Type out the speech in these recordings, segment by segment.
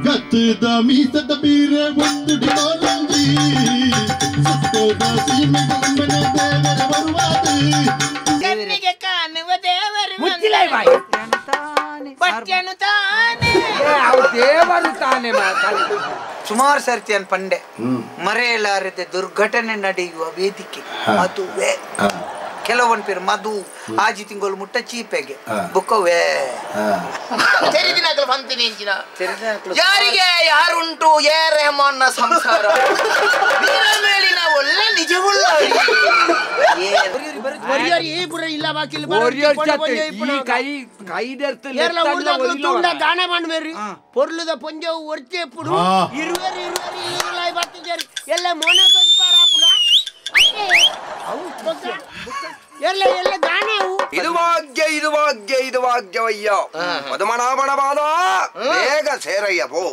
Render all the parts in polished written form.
ಗತ್ತದ ಮೀಸದ ಬೀರೆ ಒಂದು ಡಿಕೋಲಂಜಿ ಸುತ್ತೋದ ಸೀಮೆಗೆ ಉಮ್ಮನೆ ದೇವರ ಬರುವಾದು ಕಣ್ಣಿಗೆ ಕಾಣುವ ದೇವರು ಮುಚ್ಚಿಲೈ ಬಾಯಿ ಬಚ್ಚನು ತಾನೆ ಅವು ದೇವರು ತಾನೆ ಸುಮಾರು ಸರ್ತಿ ಪಂಡೆ ಮರೆಯಲಾರದೆ ದುರ್ಘಟನೆ ನಡೆಯುವ ವೇದಿಕೆ ಮದುವೆ. ಕೆಲವೊಂದು ಪೇರು ಮಧು ಆಜಿ ತಿಂಗಳು ಮುಟ್ಟ ಚೀಪೆಗೆ ಬುಕ್ಕವೇ ಯಾರಿಗೆ ಯಾರುಂಟು ಎ ರೆಹಮಾನ್ನ ಸಂಸಾರ ಮೇಲಿನ ಒಳ್ಳೆ ನಿಜವುಳ್ಳ ದಾನ பண்ணுவேரு பொருளுத பொஞ்சவு ஒருத்தே புடு இருவர் இருவர் இருவராய் பத்து ಎಲ್ಲ ಮೋನೆ ಇದು ಭಾಗ್ಯ ಇದು ಭಾಗ್ಯ ಇದು ಭಾಗ್ಯವಯ್ಯ ಪದ್ಮನಾಭನ ಬೇಗ ಸೇರಯ್ಯ ಪೋ.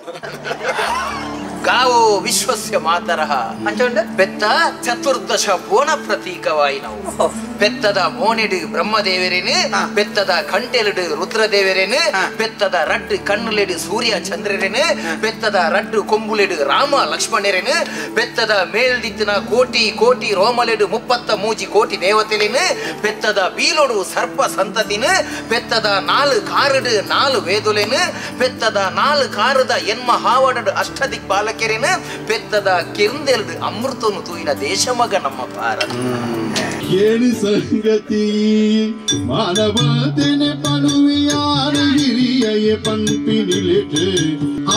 ಗಾವೋ ವಿಶ್ವಸ್ಯ ಮಾತರಃ ಅಂಚೊಂಡ ಬೆತ್ತ ಚತುರ್ದಶ ಬೋನ ಪ್ರತೀಕವಾಯಿನವು. ಬೆತ್ತದ ಮೋನೆಡು ಬ್ರಹ್ಮದೇವರೇನು, ಬೆತ್ತದ ಕಂಟೆಲುಡು ರುದ್ರದೇವರೇನು, ಬೆತ್ತದ ರಡ್ಡು ಕಣ್ಣುಲೆಡು ಸೂರ್ಯ ಚಂದ್ರರೇನು, ಬೆತ್ತದ ರಡ್ಡು ಕೊಂಬುಲೆಡು ರಾಮ ಲಕ್ಷ್ಮಣರೇನು, ಬೆತ್ತದ ಮೇಲ್ದಿತ್ತಿನ ಕೋಟಿ ಕೋಟಿ ರೋಮಲೆಡು 33 ಕೋಟಿ ದೇವತೆಲೇನು, ಬೆತ್ತದ ಬೀಲೊಡು ಸರ್ಪ ಸಂತತಿನು, ಬೆತ್ತದ 4 ಕಾರುಡು 4 ವೇದುಲೇನು, ಬೆತ್ತದ 4 ಕಾರುದ ಎನ್ಮ ಹಾವಡಡು ಅಷ್ಟದಿಕ್ ಬಾಲಕೆರೇನು, ಬೆತ್ತದ ಕಿರ್ಂದೆಲ್ಡು ಅಮೃತನು ತೂಯಿನ ದೇಶಮಗ ನಮ್ಮ ಭಾರತ. ಕೇಳಿ ಸಂಗತಿ ಮಾನವತನೆ ಪನುವಿಯಾರು ಹಿರಿಯ ಪಂಪಿನಿಲಿಟು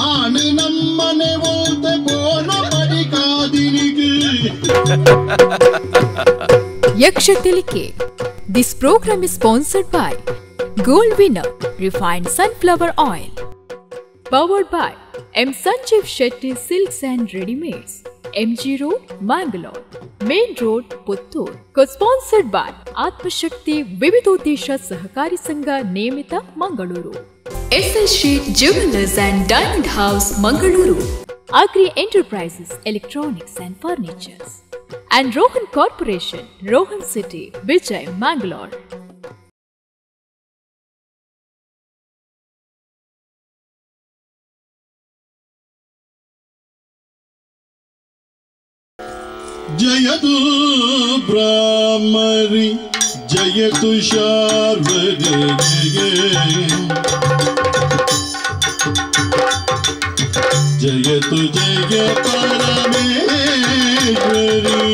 ಆನು ನಮ್ಮನೆ ಓತೆ ಬೋನ ಪಡಿಕಾದಿನಿಗೆ. Yaksha Tilike. This program is sponsored by Gold Winner Refined Sunflower Oil. Powered by M. Sanjeev Shetty Silks and Readymades, MG Road, Mangalore, Main Road, Puttur. Co-sponsored by Atmashakti Vividodesha Sahakari Sangha Niyamita, Mangaluru. SS Sheet Jewelers and Diamond House, Mangaluru. Agri Enterprises, Electronics and Furnitures. And Rohan Corporation, Rohan City, Vijay, Mangalore. Jayatu Brahmari, Jayatu Sharvari, Jayatu Jaya Parameshwari.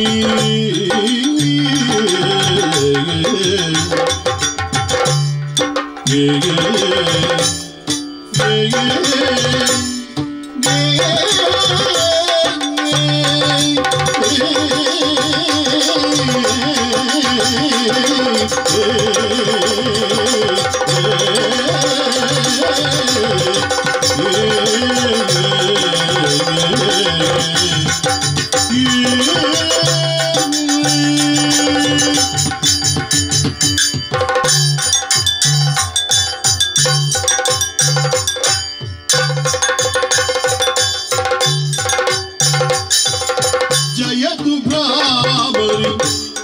Jayatu Brahmari,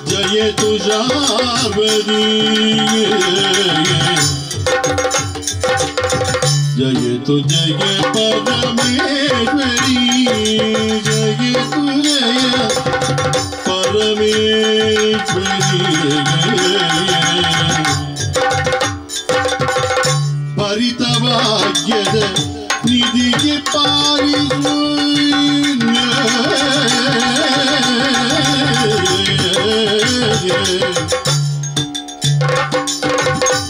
Jayatu Sharvari, Jayatu Jaya Parameshwari, Jayatu Jaya Parameshwari. Bharita Bhagyada Nidhige Parisu.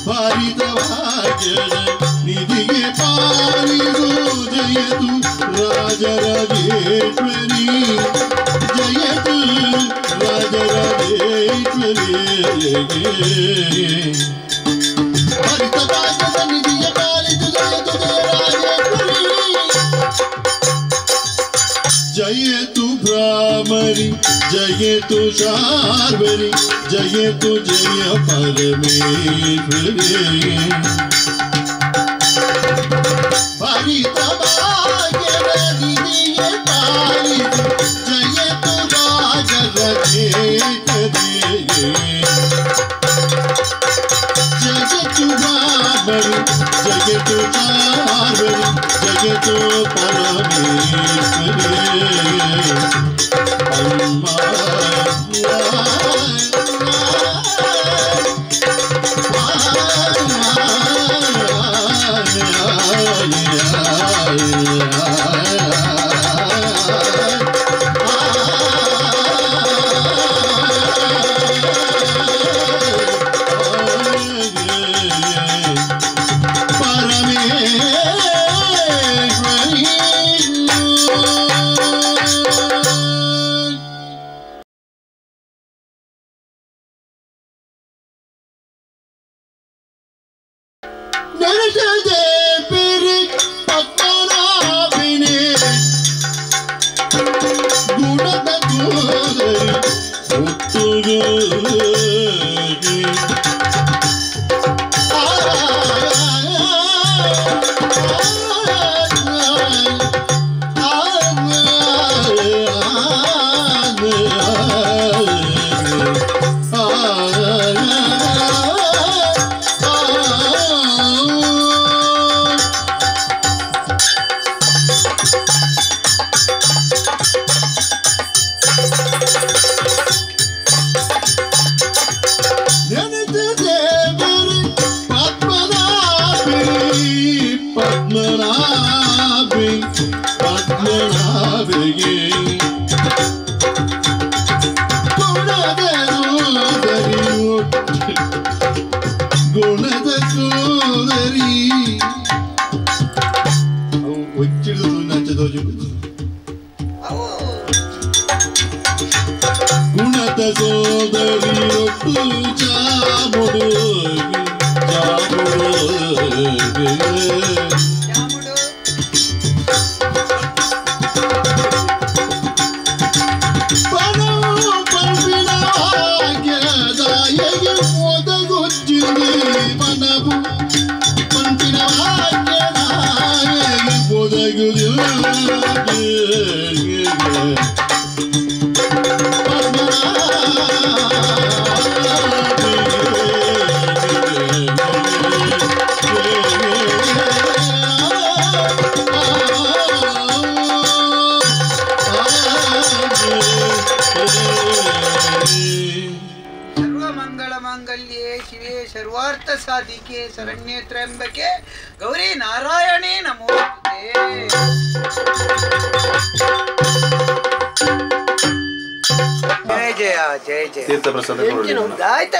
Bharita Bhagyada Nidhige Parisu, Jayatu Rajarajeshwari, Jayatu Rajarajeshwari. Bharita Bhagyada Nidhige Parisu, Jayatu Jayarajeshwari. Jayatu Brahmari, Jayatu Sharvari, Jayatu Jaya Parameshwari. Bharita Bhagyada Nidhiye Parisu, Jayatu Rajarajeshwari. Jayatu Brahmari, Jayatu Sharvari, Jayatu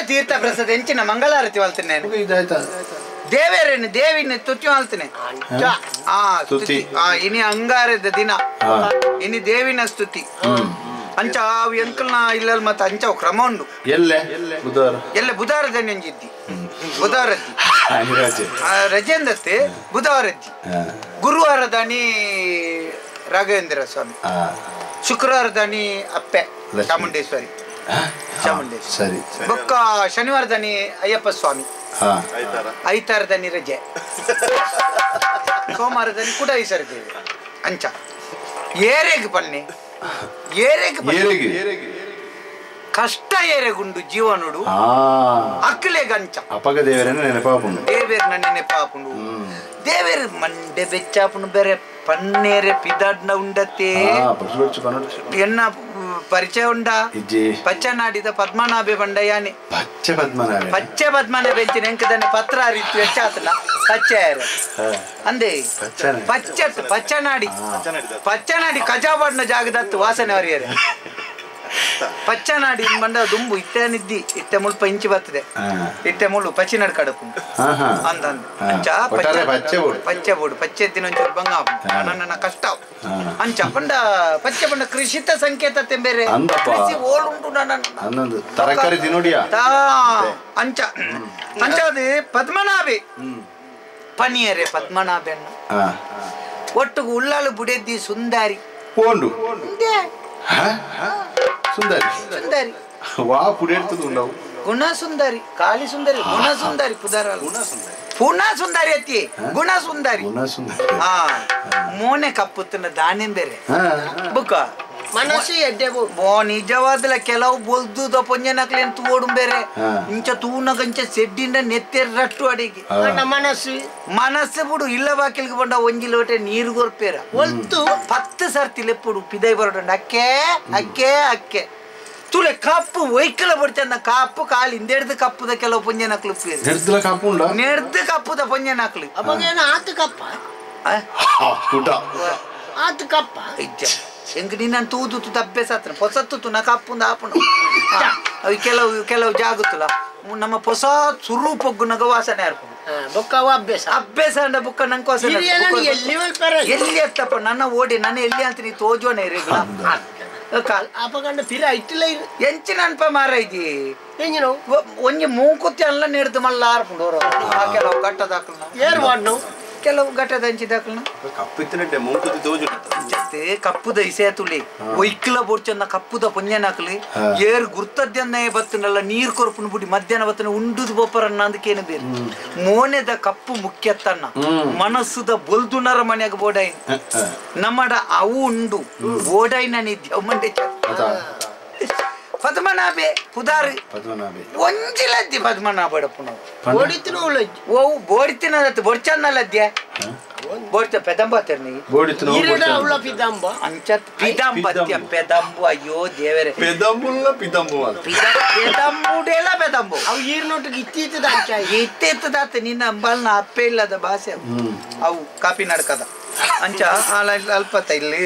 ತೀರ್ಥ ಪ್ರಸಾದ ಎಂಚಿನ ಮಂಗಳಾರತಿ ವಾಲ್ತೇನೆ ದೇವರನ್ನು ದೇವಿನ ತುತಿ ವಾಲ್ತೇನೆ. ಆ ಸ್ತುತಿ ಇನಿ ಅಂಗಾರದ ದಿನ ಇನಿ ದೇವಿನ ಸ್ತುತಿ ಅಂಚ ಎಂಕಲ್ನ ಇಲ್ಲ ಮತ್ತೆ ಅಂಚ ಕ್ರಮ ಉಂಡು. ಎಲ್ಲೆ ಬುಧವಾರ ಎಲ್ಲ ಬುಧವಾರದಲ್ಲಿ ಅಂಜಿದ್ದಿ ಬುಧವಾರದ್ದಿ ರಜೆ ಅಂದತ್ತೆ ಬುಧವಾರದ್ದಿ ಗುರುವಾರದಾನಿ ರಾಘವೇಂದ್ರ ಸ್ವಾಮಿ, ಶುಕ್ರವಾರದಾನಿ ಅಪ್ಪೆ ಚಾಮುಂಡೇಶ್ವರಿ ಚಾಮುಂಡೇಶ್ವರಿ, ಬೊಕ್ಕ ಶನಿವಾರದಾನಿ ಅಯ್ಯಪ್ಪ ಸ್ವಾಮಿ, ಐತಾರದಾನಿ ರಜೆ, ಸೋಮವಾರದಾನಿ ಕೂಡ ಐಸರದೇವಿ. ಅಂಚ ಏರೆಗ್ ಬನ್ನಿ ಏರೆಗ್ ಕಷ್ಟ ಏರೆಗುಂಡು ಜೀವನುಡು ಅಕ್ಲೆಗಂಚ ಅಪಗ ದೇವರನ್ನ ನೆನಪಾಪುಂಡು ದೇವೇರ್ನ ನೆನಪಾಪುಂಡು ದೇವೇರ್ ಮಂಡೆ ಬೆಚ್ಚಾಪುಂಡು ಬೇರೆ ಪನ್ನೇರೆ ಪಿದಾಡ್ನ ಉಂಡತೆ ಎನ್ನ ಪರಿಚಯ ಉಂಡ ಪಚ್ಚನಾಡಿದ ಪದ್ಮನಾಭೆ ಬಂಡಯಾನೆ ಪಚ್ಚೆ ಪದ್ಮನಾಭೆ ಪಚ್ಚೆ ಪದ್ಮನಾಭೆ ಎಂಕದನೆ ಪತ್ರ ಅರಿತು ಹೆಚ್ಚಾತಲ್ಲ ಪಚ್ಚೆ ಅಂದೆ ಪಚ್ಚೆ ಪಚ್ಚನಾಡಿ ಪಚ್ಚನಾಡಿ ಕಜಾಬಾಡ್ನ ಜಾಗದತ್ತು ವಾಸನೆ ಅವರಿಯರೆ ಪಚ್ಚನಾಡಿ ಬಂಡ ದುಂಬು ಇತ್ತೆ ನಿದ್ದಿ ಇತ್ತೆ ಮುಲ್ಪ ಇಂಚಿ ಬರ್ತದೆ ಇತ್ತೆ ಮುಳ್ಳು ಪಚ್ಚಿನಾಡು ಕಡಪು ಅಂದ ಅಂಚ ಪಚ್ಚೆ ಬೋಡು ಪಚ್ಚೆ ದಿನ ಒಂಚೂರು ಬಂಗ ನನ್ನ ಕಷ್ಟ ಅಂಚ ಪಂಡ ಪಚ್ಚೆ ಪಂಡ ಕೃಷಿತ ಸಂಕೇತ ಬೇರೆ ಕೃಷಿ ಓಳುಂಟು ನನ್ನ ತರಕಾರಿ ತಿನ್ನೋಡಿಯಾ ಅಂಚ ಅಂಚ ಅದು ಪದ್ಮನಾಭೆ ಪನಿಯರೆ ಪದ್ಮನಾಭೆಯನ್ನು ಒಟ್ಟಿಗೆ ಉಳ್ಳಾಳು ಬುಡೆದ್ದಿ ಸುಂದಾರಿ ಪೋಂಡು ಸುಂದರಿ ಸುಂದರಿ ವಾ ಪುಡೆರ್ತದ ಉಂಡವು ಗುಣ ಸುಂದರಿ ಕಾಳಿ ಸುಂದರಿ ಗುಣ ಸುಂದರಿ ಪುದಾರ ಪುನಃ ಸುಂದರಿ ಅತ್ತಿ ಗುಣ ಸುಂದರಿ ಗುಣ ಸುಂದರಿ ಆ ಮೋನೆ ಕಪ್ಪುತ್ತನ ದಾನೆಂ ಬೇರೆ ಬುಕ್ಕ ಮನಸ್ಸು ಎಡ್ಡೆ ಬೋ ನಿಜವಾದಲ ಕೆಲವು ಬೊಲ್ದುದ ಪೊಂಜನಕ್ಲೇನ್ ತೂವೋಡು ಬೇರೆ ಇಂಚ ತೂನಗಂಚ ಸೆಡ್ಡಿಂದ ನೆತ್ತೆರ್ ರಟ್ಟು ಅಡಿಗೆ ಮನಸ್ಸು ಮನಸ್ಸು ಬಿಡು ಇಲ್ಲ ಬಾಕಿಲ್ಗೆ ಬಂಡ ಒಂಜಿ ಲೋಟೆ ನೀರು ಕೊರ್ಪೇರ ಒಲ್ತು 10 ಸರ್ತಿ ಲೆಪ್ಪುಡು ಪಿದೈ ಬರೋಡ ಅಕ್ಕೆ ಅಕ್ಕೆ ಅಕ್ಕೆ ತುಲೆ ಕಪ್ಪು ವೈಕಲ ಬಡ್ಚಂದ ಕಾಪು ಕಾಲು ಹಿಂದೆಡ್ದು ಕಪ್ಪುದ ಕೆಲವು ಪೊಂಜನಕ್ಲು ನೆಡ್ದುಲ ಕಪ್ಪು ಉಂಡ ನೆಡ್ದು ಕಪ್ಪುದ ಪೊಂಜನಕ್ಲು ಅಪ್ಪಗೇನು ಆತು ಕಪ್ಪ ಆತು ಕಪ್ಪ ಇಜ್ಜ ಎಂಕ್ ನಿನ್ನ ತೂದು ತಪ್ಪೆ ಸತ್ರ ಹೊಸತ್ತು ನ ಕಪ್ಪುಂದ ಆಪುಂಡು ಅವು ಕೆಲವು ಕೆಲವು ಜಾಗುತ್ತಲ್ಲ ನಮ್ಮ ಹೊಸ ಸುರು ಪೊಗ್ಗುನಗ ವಾಸನೆ ಆರ್ಪುಂಡು ಬೊಕ್ಕ ಅಭ್ಯಾಸ ಅಭ್ಯಾಸ ಅಂಡ ಬೊಕ್ಕ ನಂಗೆ ವಾಸನೆ ಎಲ್ಲಿ ಎಲ್ಲಿ ಅತ್ತಪ್ಪ ನನ್ನ ಓಡಿ ನನ್ನ ಎಲ್ಲಿ ಅಂತ ನೀ ತೋಜೋನೆ ಇರಲ್ಲ ಅಪಗಂಡ ಪಿರ ಇಟ್ಟಿಲ್ಲ ಎಂಚಿನ ಅನ್ಪ ಮಾರ ಇದ್ದಿ ಒಂಜಿ ಮೂಕುತ್ತಿ ಅಲ್ಲ ನೆಡ್ದು ಮಲ್ಲ ಆರ್ಪುಂಡು ಕೆಲವು ಗಟ್ಟದಾಕಲ್ ಏರ್ ವಾಡ್ನು ಕೆಲವು ಗಟ್ಟದ ಹಂಚಿದಾಕಲ್ನ ಕಪ್ಪಿತ್ತಿನಟ್ಟೆ ಮೂಕುತ್ತಿ ತೋಜು ಜತೆ ಕಪ್ಪುದ ಇಸೆ ತುಳಿ ಒಯ್ಕಲ ಬೋಡ್ಚನ್ನ ಕಪ್ಪುದ ಪೊಂಜನಾಕ್ಲಿ ಏರ್ ಗುರ್ತದ್ಯನ್ನೇ ಬತ್ತನಲ್ಲ ನೀರ್ ಕೊರ್ಪುನ ಬುಡಿ ಮಧ್ಯಾಹ್ನ ಬತ್ತನ ಉಂಡುದು ಬೋಪರನ್ನ ಅಂದಕೇನು ಬೇರೆ ಮೋನೆದ ಕಪ್ಪು ಮುಖ್ಯತ್ತನ್ನ ಮನಸ್ಸುದ ಬೊಲ್ದುನರ ಮನೆಯಾಗ ಬೋಡೈನ್ ನಮ್ಮಡ ಅವು ಉಂಡು ಬೋಡೈನ ನಿದ್ಯ ಮಂಡೆ ಪದ್ಮನಾಭೆ ಪುದಾರಿ ಪದ್ಮನಾಭೆ ಒಂಜಿಲದ್ದಿ ಪದ್ಮನಾಭಡಪ್ಪು ನಾವು ಬೋಡಿತಿನ ಓ ಬೋಡಿತಿನ ಬೊಡ್ಚನ್ನಲದ್ಯ ಬೋಡ್ತ ಪೆದಂಬ ನೀ ಅವಳ ಪಿದಂಬ ಅಂಚ ಪಿದಂಬತ್ಯ ಪೆದಂಬು ಅಯ್ಯೋ ದೇವರೇ ಪೆದಂಬುಲ್ಲ ಪಿದಂಬು ಪೆದಂಬುಡೆಲ್ಲ ಪೆದಂಬು ಅವು ಈರ್ನೊಟ್ಟಿಗೆ ಇತ್ತಿತ್ತದ ಅಂಚ ಇತ್ತಿತ್ತದಾತ ನಿನ್ನ ಅಂಬಲ್ನ ಅಪ್ಪೆ ಇಲ್ಲದ ಭಾಷೆ ಅವು ಕಾಪಿ ನಡ್ಕದ ಅಂಚ ಅಲ್ಪತ್ತ ಇಲ್ಲಿ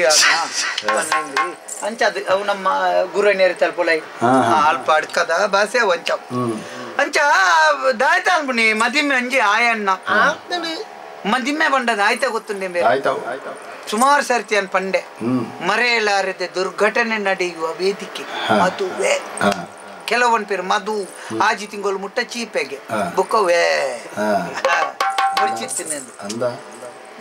ಅಂಚ ಅದು ಅವು ನಮ್ಮ ಗುರುನೇರಿ ತಲ್ಪೊಲೈ ಅಲ್ಪ ಅಡ್ಕದ ಭಾಷೆ ಅವು ಅಂಚ ಅಂಚ ದಾಯ್ತ ಅನ್ಬುನಿ ಮದಿಮೆ ಅಂಜಿ ಆಯಣ್ಣ ಮದಿಮೆ ಬಂಡದ ಆಯ್ತಾ ಗೊತ್ತುಂಡೆ ಬೇರೆ ಸುಮಾರು ಸರ್ತಿ ಅನ್ ಪಂಡೆ ಮರೆಯಲಾರದೆ ದುರ್ಘಟನೆ ನಡೆಯುವ ವೇದಿಕೆ ಮದುವೆ ಕೆಲವೊಂದು ಪೇರು ಮಧು ಆಜಿ ತಿಂಗಳು ಮುಟ್ಟ ಚೀಪೆಗೆ ಬುಕ್ಕವೇ ಅಂದ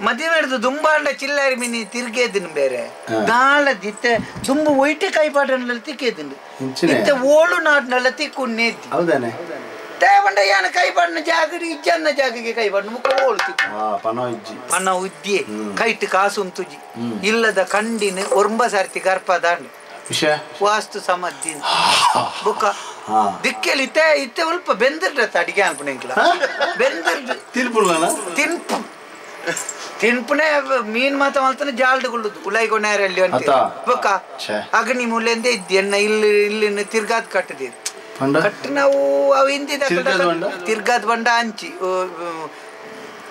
ಮದುವೆ ಹಿಡಿದು ದುಂಬಾಂಡ ಚಿಲ್ಲಾರಿ ಮಿನಿ ತಿರ್ಗೇದಿನ ಬೇರೆ ದಾಳದಿತ್ತೆ ದುಂಬು ಒಯ್ಟೆ ಕೈಪಾಟನಲ್ಲಿ ತಿಕ್ಕೇದಿಂಡು ಇತ್ತೆ ಓಳು ನಾಟಿನೆಲ್ಲ ತಿಕ್ಕು ಹೌದಾನೆ ತೇವಂಡ ಯಾನ ಕೈಪಾಡಿನ ಜಾಗಡಿ ಇಜ್ಜನ್ನ ಜಾಗಕ್ಕೆ ಕೈಪಾಡಿನ ಮುಖ ಓಳು ತಿಕ್ಕು ಪನ ಉದ್ದಿ ಕೈಟ್ ಕಾಸು ಉಂತುಜಿ ಇಲ್ಲದ ಕಂಡಿನ ಒರ್ಂಬ ಸರ್ತಿ ಗರ್ಭದಾಂಡು ವಾಸ್ತು ಸಮದ್ದಿನ ಬುಕ್ಕ ದಿಕ್ಕೆಲಿ ಇತ್ತೆ ಇತ್ತೆ ಸ್ವಲ್ಪ ಬೆಂದಿರ್ಡತ್ತ ಅಡಿಗೆ ಅನ್ಪುಣೆಂಕ್ಲ ಬೆಂದಿರ್ಡು ತಿನ್ಪು ತಿನ್ಪುನೆ ಮೀನ್ ಮಾತ ಮಲ್ತಾನೆ ಜಾಲ್ಡುಗುಳ್ಳುದು ಉಲೈಗೊನೇರಲ್ಲಿ ಅಂತ ಬೊಕ್ಕ ಅಗ್ನಿ ಮುಲೆಂದೇ ಇದ್ದಿ ಎನ್ನ ಇಲ್ಲಿ ಇಲ್ಲಿ ತಿರ್ಗಾದ್ ಕಟ್ಟದಿರು ಕಟ್ಟು ನಾವು ಅವು ಹಿಂದಿದ ತಿರ್ಗಾದ್ ಬಂಡ ಅಂಚಿ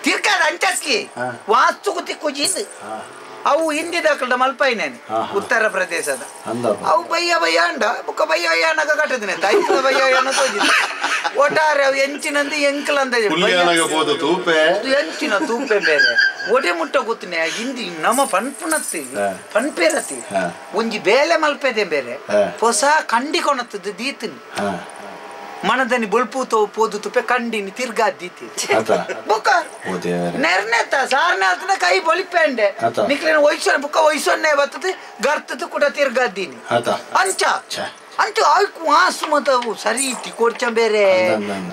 ತಿರ್ಗಾದ ಅಂಚಸ್ಕಿ ವಾಸ್ತುಕು ತಿಕ್ಕು ಅವು ಹಿಂದಿದ ಮಲ್ಪೈನೇನೆ ಉತ್ತರ ಪ್ರದೇಶದ ಅವು ಬಯ್ಯ ಬಯ್ಯ ಅಂಡ ಬುಕ್ಕ ಬಯ್ಯ ಅಯ್ಯನಗ ಕಟ್ಟದಿನ ತಾಯಿ ಬಯ್ಯ ಅಯ್ಯನ ತೋಜಿದ ಒಟ್ಟಾರೆ ಅವು ಎಂಚಿನಂದು ಎಂಕಲಂದ ಎಂಚಿನ ತೂಪೆ ಬೇರೆ ಒಡೆ ಮುಟ್ಟ ಗೊತ್ತನೆ ಹಿಂದಿ ನಮ್ಮ ಪನ್ಪುನತ್ತಿ ಪನ್ಪೇರತಿ ಒಂಜಿ ಬೇಲೆ ಮಲ್ಪೆದೆ ಬೇರೆ ಹೊಸ ಕಂಡಿ ಕೊಣತ್ತದ್ದು ದೀತಿನಿ ಮನದನಿ ಬೊಲ್ಪು ತೋ ಪೋದು ತುಪ್ಪೆ ಕಂಡಿನಿ ತಿರ್ಗಾ ದೀತಿ ಬುಕ್ಕ ನೆರ್ನೆತ್ತ ಸಾರನೆ ಆತನ ಕೈ ಬೊಲಿಪೆಂಡೆ ನಿಕ್ಲೇನ ವಯಸ್ಸೊನ್ನೆ ಬುಕ್ಕ ವಯಸ್ಸೊನ್ನೆ ಬರ್ತದೆ ಗರ್ತದ ಕೂಡ ತಿರ್ಗಾದ್ದೀನಿ ಅಂಚ ಅಂಚ ಆಯ್ಕು ವಾಸು ಮತ ಸರಿ ತಿಕೊಡ್ಚ ಬೇರೆ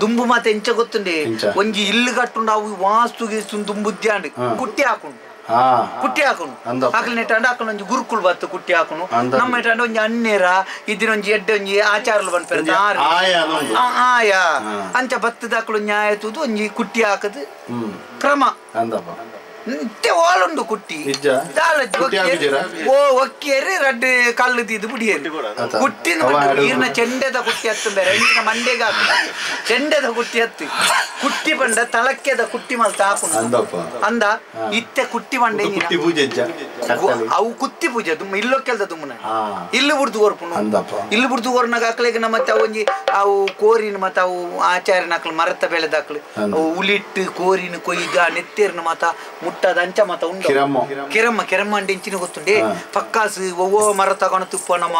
ದುಂಬು ಮಾತ ಎಂಚ ಗೊತ್ತುಂಡೆ ಒಂಜಿ ಇಲ್ಲು ಕಟ್ಟುಂಡು ಅವು ವಾಸ್ತು ಗೀಸ್ತು ದುಂಬುದ್ಯಾಂಡು ಕುಟ್ಟಿ ಹಾಕೊಂಡು ಕುಟ್ಟಿ ಹಾಕುನು ಆಕಲ್ ನೆಟ್ಟಾಂಡ ಆಕಲ್ ಒಂಜಿ ಗುರುಕುಲ್ ಬತ್ತು ಕುಟ್ಟಿ ಹಾಕುನು ನಮ್ಮ ನೆಟ್ಟಾಂಡ ಒಂಜಿ ಅನ್ನೇರ ಇದಿನ ಒಂಜಿ ಎಡ್ಡೆ ಒಂಜಿ ಆಚಾರಲು ಬಂದ್ಪೇರ ಆಯ ಅಂಚ ಬತ್ತದ ಆಕಳು ನ್ಯಾಯ ತೂದು ಒಂಜಿ ಕುಟ್ಟಿ ಹಾಕದು ಕ್ರಮ ಇತ್ತೆ ಓಲುಂಡು ಕುಟ್ಟಿ ಓ ಒಕ್ಕಿಯರಿ ರಡ್ಡು ಕಲ್ಲು ತೀದು ಬುಡಿಯರಿ ಕುಟ್ಟಿನ ನೀರಿನ ಚೆಂಡೆದ ಕುಟ್ಟಿ ಹತ್ತು ಬೇರೆ ನೀರಿನ ಮಂಡೆಗೆ ಹಾಕು ಚೆಂಡೆದ ಕುಟ್ಟಿ ಹತ್ತು ಕುಟ್ಟಿ ಬಂಡ ತಳಕ್ಕೆದ ಕುಟ್ಟಿ ಮಲ್ತ ಹಾಕು ಅಂದ ಇತ್ತೆ ಕುಟ್ಟಿ ಬಂಡೆ ಅವು ಕುತ್ತಿ ಪೂಜೆ ದುಮ್ಮ ಇಲ್ಲೊಕ್ಕೆಲ್ದ ದುಮ್ಮನ ಇಲ್ಲು ಬುಡ್ದು ಕೊರ್ಪುನು ಇಲ್ಲು ಬುಡ್ದು ಕೊರ್ನಾಗ ಹಾಕ್ಲಿಕ್ಕೆ ನಮ್ಮ ಮತ್ತೆ ಒಂಜಿ ಅವು ಕೋರಿನ ಮತ್ತೆ ಅವು ಆಚಾರ್ಯನ ಹಾಕ್ಲು ಮರತ್ತ ಬೆಳೆದಾಕ್ಲು ಅವು ಉಲಿಟ್ಟು ಕೋರಿನ ಕೊಯ್ದ ನೆತ್ತೇರಿನ ಮಾತ ಮುಟ್ಟದ ಅಂಚ ಮಾತ ಉಂಡು ಕಿರಮ್ಮ ಕಿರಮ್ಮ ಅಂಡೆ ಇಂಚಿನ ಗೊತ್ತುಂಡೆ ಪಕ್ಕಾಸು ಒವ್ವೋ ಮರ ತಗೊಂಡು ತುಪ್ಪ ನಮ್ಮ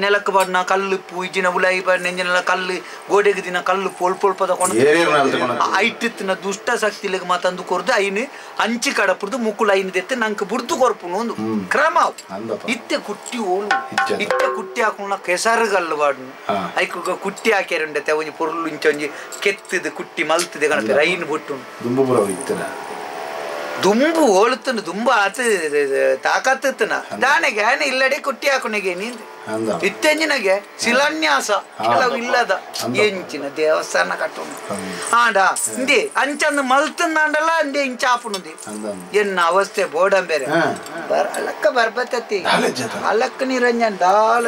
ನೆಲಕ್ಕೆ ಬಣ್ಣ ಕಲ್ಲು ಇಜ್ಜಿನ ಉಲಾಯಿ ಬಣ್ಣ ಎಂಜಿನೆಲ್ಲ ಕಲ್ಲು ಗೋಡೆಗೆ ದಿನ ಕಲ್ಲು ಪೊಲ್ ಪೊಲ್ಪ ತಗೊಂಡು ಐಟಿತ್ತಿನ ದುಷ್ಟ ಶಕ್ತಿಲಿಗೆ ಮಾತಂದು ಕೊರ್ದು ಐನು ಅಂಚಿ ಕಡಪುರ್ದು ಮುಕ್ಕುಲು ಐನು ದೆತ್ತು ನಂಗೆ ಬುಡ್ದು ಕೊರ್ಪುನು ಒಂದು ಕ್ರಮ ಇತ್ತೆ ಕುಟ್ಟಿ ಓಳು ಇತ್ತೆ ಕುಟ್ಟಿ ಹಾಕೊಂಡು ಕೆಸರುಗಲ್ಲು ಬಾಡ್ನು ಐಕು ಕುಟ್ಟಿ ಹಾಕ್ಯಾರುಂಡತೆ ಒಂಜಿ ಪೊರ್ಲು ಇಂಚ ಒಂಜಿ ಕೆತ್ತದ ಕುಟ್ಟಿ ಮಲ್ತದೆ ಗಣಪತಿ ಐನು ಬುಟ್ಟು ದುಂಬು ಓಳುತ್ತನು ದುಂಬು ಆತ ತಾಕತ್ತನ ದಾನೆಗೆ ಆನೆ ಇಲ್ಲಡೆ ಕುಟ್ಟಿ ಹಾಕುನಿಗೆ ನೀಂದು ಇತ್ತೆಂಜಿನಗೆ ಶಿಲಾನ್ಯಾಸ ಕೆಲವು ಇಲ್ಲದ ಎಂಚಿನ ದೇವಸ್ಥಾನ ಕಟ್ಟುನು ಆಂಡ ಇಂದೆ ಅಂಚಂದು ಮಲ್ತಂದಾಂಡಲ್ಲ ಅಂದೆ ಇಂಚಾಪುನುಂದಿ ಎನ್ನ ಅವಸ್ಥೆ ಬೋಡಂಬೇರೆ ಅಲಕ್ಕ ಬರ್ಬತ್ತತಿ ಅಲಕ್ಕ ನಿರಂಜನ್ ದಾಲ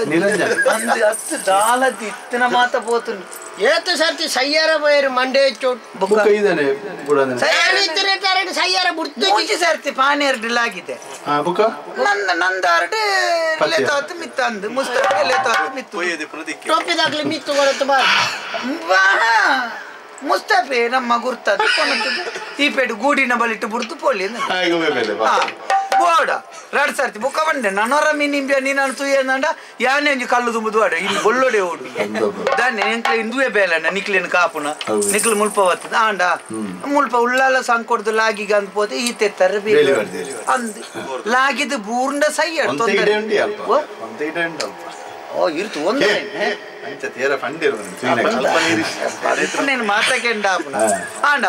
ಅಂದು ಅತ್ತು ದಾಲದಿ ಇತ್ತನ ಮಾತ ಪೋತುನು ಏತ ಸರ್ತಿ ಸಯ್ಯಾರ ಬೈರು ಮಂಡೆ ಚೋಟ್ ಬುಕ್ಕ ಇದಾನೆ ಬುಡನೆ ಸಯ್ಯಾರ ಬುಡ್ತು ಮೂಜಿ ಸರ್ತಿ ಪಾನೇರ್ಡ್ ಲಾಗಿದೆ ಆ ಬುಕ್ಕ ನಂದ ನಂದಾರ್ಡ್ ಲೆತಾತ್ ಮಿತ್ತಂದು ಮುಸ್ತಕ ಲೆತಾತ್ ಮಿತ್ತು ಟೋಪಿದಾಗ್ಲಿ ಮಿತ್ತು ಕೊಡತ್ತು ಬಾರ್ ಮುಸ್ತಫೆ ನಮ್ಮ ಗುರ್ತದ ಈ ಪೇಡು ಗೂಡಿನ ಬಲಿಟ್ಟು ಬುಡ್ತು ಪೋಲಿ ಬೋಡ ರಡ್ ಸರ್ತಿ ಬುಕ್ಕ ಬಂಡೆ ನನೊರ ಮೀನಿಂಬ್ಯ ನೀನು ತುಯ್ಯಂದ ಯಾನೆ ಒಂಜಿ ಕಲ್ಲು ತುಂಬುದು ವಾಡ ಇಲ್ಲಿ ಬೊಲ್ಲೊಡೆ ಓಡು ದಾನೆ ಎಂಕ್ಲೆ ಇಂದುವೆ ಬೇಲಣ್ಣ ನಿಕ್ಲೇನು ಕಾಪುನ ನಿಕ್ಲು ಮುಲ್ಪ ಬರ್ತದೆ ಆಂಡ ಮುಲ್ಪ ಉಳ್ಳಾಲ ಸಂಕೊಡ್ದು ಲಾಗಿಗೆ ಅಂದ್ ಪೋತೆ ಈ ತೆತ್ತರ ಅಂದ್ ಲಾಗಿದ್ದು ಬೂರ್ಂಡ ಸೈ ತೊಂದರೆ ಓ ಇರ್ತು ಒಂದೇ ಮಾತಕೆಂಡ ಆಂಡ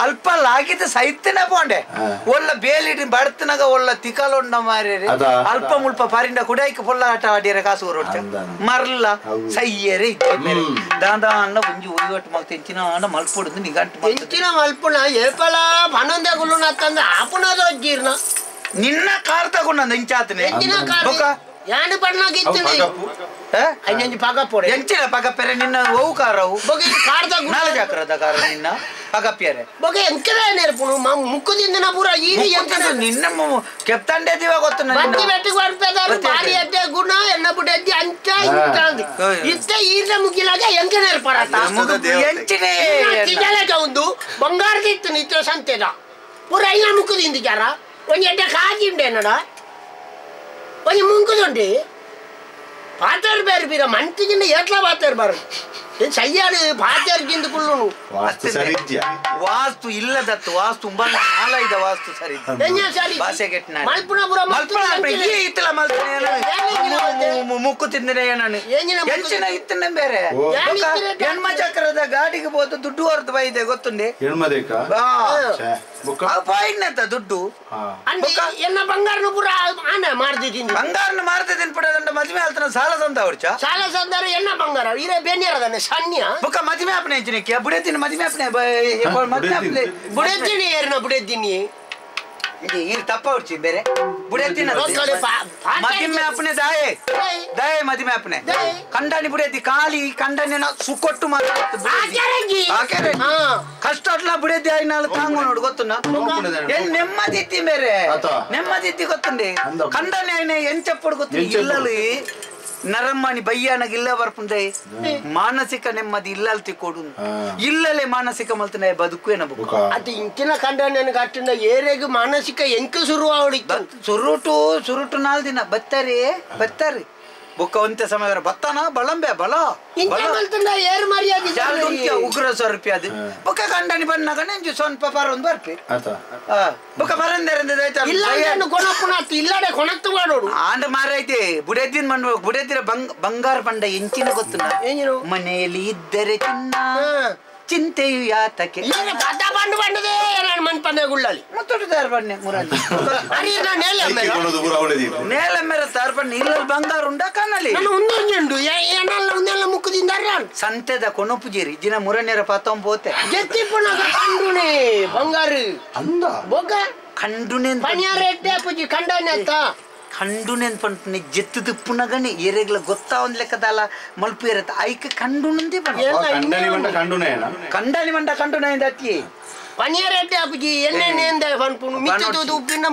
ಅಲ್ಪ ಲಾಗಿದ್ದು ಸೈತನ ಪೋಂಡೆ ಒಳ್ಳ ಬೇಲಿಡಿ ಬಡ್ತನಾಗ ಒಳ್ಳ ತಿಕಲೊಂಡ ಮಾರಿ ಅಲ್ಪ ಮುಲ್ಪ ಪರಿಂಡ ಕುಡಾಯ್ಕ ಪೊಲ್ಲ ಆಟ ಆಡಿಯರೆ ಕಾಸು ಹೊರಡ್ತ ಮರ್ಲ ಸೈಯರೆ ದಾಂದ ಅನ್ನ ಒಂಜಿ ಒಯ್ಯೋಟ್ ಮಲ್ತ ಎಂಚಿನ ಆಂಡ ಮಲ್ಪೊಡುದು ನಿಗಂಟು ಎಂಚಿನ ಮಲ್ಪುಣ ಏಪಲ ಪನ್ನೊಂದೇ ಗುಳ್ಳುನ ತಂದ ಆಪುನದ ಜೀರ್ಣ ನಿನ್ನ ಕಾರ್ ತಗೊಂಡ ಇಂಚಾತನೆ ಯಾನು ಬಣ್ಣಗಿತ್ತು ಐನಂಜಿ ಪಗಪೊಡೆ ಎಂಚಿನ ಪಗಪೆರೆ ನಿನ್ನ ಓವು ಕಾರವು ಬೊಗೆ ಕಾರ್ದ ನಾಲ್ ಚಕ್ರದ ಕಾರ ನಿನ್ನ ಪಗಪ್ಪಿಯರೆ ಬೊಗೆ ಎಂಕದ ನೆರಪುನು ಮುಕ್ಕುದಿಂದನ ಪೂರ ಈರಿ ಎಂಕದ ನಿನ್ನ ಕೆಪ್ತಂಡೆ ದಿವ ಗೊತ್ತು ನನ್ನ ಬತ್ತಿ ಬೆಟ್ಟಿಗೆ ಬರ್ಪೆದಾರು ಬಾರಿ ಅಡ್ಡೆ ಗುಣ ಎನ್ನ ಬುಡೆದ್ದಿ ಅಂಚ ಇಂಚ ಅಂದ್ ಇತ್ತ ಈರ್ನ ಮುಗಿಲಾಗ ಎಂಕ ನೆರಪರತ ಎಂಚಿನೇ ತಿಜಲಗ ಒಂದು ಬಂಗಾರದಿತ್ತು ನಿತ್ರ ಸಂತೆದ ಪೂರ ಐನ ಮುಕ್ಕುದಿಂದ ಜಾರ ಒಂಜಿ ಎಡ್ಡೆ ಕಾಜಿ ಉಂಡೆ ನಡ ಒಂಜಿ ಮುಂಕುದುಂಡಿ ಪಾತೇರ್ ಬೇರೆ ಬೀರ ಮಂತಿಗಿಂದ ಏಟ್ಲ ಪಾತೇರ್ ಬಾರು ಸಯ್ಯಾಡು ಪಾತೇರ್ ಗಿಂದು ಕುಳ್ಳುನು ವಾಸ್ತು ಸರಿಜ್ಯ ವಾಸ್ತು ಇಲ್ಲದತ್ತು ವಾಸ್ತು ನಾಲೈದ ವಾಸ್ತು ಸರಿ ಸರಿ ಭಾಷೆ ಕೆಟ್ಟ ಮಲ್ಪುಣಪುರ ಮಲ್ಪುಣ ಈ ಇತ್ತಲ ಮಲ್ಪುಣ ಮುಕ್ಕು ತಿಂದರೆ ಏನನು ಎಂಚಿನ ಇತ್ತನ ಬೇರೆ ಹೆಣ್ಮ ಚಕ್ರದ ಗಾಡಿಗೆ ಹೋದ ದುಡ್ಡು ಹೊರತು ಬೈದೆ ಗೊತ್ತುಂಡೆ ಹೆಣ್ಮದೇಕ ಪಾಯಿನಂತ ದುಡ್ಡು ಎನ್ನ ಬಂಗಾರನ ಪೂರ ಆನೆ ಮಾರ್ದಿದ್ದೀನಿ ಬಂಗಾರನ ಮಾರ್ದಿದ್ದೀನಿ ಪಡ ಮದುವೆ ಆಲ್ತನ ಸಾಲ ಸಂದ ಅವ್ರಚ ಸಾಲ ಸಂದಾರ ಎನ್ನ ಬಂಗಾರ ಇರೇ ಬೇನಿಯರದನೆ ಸಣ್ಣ ಬುಕ್ಕ ಮದುವೆ ಆಪನೆ ಎಂಚಿನಕ್ಕೆ ಬುಡೆತಿನ ಮದುವೆ ಆಪನೆ ಮದುವೆ ಆಪನೆ ಬುಡೆತಿನಿ ಏರ್ನ ಬುಡೆತಿನಿ ಇಲ್ಲಿ ತಪ್ಪ ಅವ್ರಚಿ ಬೇರೆ ಬುಡೆತಿನ ಮದುವೆ ಆಪನೆ ದಾಯೆ ದಾಯೆ ಮದುವೆ ಆಪನೆ ಕಂಡಾನಿ ಬುಡೆತಿ ಖಾಲಿ ಕಂಡಾನಿ ಸುಕೊಟ್ಟು ಮಾತಾಡ್ತು ಕಷ್ಟ ಅಟ್ಲ ಬುಡೆತಿ ಆಯ್ನಾಳು ತಾಂಗು ನೋಡು ಗೊತ್ತುನ ಎನ್ ನೆಮ್ಮದಿತ್ತಿ ಬೇರೆ ನೆಮ್ಮದಿತ್ತಿ ಗೊತ್ತುಂಡೆ ಕಂಡಾನಿ ಆಯ್ನ ಎಂಚಪ್ಪಡು ಗೊತ್ತು ಇಲ್ಲಲ್ಲಿ ನರಮ್ಮಣಿ ಬಯ್ಯಾನಗ ಇಲ್ಲ ಬರ್ಪುಂದೆ ಮಾನಸಿಕ ನೆಮ್ಮದಿ ಇಲ್ಲಲ್ತಿ ಕೊಡು ಇಲ್ಲಲೇ ಮಾನಸಿಕ ಮಲ್ತನ ಬದುಕು ಏನಬೇಕು ಅದು ಇಂಚಿನ ಕಂಡ ನನಗೆ ಅಟ್ಟಿನ ಏರೆಗೆ ಮಾನಸಿಕ ಎಂಕ ಶುರು ಆವಡಿತ್ತು ಸುರುಟು ಸುರುಟು ನಾಲ್ ದಿನ ಬತ್ತರಿ ಬತ್ತರಿ ಬುಕ್ಕ ಒಂತೆ ಸಮಯ ಬತ್ತಾನ ಬಳಂಬೆ ಬಲ ಏರ್ ಮರ್ಯಾದೆ ಉಗ್ರ ಸ್ವರೂಪಿ ಅದು ಬುಕ್ಕ ಕಂಡನಿ ಬನ್ನಾಗ ನೆಂಜು ಸ್ವಲ್ಪ ಪರೊಂದು ಬರ್ಪಿ ಬುಕ್ಕ ಬರಂದರಿಂದ ಇಲ್ಲ ಕೊನಪ್ಪುನ ಇಲ್ಲಡೆ ಕೊನತ್ತು ಮಾಡೋಡು ಆಂಡ ಮಾರೈತೆ ಬುಡೆದಿನ ಮಣ್ಣು ಬುಡೆದಿರ ಬಂಗಾರ ಬಂಡ ಎಂಚಿನ ಗೊತ್ತು ಮನೆಯಲ್ಲಿ ಇದ್ದರೆ ಚಿನ್ನ ಚಿಂತೆಯು ಯಾತಕ್ಕೆ ಬಂಡು ಬಂಡದೆ ನಾನು ಮನ್ಪಂದೆ ಗುಳ್ಳಲ್ಲಿ ಮುತ್ತೊಟ್ಟು ತಾರ್ ಬಣ್ಣೆ ಮುರಾಜಿ ಅರಿ ನಾನು ನೇಲ ನೇಲ ಮೇರೆ ತಾರ್ ಬಣ್ಣೆ ಇಲ್ಲಲ್ಲಿ ಬಂಗಾರ ಉಂಡ ಕಾಣಲಿ ನಾನು ಉಂದೊಂಜುಂಡು ಏನಲ್ಲ ಉಂದೆಲ್ಲ ಮುಕ್ಕದಿಂದ ಸಂತೆದ ಕೊನಪುಜೇರಿ ದಿನ ಮುರನೇರ ಪಾತಂ ಪೋತೆ ಜೆತ್ತಿಪ್ಪುನಾಗ ಕಂಡುನೆ ಬಂಗಾರ ಅಂದ ಬೊಗ ಕಂಡುನೆ ಪನಿಯಾರ ಎಡ್ಡೆ ಪೂಜಿ ಕಂಡನೆ ಅತ್ತ ಕಂಡುನೆನ್ ಪಂಟನೆ ಜೆತ್ತು ದಿಪ್ಪುನಗನೆ ಎರೆಗ್ಲ ಗೊತ್ತಾ ಒಂದ್ ಲೆಕ್ಕದಲ್ಲ ಮಲ್ಪು ಇರತ್ತ ಐಕ ಕಂಡುನಂದೇ ಕಂಡನಿ ಮಂಡ ಕಂಡುನೇನ ಕಂಡನಿ ಮಂಡ ಕಂಡುನೆ ಅತ್ತಿ ಪನಿಯಾರ ಎಡ್ಡೆ ಅಪ್ಪುಜಿ ಎಣ್ಣೆ ನೇಂದ ಪನ್ಪುನು ಮಿತ್ತದು ಉಪ್ಪಿನ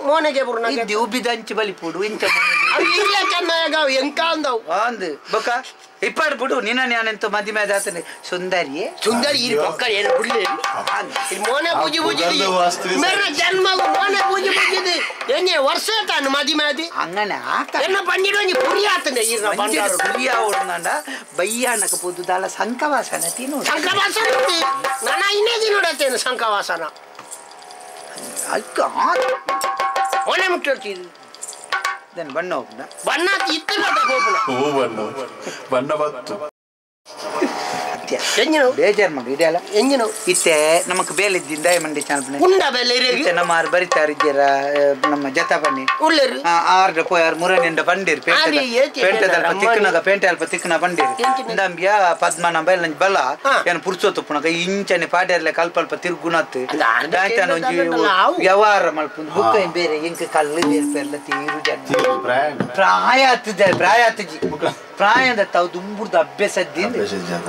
ಮೋನೆಗೆ ಬುರ್ನ ಇದ್ದಿ ಉಬ್ಬಿದ ಅಂಚಿ ಬಲಿಪುಡು ಇಂಚ ಅವು ಇಲ್ಲ ಚಂದ ಎಂಕ ಅಂದವು ಅಂದು ಬೊಕ ಇಪ್ಪಾಡು ಬಿಡು ನಿನ್ನ ನಾನೆಂತ ಮದಿಮೆ ಆತನೆ ಸುಂದರಿಯೇ ಸುಂದರಿ ಇರಿ ಪಕ್ಕ ಏನು ಬಿಡ್ಲಿ ಮೋನೆ ಪೂಜೆ ಪೂಜೆ ಮೇರೆ ಜನ್ಮ ಮೋನೆ ಪೂಜೆ ಪೂಜೆದು ಎಣ್ಣೆ ವರ್ಷ ತಾನು ಮದಿಮೆ ಆದಿ ಅಂಗನೆ ಆತ ಎನ್ನ ಬಂದಿಡು ಒಂಜಿ ಪುರಿ ಆತನೆ ಇರ್ನ ಬಂಗಾರ ಪುರಿ ಆವಡುಂಡ ಬಯ್ಯಾನಕ ಪೂದುದಾಲ ಸಂಕವಾಸನ ತಿನ್ನು ಸಂಕವಾಸನ ನಾನ ಇನ್ನೇ ತಿನ್ನೋಡತ್ತೇನು ಸಂಕವಾಸನ ಅಕ್ಕ ಮೋನೆ ಮುಟ್ಟಿರ್ತೀವಿ then ಬಣ್ಣ ಹೋಗ್ದ ಬಣ್ಣ ಇತ್ತು ಹೂ ಬಣ್ಣ ಬಣ್ಣ ಬತ್ತು ಇದ್ಯ ಬೇಜಾರ್ ಮಾಡಿ ಇದೆಯಲ್ಲ ಎಂಜಿನ ಇತ್ತೆ ನಮಕ್ ಬೇಲೆ ಇದ್ದಿಂದ ಮಂಡಿ ಚಾನಲ್ ಉಂಡ ಬೇಲೆ ಇತ್ತೆ ನಮ್ಮ ಆರು ಬರಿತಾರ ಇದ್ದೀರ ನಮ್ಮ ಜತ ಬನ್ನಿ ಉಳ್ಳೇರು ಆರ್ಡ ಪೋಯ್ ಆರು ಮುರನಿಂದ ಬಂದಿರು ಪೇಂಟೆ ಅಲ್ಪ ತಿಕ್ಕನಾಗ ಪೇಂಟೆ ಅಲ್ಪ ತಿಕ್ಕನ ಬಂದಿರು ಇಂದಂಬಿಯ ಪದ್ಮನಾಭ ಎಲ್ಲ ಬಲ ಏನು ಪುರ್ಸೊತ್ತು ಪುನಕ ಇಂಚನೆ ಪಾಡ್ಯರ್ಲೆ ಕಲ್ಪ ಅಲ್ಪ ತಿರುಗುಣತ್ ಒಂಜಿ ವ್ಯವಹಾರ ಮಲ್ಪುಂದು ಬುಕ್ಕ ಬೇರೆ ಇಂಕ ಕಲ್ಲು ಬೇರೆ ಬೇರ್ಲ ತೀರು ಜನ ಪ್ರಾಯ ಆತದ ಪ್ರಾಯ ಆತಜಿ ಪ್ರಾಯದ ತಾವು ದುಂಬುರ್ದು ಅಭ್ಯಾಸ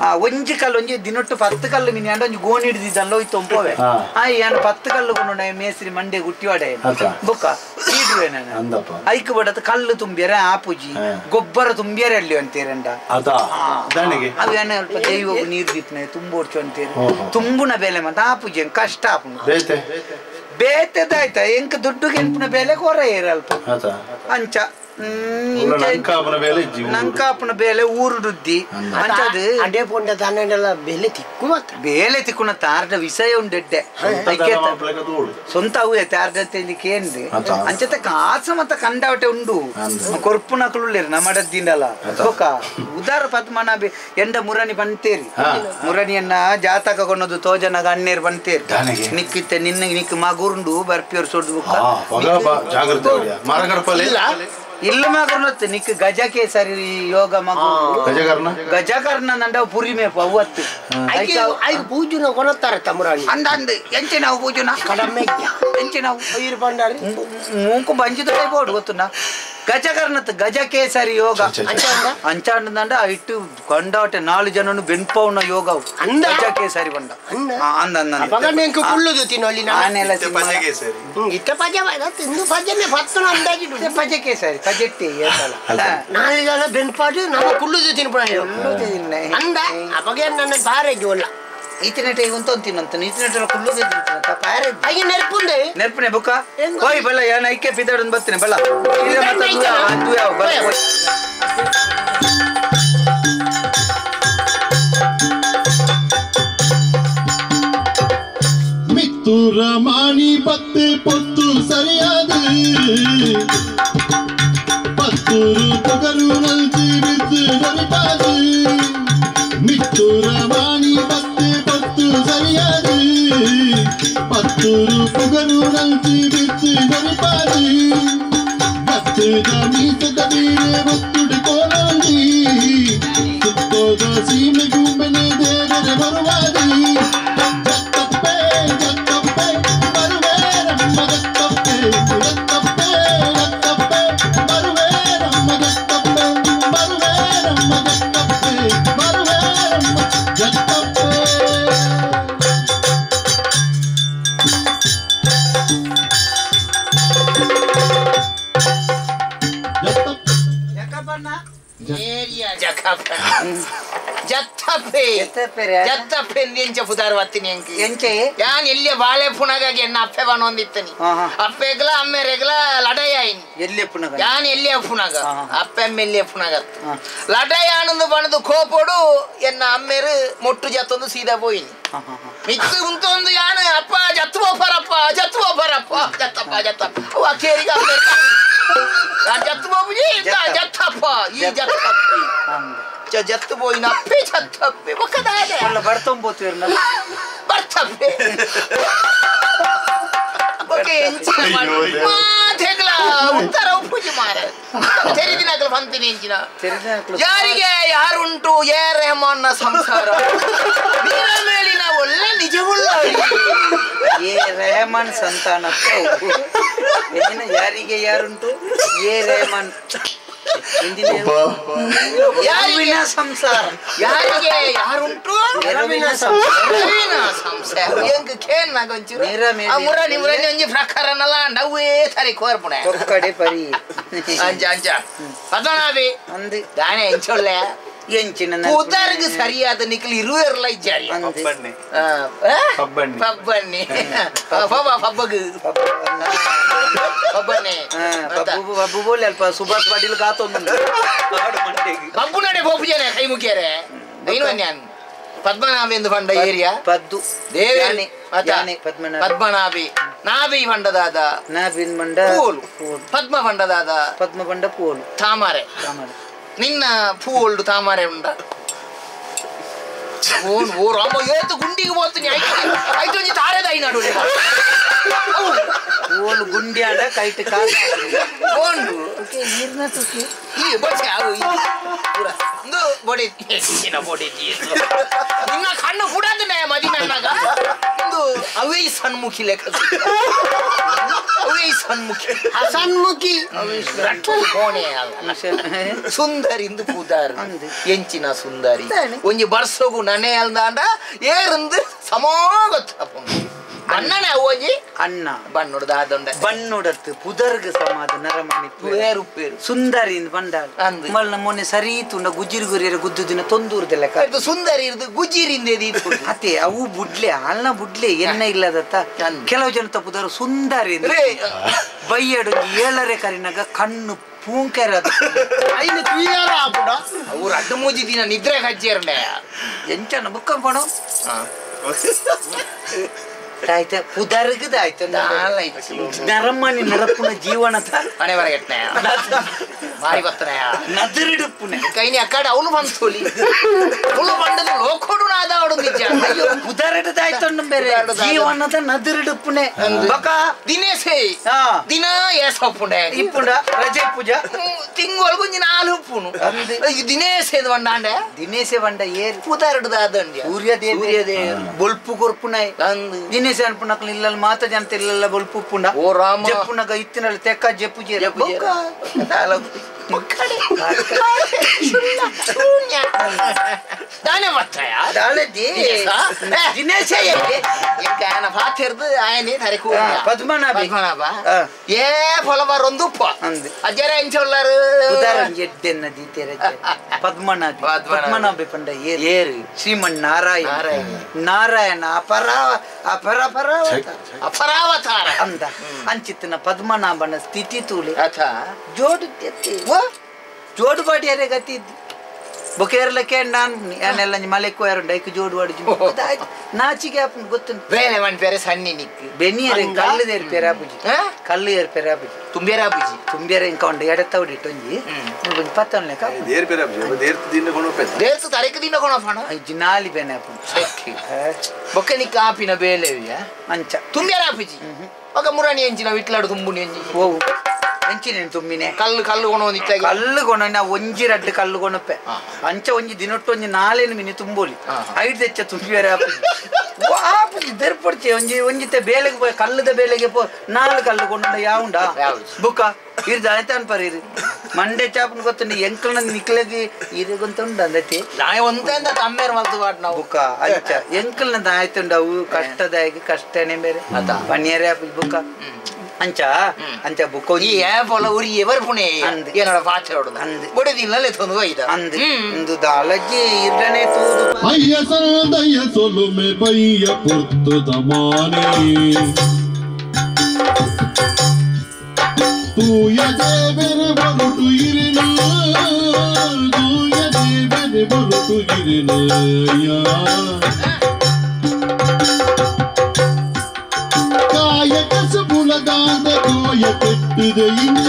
ಆ ಒಂಜಿ ಕಲ್ಲು ಒಂಜಿ ದಿನೊಟ್ಟು 10 ಕಲ್ಲು ಮಿನಿ ಅಂಡ ಒಂಜಿ ಗೋಣಿ ಹಿಡಿದಿದ್ದಲ್ಲ ಹೋಯ್ತು ಒಂಪೋವೆ ಆ ಏನು 10 ಕಲ್ಲು ಕೊಂಡು ಮೇಸ್ರಿ ಮಂಡೆ ಗುಟ್ಟಿವಾಡೆ ಬುಕ್ಕ ಈಡುವೆ ನಾನು ಐಕ್ ಬಡತ ಕಲ್ಲು ತುಂಬಿಯರೆ ಆಪುಜಿ ಗೊಬ್ಬರ ತುಂಬಿಯರೆ ಅಲ್ಲಿ ಅಂತೀರಂಡ ಅವು ಏನ ಅಲ್ಪ ದೈವಗೂ ನೀರು ದೀಪನೆ ತುಂಬೋಡ್ಚು ಅಂತೀರಿ ತುಂಬುನ ಬೆಲೆ ಮತ್ತೆ ಆಪುಜಿ ಕಷ್ಟ ಆಪುನ ಬೇತೆದಾಯ್ತ ಎಂಕ ದುಡ್ಡು ಗೆಂಪುನ ಬೆಲೆ ಕೊರ ಅಲ್ಪ ಅಂಚ ನಂಕಾಪುನ ಬೇಲೆ ಊರುಡುದ್ದಿ ಅಂಚದು ಅಡೆ ಪೊಂಡ ತಾನೆಲ್ಲ ಬೇಲೆ ತಿಕ್ಕು ಮಾತ್ರ ಬೇಲೆ ತಿಕ್ಕುನ ತಾರ್ದ ವಿಷಯ ಉಂಡೆಡ್ಡೆ ಸ್ವಂತ ಅವು ತಾರ್ದಂತೆ ಕೇಂದ್ರ ಅಂಚತೆ ಕಾಸು ಮತ್ತ ಕಂಡಾವಟೆ ಉಂಡು ಕೊರ್ಪುನಕುಲುಳ್ಳೇರು ನಮ್ಮಡದ್ದಿಂಡಲ ಬೊಕ ಉದಾರ ಪದ್ಮನಾಭಿ ಎಂಡ ಮುರಣಿ ಬಂತೇರಿ ಮುರಣಿಯನ್ನ ಜಾತಕ ಕೊನ್ನದು ತೋಜನಗ ಅಣ್ಣೇರು ಬಂತೇರಿ ನಿಕ್ಕಿತ್ತೆ ನಿನ್ನ ನಿಕ್ ಮಗುರುಂಡು ಬರ್ಪಿಯವ್ರು ಸೊಡ್ದು ಬುಕ್ಕ ಇಲ್ಲ ಮಗರ್ನತ್ತು ನಿಕ್ ಗಜ ಕೇಸರಿ ಯೋಗ ಮಗು ಗಜಕರ್ಣ ಗಜಕರ್ಣ ನಂಡ ಪುರಿ ಮೇಪು ಅವತ್ತು ಐಕ್ ಪೂಜುನ ಕೊನತ್ತಾರೆ ತಮುರಾಣಿ ಅಂದ ಅಂದ ಎಂಚೆ ನಾವು ಪೂಜುನ ಕಡಮೆ ಎಂಚೆ ನಾವು ಐರು ಬಂಡಾರಿ ಮೂಂಕು ಬಂಜಿದೊಡೆ ಬೋಡು ಗೊತ್ತುನ ಗಜಕರ್ಣತ್ ಗಜ ಕೇಸರಿ ಯೋಗ ಅಂಚಾಂಡ ಇಟ್ಟು ಕಂಡಾಟೆ 4 ಜನನು ಬೆನ್ಪೌನ ಯೋಗ ಗಜ ಕೇಸರಿ ಬಂಡ ಅಂದ ಅಂದ ಇತ್ತ ಪಜೆ ತಿಂದು ಪಜೆನೆ ಪತ್ತನ ಅಂದಾಜಿ ಪಜೆ ಕೇಸರಿ ಪಜೆಟ್ಟಿ 4 ಜನ ಬೆನ್ಪಾಡು ನಮ್ಮ ಕುಳ್ಳುದು ತಿನ್ಪುಣ ಅಂದ ಅಪಗೆ ನನ್ನ ಬಾರೆ ಜೋಲ್ಲ ಈತನೆಟ ಉಂತೊಂತಿನಂತ ಈತನೆಟ ಕುಳ್ಳುದು ತಿಂತ ಪಾರೆ ಅಯ್ಯ ನೆರ್ಪುಂದೆ ನೆರ್ಪುನೆ ಬುಕ್ಕ ಹೋಯ್ ಬಲ್ಲ ಏನ ಐಕೆ ಪಿದಾಡನ್ ಬರ್ತೇನೆ ಬಲ್ಲ ಮತ್ತೆ ಯಾವ ಬಲ್ಲ ಮಿತ್ತೂರ ಮಾಣಿ ಪತ್ತೆ ಪೊತ್ತು ಸರಿಯಾದ ಪತ್ತೂರು ಪೊಗರು ನಲ್ಜಿ ಬಿದ್ದು ನರಿಪಾದು ಮಿತ್ತೂರ ಮಾಣಿ ಪತ್ತೆ ಪೊತ್ತು ಸರಿಯಾದ ಪತ್ತೂರು ಪೊಗರು ನಲ್ಜಿ ಬಿದ್ದು ನರಿಪಾದು ಗತ್ತದ ಮೀಸದ ಬೀರೆ ಒತ್ತುಡಿ ಕೋಲಿ ಸುತ್ತೋದ ಸೀಮೆ ಗುಂಬನೆ ದೇವರ ಬರುವಾದಿ ಜತ್ತಪ್ಪೆ ಜತ್ತಪ್ಪೆ ಬರುವೆ ನಮ್ಮ ಜತ್ತಪ್ಪೆ ಜತ್ತಪ್ಪೆ ಜತ್ತಪ್ಪೆ ಬರುವೆ ನಮ್ಮ ಜತ್ತಪ್ಪೆ ಬರುವೆ ನಮ್ಮ ಜತ್ತಪ್ಪೆ ಬರುವೆ ನಮ್ಮ ಜತ್ತಪ್ಪೆ. ಜತ್ತಪ್ಪೆ ಜತ್ತಪ್ಪೆ ಎಂಚ ಪುದಾರ್ ವತ್ತಿನಿ ಎಂಚೆ ಯಾನ್ ಎಲ್ಲಿಯ ಬಾಳೆ ಪುಣಗಾಗಿ ಎನ್ನ ಅಪ್ಪೆ ಬಣ್ಣೊಂದಿತ್ತನಿ ಅಪ್ಪೆಗ್ಲ ಅಮ್ಮೆರೆಗ್ಲ ಲಡಾಯಿ ಎಲ್ಲಿ ಪುಣಗ ಯಾನ್ ಎಲ್ಲಿಯ ಪುಣಗ ಅಪ್ಪೆ ಅಮ್ಮ ಎಲ್ಲಿಯ ಪುಣಗತ್ತು ಲಡಾಯಿ ಆನಂದು ಬಣ್ಣದು ಕೋಪೋಡು ಎನ್ನ ಅಮ್ಮೇರು ಮೊಟ್ಟು ಜತ್ತೊಂದು ಸೀದಾ ಪೋಯಿನಿ ಮಿತ್ತು ಉಂತೊಂದು ಯಾನ್ ಅಪ್ಪ ಜತ್ತು ಬೋಪರಪ್ಪ ಜತ್ತು ಬೋಪರಪ್ಪ ಜತ್ತಪ್ಪ ಜತ್ತಪ್ಪ ಅವ ಕೇರಿಗ ಜತ್ತು ಬೋಪುಜಿ ಜತ್ತಪ್ಪ ಈ ಜತ್ತಪ್ಪ ಜತ್ತು ಬೋಯಿನ ಅಪ್ಪೆ ಜತ್ತಪ್ಪೆ ಒಕ್ಕದಾದೆ ಅಲ್ಲ ಬರ್ತೊಂಬೋತಿರ್ನ ಬರ್ತಪ್ಪೆ ಓಕೆ ಎಂಚಿನ ಮಾತೆಗ್ಲ ಉತ್ತರ ಉಪ್ಪುಜಿ ಮಾರೆ ತೆರಿದಿನಕಲು ಬಂತೀನಿ ಎಂಚಿನ ಯಾರಿಗೆ ಯಾರುಂಟು ಎ ರೆಹಮಾನ್ನ ಸಂಸಾರ ನೀರ ಮೇಲಿನ ಒಳ್ಳೆ ನಿಜವುಳ್ಳ ಎ ರೆಹಮಾನ್ ಸಂತಾನ ಯಾರಿಗೆ ಯಾರುಂಟು ಎ ರೆಹಮಾನ್ ಯಾರಿನ ಸಂಸಾರ ಯಾರಿಗೆ ಯಾರುಂಟು ಸಂಸಾರ ಎಂಕ್ ಕೇನ್ ಒಂಚೂರು ಆ ಮುರನಿ ಮುರನಿ ಒಂಜಿ ಪ್ರಕಾರನಲ್ಲ ನವ್ವೇ ತರಿ ಕೋರ್ಪುಣೆ ಕೊಕ್ಕಡೆ ಪರಿ ಅಂಚ ಅಂಚ ಪದ್ಮನಾಭಿ ಅಂದು ದಾನೆ ಎಂಚೊಳ್ಳೆ ಎಂಚಿನ ಪುದರ್ಗ್ ಸರಿಯಾದ ನಿಕ್ಲು ಇರುವೆರ್ಲ ಇಜ್ಜಾರಿ ಪಬ್ಬಣ್ಣಿ ಪಬ್ಬಣ್ಣಿ ಪಬ್ಬ ಪಬ್ಬಗ್ ಪಬ್ಬಣ್ಣಿ ಪಬ್ಬು ಪಬ್ಬು ಬೋಲೆ ಅಲ್ಪ ಸುಭಾಷ್ ಪಾಟೀಲ್ ಕಾತೊಂದು ಪಬ್ಬು ನಡೆ ಪೋಪುಜನೆ ಕೈ ಮುಗಿಯರೆ ಐನು ಅನ್ಯಾನ್ ಪದ್ಮನಾಭಿ ಎಂದು ಪಂಡ ಏರಿಯಾ ಪದ್ದು ದೇವೇನಿ ಪದ್ಮನಾಭಿ ಪದ್ಮನಾಭಿ ನಾಭಿ ಪಂಡದಾದ ನಾಭಿನ್ ಮಂಡ ಪೂಲು ಪದ್ಮ ಪಂಡದಾದ ಪದ್ಮ ಪಂಡ ಪೂಲು ತಾಮರೆ ತಾಮರೆ ನಿನ್ನ ಪೂಲ್ಡು ತಾಮರೆ ಉಂಡ ಓನ್ ಓ ರಾಮ ಏತು ಗುಂಡಿಗೆ ಹೋಗ್ತೀನಿ ಆಯ್ತು ಒಂಜಿ ತಾರೆದಾಯಿ ನಡು ಓಲ್ ಗುಂಡಿಯಾಡ ಕೈಟ್ ಕಾಲು ಓಂಡು ಈ ಬಚ್ಚೆ ಅವು ಇಂದು ಬೊಡೆ ಹೆಚ್ಚಿನ ಬೊಡೆ ನಿನ್ನ ಕಣ್ಣು ಹುಡದನೆ ಮದಿಮೆ ಇಂದು ಅವೇ ಸಣ್ಮುಖಿ ಲೆಕ್ಕ ಅವೇ ಸಣ್ಮುಖಿ ಅಸನ್ಮುಖಿ ಕೋಣೆ ಸುಂದರಿ ಇಂದು ಪೂದಾರ್ ಎಂಚಿನ ಸುಂದರಿ ಒಂಜಿ ಬರ್ಸೋಗು ನನೆ ಅಲ್ದಾಂಡ ಏರಿಂದು ಸಮಾಗತ್ತ ಅಣ್ಣನೇ ಒಂಜಿ ಅಣ್ಣ ಬಣ್ಣುಡ್ದ ಆದೊಂಡ ಬಣ್ಣುಡತ್ತು ಪುದರ್ಗ ಸಮಾದ ನರಮಣಿ ಪೇರು ಪೇರು ಸುಂದರಿ ಇಂದು ಬಂದಾಳ ಮಲ್ನ ಮೊನ್ನೆ ಸರಿ ತುಂಡ ಗುಜಿರಿ ಗುರಿಯರ ಗುದ್ದು ದಿನ ತೊಂದೂರ್ದೆಲ್ಲ ಅದು ಸುಂದರಿ ಇರ್ದು ಗುಜಿರಿಂದ ಅತ್ತೆ ಅವು ಬುಡ್ಲೆ ಅಲ್ನ ಬುಡ್ಲೆ ಎಣ್ಣೆ ಇಲ್ಲದತ್ತ ಕೆಲವು ಜನ ತಪ್ಪುದಾರು ಸುಂದರಿ ಬೈಯಡು ಏಳರೆ ಕರಿನಾಗ ಕಣ್ಣು ಪೂಂಕೆರ ಐನು ತುಯ್ಯಾರ ಆಪುಡ ಅವ್ರು ಅಡ್ಡ ಮೂಜಿ ದಿನ ನಿದ್ರೆ ಹಚ್ಚಿರ್ನೆ ಎಂಚನ ಬುಕ್ಕಂಪಣ ಆಯ್ತ ಪುದರ್ಗದ ಆಯ್ತು ನರಮಣಿ ನರಪುನ ಜೀವನದ ಮನೆ ಹೊರಗೆಟ್ನೆ ಮಾರಿ ಬತ್ತನೆಯ ನದರಿಡುಪ್ಪುನೆ ಕೈನಿ ಅಕ್ಕಡ ಅವನು ಬಂತೋಲಿ ಅವಳು ಬಂಡದ ಲೋಕೋಡು ನಾದ ಅವಡು ನಿಜ ಅಯ್ಯೋ ಪುದರಿಡದ ಆಯ್ತು ಬೇರೆ ಜೀವನದ ನದರಿಡುಪ್ಪುನೆ ಬಕ ದಿನೇಶೇ ದಿನ ಏಸಪ್ಪುಂಡೆ ಇಪ್ಪುಂಡ ರಜೆ ಪೂಜಾ ತಿಂಗೊಳಗು ನಾಲು ಉಪ್ಪುನು ದಿನೇಶ್ ಬಂಡಾಂಡೆ ದಿನೇಶೆ ಬಂಡ ಏರ್ ಪುದರಿಡದ ಆದಂಡ್ಯ ಸೂರ್ಯದೇವ ಸೂರ್ಯದೇವ ಬೊಲ್ಪು ಕೊರ್ಪುನೈ ದಿನೇಶ ಅನ್ಪುನಕ್ಲು ಇಲ್ಲಲ್ಲಿ ಮಾತ ಜನ ಇಲ್ಲಲ್ಲ ಬೊಲ್ಪು ಉಪ್ಪುಂಡ ಓ ರಾಮ ಜಪ್ಪುನಗ ಇತ್ತಿನಲ್ಲಿ ತೆಕ್ಕ ಜಪ್ಪು ದಾನೆ ಬತ್ತಾಯ ದಿನೇಶ ಪಾತಿರ್ದು ಆಯನೆ ತರಕು ಪದ್ಮನಾಭ ಪದ್ಮನಾಭ ಏ ಫಲವಾರ ಒಂದು ಉಪ್ಪ ಅಜ್ಜರ ಎಂಚೊಲ್ಲಾರು ಎಡ್ಡೆನ್ನ ದೀತೆರ ಪದ್ಮನಾಭ ಪದ್ಮನಾಭ ಪಂಡ ಏರು ಶ್ರೀಮನ್ ನಾರಾಯಣ ನಾರಾಯಣ ಅಪರ ಅಪರ ಅಪರಾವತಾರ ಅಂದ ಅಂಚಿತ್ತಿನ ಪದ್ಮನಾಭನ ಸ್ಥಿತಿ ತೂಲೆ ಜೋಡು ಜೋಡು ಬಾಡಿಯರೇ ಗತಿ ಇದ್ದು ಬೊಕೇರ್ಲ ಕೇಂಡ ಏನೆಲ್ಲ ಮಲೆ ಕೋಯರುಂಡ ಐಕ್ ಜೋಡು ವಾಡಿ ನಾಚಿಗೆ ಆಪುಂಡು ಗೊತ್ತುಂಟು ಬೇರೆ ಮಣ್ ಬೇರೆ ಸಣ್ಣಿ ನಿಕ್ ಬೆನಿಯರೆ ಕಲ್ಲು ದೇರ್ಪೇರ ಆಪುಜಿ ಕಲ್ಲು ಏರ್ಪೇರ ಆಪುಜಿ ತುಂಬೇರ ಆಪುಜಿ ತುಂಬೇರ ಇಂಕ ಉಂಡು ಎಡತ್ತ ಉಡಿಟ್ಟು ಒಂಜಿ ಪತ್ತೊನ್ಲೆಕ ದೇರ್ಪೇರ ಆಪುಜಿ ದೇರ್ತು ದಿನ ಕೊಣಪೆ ದೇರ್ತು ತರಕ ದಿನ ಕೊಣಪಣ ಐಜಿ ನಾಲಿ ಬೇನೆ ಆಪುಂಡು ಬೊಕ್ಕ ನಿಕ್ ಆಪಿನ ಬೇಲೆವಿಯ ಅಂಚ ತುಂಬೇರ ಆಪುಜಿ ఒక ಮುರಾಣಿ ಎಂಚಿನ ವಿಟ್ಲಾಡು ತುಂಬುನಿ ಎಂಜಿ ಓ ಎಂಚಿನ ತುಂಬಿನೆ ಕಲ್ಲು ಕಲ್ಲು ಕೊಣ ಕಲ್ಲು ಕೊಣ ನಾವು ಒಂಜಿ ರಡ್ಡು ಕಲ್ಲು ಕೊಣಪ್ಪೆ ಅಂಚ ಒಂಜಿ ದಿನೊಟ್ಟು ಒಂಜಿ ನಾಲೇನು ಮಿನಿ ತುಂಬೋಲಿ ಐದು ಹೆಚ್ಚ ತುಂಬಿಯರೆ ಆಪುಜಿ ಆಪುಜಿ ದೆರ್ಪೊಡ್ಚೆ ಒಂಜಿ ಒಂಜಿತೆ ಬೇಲೆಗೆ ಪೋ ಕಲ್ಲುದ ಬೇಲೆಗೆ ಪೋ ನಾಲ್ ಕಲ್ಲು ಕೊಂಡ ಯಾವುಂಡ ಬುಕ್ಕ ಇರ್ದ ಆಯ್ತ ಅನ್ಪರ್ ಇರು ಮಂಡೆ ಚಾಪನ್ ಗೊತ್ತುಂಡು ಎಂಕಲ್ನ ನಿಕ್ಲಗಿ ಇರಗೊಂತ ಉಂಡು ಅಂದತಿ ಒಂದ ತಮ್ಮೇರ್ ಮಲ್ತು ಬಾಟ್ ನಾವು ಬುಕ್ಕ ಅಂಚ ಎಂಕಲ್ನ ಆಯ್ತುಂಡು ಅವು ಕಷ್ಟದಾಗಿ ಕಷ್ಟನೇ ಬೇರೆ ಪನಿಯರೇ ಆಪುಜಿ ಬುಕ್ಕ ಅಂಚ ಅಂಚ ಬುಕ್ಕ ಈ ಪೊಲ ಉರಿ ಎವರ್ ಪುಣೆ ಏನೋಡ ಪಾಚರೋಡು ಅಂದ್ ಬೊಡೆದಿಲ್ಲಲೆ ತೊಂದು ಒಯ್ದ ಅಂದ್ ಇಂದು ದಾಲಜ್ಜಿ ಇರ್ಡನೆ ತೂದು ಅಯ್ಯ ಸದಯ ಸೊಲುಮೆ ಬಯ್ಯ ಪುರ್ತುದ ಮಾನೆ ತೂಯ ದೇವರ ಬರುಟು ಇರಿನ ತೂಯ ದೇವರ ಬರುಟು ಇರಿನಯ್ಯ ಕೋಯ ಕೆಟ್ಟಿದೆ ಇಂಚ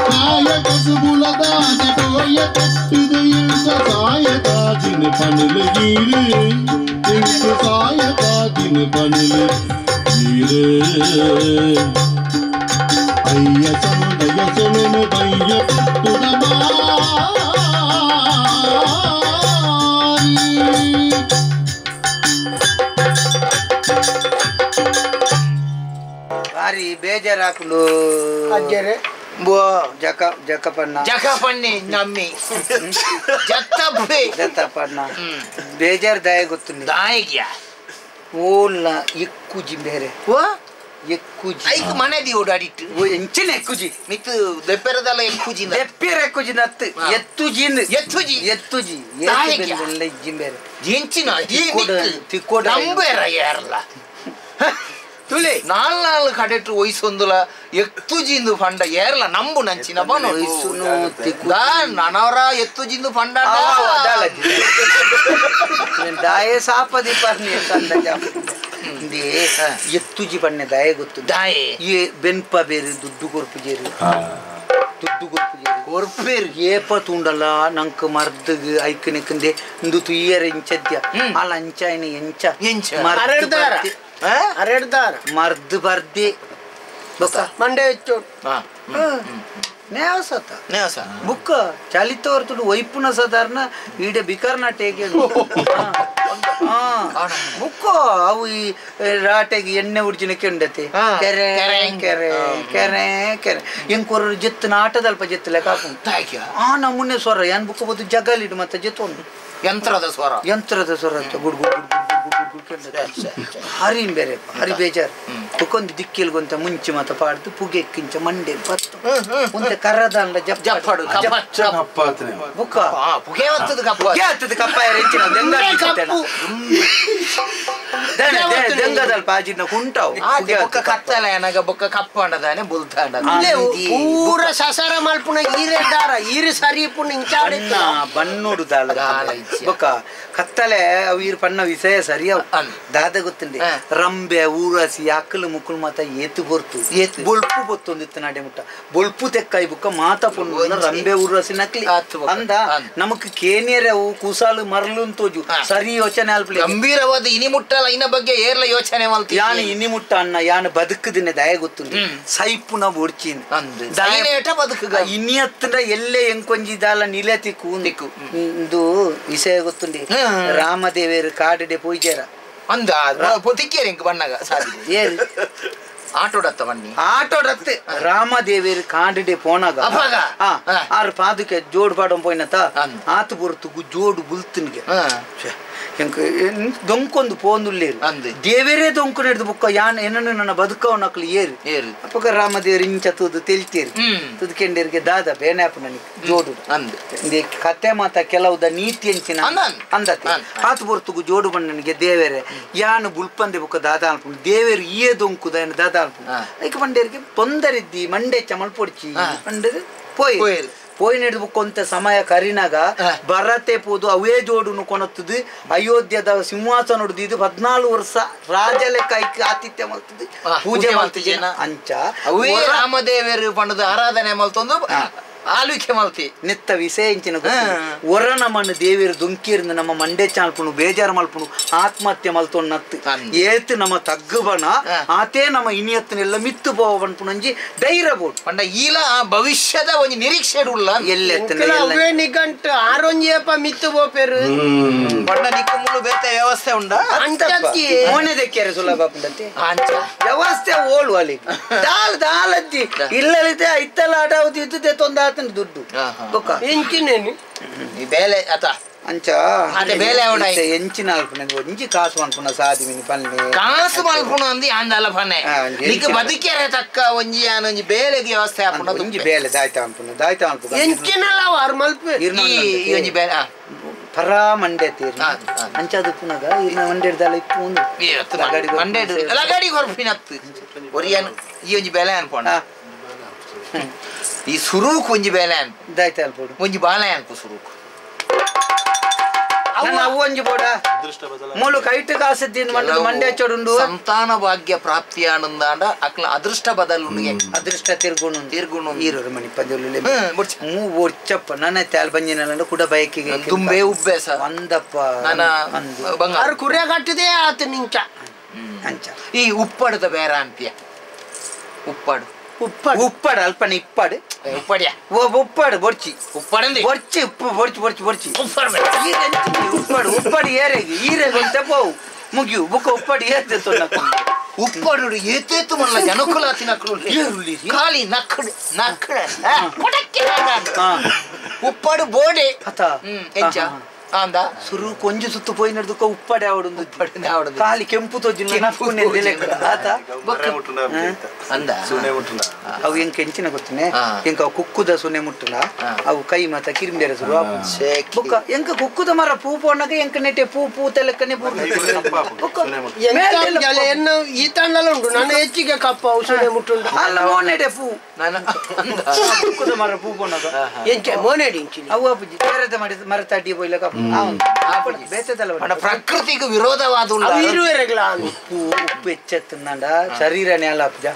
ಕಾಯ ಕಸುಬುಲದಾದ ಕೋಯ ಕೆಟ್ಟಿದೆ ಇಂಚ ಸಾಯದಾದಿನ ಪಣಲು ಗೀರು ಇಂಕು ಸಾಯದಾದಿನ ಪಣಲು ಗೀರು ಅಯ್ಯ ಸಂದಯ ಸೊಲುನು ಬಯ್ಯ ಪುತ್ತುದ ಬಾರಿ ಬೇಜಾರಾಪುಂಡು ಅಜ್ಜರೆ ಬೋ ಜಕ ಜಕಪಣ್ಣ ಜಕಪಣ್ಣೆ ನಮ್ಮಿ ಜತ್ತಪ್ಪೆ ಜತ್ತಪ್ಪಣ್ಣ ಬೇಜಾರು ದಾಯ ಗೊತ್ತುಂಡು ದಾಯಗ್ಯ ಓಲ್ಲ ಎಕ್ಕುಜಿ ಬೇರೆ ಓ ಎಕ್ಕುಜಿ ಐಕ್ ಮನೆ the ಓಡಾಡಿಟ್ಟು ಓ ಎಂಚಿನ ಎಕ್ಕುಜಿ ಮಿತ್ತು ದೆಪ್ಪೆರದಲ್ಲ ಎಕ್ಕುಜಿ ದೆಪ್ಪೆರ ಎಕ್ಕುಜಿ ನತ್ತು ಎತ್ತುಜಿ ಎತ್ತುಜಿ ಎತ್ತುಜಿ ಇಜ್ಜಿ ಬೇರೆ ಎಂಚಿನ ತಿಕ್ಕೋಡ ನಂಬೇರ ಯಾರಲ್ಲ ತುಳಿ ನಾಲ್ ನಾಲ್ ಕಡೆಟ್ ಒಯ್ಸೊಂದುಲ ಎತ್ತುಜಿಂದು ಪಂಡ ಏರ್ಲ ನಂಬು ನಂಚಿನ ಬನು ನನವರ ಎತ್ತುಜಿಂದು ಪಂಡ ದಾಯ ಸಾಪದಿ ಪರ್ನಿ ಎತ್ತುಜಿ ಪಣ್ಣೆ ದಾಯ ಗೊತ್ತು ದಾಯೆ ಈ ಬೆನ್ಪ ಬೇರೆ ದುಡ್ಡು ಕೊರ್ಪು ಜೇರು ದುಡ್ಡು ಕೊರ್ಪೇರು ಏಪ ತೂಂಡಲ್ಲ ನಂಕ್ ಮರ್ದಗ್ ಐಕ್ ನೆಕ್ಕಂದೆ ಇಂದು ತುಯ್ಯರ ಇಂಚದ್ಯ ಅಲ್ಲ ಅಂಚಾಯಿನ ಎಂಚ ಎಂಚ ಅರೆಡ್ದಾರ ಮರ್ದು ಬರ್ದೆ ಬೊಕ್ಕ ಮಂಡೆ ಹೆಚ್ಚು ನೇವಸತ ನೇವಸ ಬುಕ್ಕ ಚಲಿತೋರ್ತುಡು ವೈಪುನ ಸಾಧಾರಣ ಈಡೆ ಬಿಕರ್ನಾಟೆಗೆ ಬುಕ್ಕ ಅವು ಈ ರಾಟೆಗೆ ಎಣ್ಣೆ ಉಡ್ಜಿನಕ್ಕೆ ಉಂಡತೆ ಕೆರೆ ಕೆರೆ ಕೆರೆ ಕೆರೆ ಎಂಕೊರ ಜೆತ್ತು ನಾಟದಲ್ಪ ಜೆತ್ತು ಲೆಕ್ಕ ಹಾಕು ಆ ನಮ್ಮನ್ನೇ ಸ್ವರ ಏನ್ ಬುಕ್ಕ ಬೋದು ಜಗಲಿಡು ಮತ್ತೆ ಜೆತ್ತು ಉಂಟು ಯಂತ್ರದ ಸ್ವರ ಯಂತ್ರದ ಸ್ವರ ಅಂತ ಗುಡ್ ಗುಡ್ ಗುಡ್ ಗುಡ್ ಹರಿ ಬೇರೆ ಹರಿ ಬೇಜಾರು ಬುಕ್ಕೊಂದು ದಿಕ್ಕಿಲ್ಗೊಂತ ಮುಂಚೆ ಮಾತ ಪಾಡ್ದು ಪುಗೆ ಕಿಂಚ ಮಂಡೆ ಬತ್ತು ಒಂತೆ ಕರದಂಡ ಜಪ್ಪಡು ಬುಕ್ಕ ಪುಗೆ ಹೊತ್ತದ ಕಪ್ಪ ಪುಗೆ ಹತ್ತದ ಕಪ್ಪ ಹೆಚ್ಚಿನ ದೆಂಗದಲ್ಪ ಆಜಿನ ಕುಂಟಾವು ಬೊಕ್ಕ ಕತ್ತಲ ಏನಾಗ ಬೊಕ್ಕ ಕಪ್ಪಂಡದಾನೆ ಬುಲ್ತಾಂಡ ಪೂರ ಸಸರ ಮಲ್ಪುನ ಈರೆ ದಾರ ಈರು ಸರಿ ಪುಣ್ಣ ಇಂಚಾಡೆ ಬಣ್ಣೋಡು ದಾಲ ಬೊಕ್ಕ ಕತ್ತಲೆ ಅವು ಈರು ಪಣ್ಣ ವಿಷಯ ಸರಿಯಾವು ದಾದ ಗೊತ್ತುಂಡೆ ರಂಬೆ ಊರಸಿ ಅಕ್ಕಲು ಮುಕ್ಕಲು ಮಾತ ಏತು ಬೊರ್ತು ಏತು ಬೊಲ್ಪು ಬೊತ್ತೊಂದಿತ್ತು ನಾಡೆ ಮುಟ್ಟ ಬೊಲ್ಪು ತೆಕ್ಕಾಯಿ ಬುಕ್ಕ ಮಾತ ಪೊಣ್ಣು ರಂಬೆ ಊರಸಿ ನಕ್ಲಿ ಅಂದ ನಮಕ್ ಕೇನಿಯರೆ ಅವು ಕೂಸಾಲು ಮರಲು ತೋಜು ಸರಿ ಯೋಚನೆ ಅಲ್ಪ ಗಂಭೀರವಾದ ಇನಿ ಮುಟ್ಟಲ್ಲ ಇನ್ನ ಬಗ್ಗೆ ಏರ್ಲ ಯೋಚನೆ ಮಲ್ತಿ ಯಾನು ಇನಿ ಮುಟ್ಟ ಅಣ್ಣ ಯಾನು ಬದುಕುದಿನ ದಯ ಗೊತ್ತುಂಡು ಸೈಪುನ ಬೊಡ್ಚಿನ್ ದಯನೇಟ ಬದುಕುಗ ಇನಿ ಹತ್ತಂಡ ಎಲ್ಲೆ ಎಂಕೊಂಜಿ ದಾಲ ನಿಲೆ ತಿಕ್ಕು ತಿಕ್ಕು ಇಂದು ವಿಷಯ ಗೊತ್ತುಂಡಿ ರಾಮದೇವೇರು ಕಾಡಿಡೆ ಪೂಜಾರ ಅಂದ ತಿಕ್ಕೇರಿ ಇಂಕ್ ಬಣ್ಣಗ ಸಾದಿ ಏರು ಆಟೋಡತ್ತ ಬನ್ನಿ ಆಟೋಡತ್ತೆ ರಾಮದೇವೇರು ಕಾಡಿಡೆ ಪೋನಾಗ ಆರು ಪಾದಕ್ಕೆ ಜೋಡು ಪಾಡಂ ಪೋಯ್ನತ ಆತು ಬೊರ್ತುಗು ಜೋಡು ಬುಲ್ತನ್ಗೆ ದೊಂಕೊಂದು ಪೋಂದುಲ್ಲೇರು ದೇವೇರೇ ದೊಂಕು ನಡೆದು ಬುಕ್ಕ ಯಾನ್ ಏನನ್ನು ನನ್ನ ಬದುಕವನಕ್ಲು ಏರು ಏರು ಅಪ್ಪಗ ರಾಮದೇವರು ಇಂಚ ತೂದು ತೆಲ್ತೇರು ತುದುಕೆಂಡೇರಿಗೆ ದಾದ ಬೇನಾಪು ನನಗೆ ಜೋಡು ಅಂದ ಕತೆ ಮಾತ ಕೆಲವುದ ನೀತಿ ಅಂಚಿನ ಅಂದತೆ ಆತು ಬೊರ್ತುಗು ಜೋಡು ಬಣ್ಣನಿಗೆ ದೇವೇರೆ ಯಾನು ಬುಲ್ಪಂದೆ ಬುಕ್ಕ ದಾದ ಅನ್ಪುಂಡು ದೇವೇರು ಈಯೇ ದೊಂಕುದ ಏನು ದಾದ ಅನ್ಪುಂಡು ಐಕ ಬಂಡೇರಿಗೆ ತೊಂದರಿದ್ದಿ ಮಂಡೆ ಚಮಲ್ ಪೊಡ್ಚಿ ಮಂಡೇರು ಪೋಯ್ ಪೋಯಿನೆಡ್ದು ಬುಕ್ಕೊಂತ ಸಮಯ ಕರಿನಾಗ ಭರತೆ ಪೋದು ಅವೇ ಜೋಡುನು ಕೊನತ್ತದು ಅಯೋಧ್ಯದ ಸಿಂಹಾಸನ ಹೊಡೆದು 14 ವರ್ಷ ರಾಜ ಲೆಕ್ಕ ಆತಿಥ್ಯ ಮಲ್ತದು ಪೂಜೆ ಮಲ್ತಿಜೆ ಅಂಚ ಅವೇ ರಾಮದೇವರು ಪಂಡದ ಆರಾಧನೆ ಮಲ್ತೊಂದು ಆಳ್ವಿಕೆ ಮಲ್ತಿ ನಿತ್ತ ವಿಷಯ ಇಂಚಿನ ಒರ ನಮ್ಮನ್ನು ದೇವಿಯರು ದೊಂಕಿರ್ದು ನಮ್ಮ ಮಂಡೆ ಚಾಲ್ಪುಣು ಬೇಜಾರು ಮಲ್ಪುಣು ಆತ್ಮಹತ್ಯೆ ಮಲ್ತೊಂಡು ನತ್ತು ಏತು ನಮ್ಮ ತಗ್ಗುಬಣ ಆತೇ ನಮ್ಮ ಇನಿಯತ್ತನೆಲ್ಲ ಮಿತ್ತು ಪೋವ ಪನ್ಪುಣಂಜಿ ಧೈರ್ಯ ಬೋಡು ಪಂಡ ಈಲ ಆ ಭವಿಷ್ಯದ ಒಂಜಿ ನಿರೀಕ್ಷೆ ಉಲ್ಲ ಎಲ್ಲೆತ್ತನೆ ನಿಗಂಟು ಆರೊಂಜಿಯಪ್ಪ ಮಿತ್ತು ಪೋಪೆರು ಪಂಡ ನಿಕ್ಕು ಮುಳ್ಳು ಬೇತೆ ವ್ಯವಸ್ಥೆ ಉಂಡ ಮೋನೆ ದೆಕ್ಕಿಯರೆ ಸುಲಭ ಪಂಡತೆ ವ್ಯವಸ್ಥೆ ಓಳು ಅಲ್ಲಿ ದಾಲ್ ದಾಲದ್ದಿ ಇಲ್ಲಲಿತೆ ಇತ್ತಲ್ಲ ಆಟ ಇದ್ದುದೇ ತೊಂದ ದುಡ್ಡು ಎಂಚಿನೇನು ಈ ಬೇಲೆ ಅತ ಅಂಚ ಅದೇ ಬೇಲೆ ಅವಡ ಎಂಚಿನ ಅಲ್ಪನೆ ಒಂಜಿ ಕಾಸು ಅನ್ಪುನ ಸಾದಿ ಮಿನಿ ಪನ್ನೆ ಕಾಸು ಮಲ್ಪುಣ ಅಂದಿ ಅಂದಲ್ಲ ಪನ್ನೆ ನಿಕ್ ಬದುಕೆರೆ ತಕ್ಕ ಒಂಜಿ ಯಾನ್ ಒಂಜಿ ಬೇಲೆಗೆ ವ್ಯವಸ್ಥೆ ಆಪುನ ಒಂಜಿ ಬೇಲೆ ದಾಯ್ತ ಅನ್ಪುನ ದಾಯ್ತ ಅನ್ಪುನ ಎಂಚಿನಲ್ಲ ವಾರ್ ಮಲ್ಪು ಈ ಒಂಜಿ ಬೇಲೆ ಪರಾ ಮಂಡೆ ತೀರ್ ಅಂಚಾದ ಪುನಗ ಇರ್ನ ಮಂಡೆಡ್ದಲ್ಲ ಇಪ್ಪು ಒಂದು ಮಂಡೆಡ್ ಲಗಡಿ ಕೊರ್ಪಿನತ್ತು ಒರಿಯನ್ ಈ ಒಂಜಿ ಬೇಲೆ ಅನ್ಪೋಣ ಈ ಸುರೂಕ್ ಒಂಜಿ ಬೇಲೆ ಅನ್ಪು ದಾಯ್ತ ಅಲ್ಪೋಡು ಒಂಜಿ ಬಾಲೆ ಅನ್ಪು ಸುರೂಕ್ ಅವು ಒಂಜಿ ಬೋಡ ಮೂಲು ಕೈಟ್ ಕಾಸದ್ದಿನ ಮಂಡದ ಮಂಡೆ ಚೊಡುಂಡು ಸಂತಾನ ಭಾಗ್ಯ ಪ್ರಾಪ್ತಿಯಾನಂದಾಂಡ ಅಕ್ಲ ಅದೃಷ್ಟ ಬದಲು ಅದೃಷ್ಟ ತಿರ್ಗುಣು ತಿರ್ಗುಣು ಈರೋರು ಮಣಿ ಪಂಜುಲಿ ಮೂ ಒಚ್ಚಪ್ಪ ನನ್ನ ತ್ಯಾಲ್ ಬಂಜಿನಲ್ಲ ಕೂಡ ಬೈಕಿಗೆ ತುಂಬೆ ಉಬ್ಬೇಸ ಅಂದಪ್ಪ ನನ್ನ ಬಂಗಾರ ಕುರಿಯ ಕಟ್ಟಿದೆ ಆತ ನಿಂಚ ಅಂಚ ಈ ಉಪ್ಪಡದ ಬೇರ ಅಂತೀಯ ಉಪ್ಪಾಡು ಉಪ್ಪಾಡು ಉಪ್ಪಾಡು ಅಲ್ಪನೆ ಇಪ್ಪಾಡು ಉಪ್ಪಾಡಿಯಾ ಉಪ್ಪಾಡು ಬೊರ್ಚಿ ಉಪ್ಪಾಡಂದಿ ಬೊರ್ಚಿ ಉಪ್ಪು ಬೊರ್ಚಿ ಬೊರ್ಚಿ ಬೊರ್ಚಿ ಉಪ್ಪಾಡು ಉಪ್ಪಾಡು ಉಪ್ಪಾಡು ಏರೆಗೆ ಈರೆಗೆ ಒಂತೆ ಪೋವು ಮುಗಿಯು ಬುಕ್ಕ ಉಪ್ಪಾಡು ಏರ್ತೆ ತೊನ್ನಕು ಉಪ್ಪಾಡು ಏತೇತು ಮಲ್ಲ ಜನಕುಲ ತಿನಕುಲು ಖಾಲಿ ನಕ್ಕಡು ನಕ್ಕಡ ಕೊಡಕ್ಕೆ ಉಪ್ಪಾಡು ಬೋಡೆ ಅತ ಎಂಚ ಅಂದ ಸುರು ಕೊಂಜು ಸುತ್ತು ಪೋಯಿ ನಡ್ದುಕ ಉಪ್ಪಾಡೆ ಆವಡುಂದು ಉಪ್ಪಾಡೆ ಆವಡುಂದು ಖಾಲಿ ಕೆಂಪು ತೋಜಿನ ನಕ್ಕುನೆ ಆತ ಅಂದ ಸುನೆ ಮುಟ್ಟುನ ಅವು ಎಂಕ ಎಂಚಿನ ಗೊತ್ತನೆ ಎಂಕ ಕುಕ್ಕುದ ಸುನೆ ಮುಟ್ಟುನ ಅವು ಕೈ ಮಾತ ಕಿರಿಂಬೇರೆ ಸುರು ಬುಕ್ಕ ಎಂಕ ಕುಕ್ಕುದ ಮರ ಪೂ ಪೋನಾಗ ಎಂಕ ನೆಟೆ ಪೂ ಪೂ ತೆಲಕ್ಕನೆ ಪೂ ಬುಕ್ಕ ಎನ್ನ ಈ ತಂಡಲ ಉಂಟು ನಾನು ಹೆಚ್ಚಿಗೆ ಕಪ್ಪ ಅವು ಸುನೆ ಮುಟ್ಟುಂಡು ಅಲ್ಲ ಮೋನೆಡೆ ಪೂ ನಾನು ಕುಕ್ಕುದ ಮರ ಪೂ ಪೋನಾಗ ಎಂಚ ಮೋನೆಡಿ ಇಂಚಿನ ಅವು ಅಪ್ಪುಜಿ ತೇರದ ಮಾಡಿ ಮರ ತಡ್ಡಿ ಪೋಯ್ಲ ಕಪ್ಪ ಬೇತೆದಲ್ಲ ಪ್ರಕೃತಿಗೆ ವಿರೋಧವಾದ ಉಪ್ಪು ಉಪ್ಪು ಹೆಚ್ಚತ್ತಂಡ ಶರೀರನೇ ಅಲ್ಲ ಆಪುಜ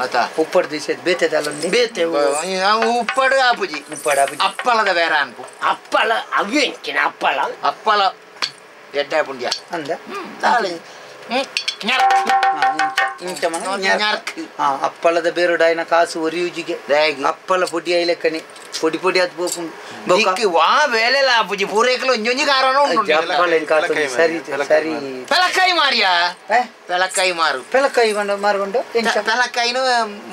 ಉಪ್ಪಡು ದಿವಸ ಬೇತೆದಲ್ಲ ಬೇತೆ ಉಪ್ಪಡು ಆಪುಜಿ ಉಪ್ಪಡು ಆಪುಜಿ ಅಪ್ಪಳದ ಬೇರೆ ಅನ್ಪು ಅಪ್ಪಳ ಅವೇ ಅಪ್ಪಳ ಅಪ್ಪಳ ಎಡ್ಡೆ ಪುಂಡ್ಯ ಅಂದ ಅಪ್ಪಳದ ಬೇರುಡಾಯಿನ ಕಾಸು ಒರಿಯುಜಿಗೆ ಅಪ್ಪಳ ಪೊಡಿ ಐಲೆಕ್ಕನೆ ಪೊಡಿ ಪೊಡಿ ಅದು ಪೋಪುಂಡು ವಾ ಬೇಲೆಲ ಆಪುಜಿ ಪೂರೈಕಲು ಒಂಜೊಂಜಿ ಕಾರಣ ಉಂಟು ಸರಿ ಸರಿ ಪೆಲಕಾಯಿ ಮಾರಿಯಾ ಪೆಲಕಾಯಿ ಮಾರು ಪೆಲಕಾಯಿ ಮಾರುಂಡು ಪೆಲಕಾಯಿನ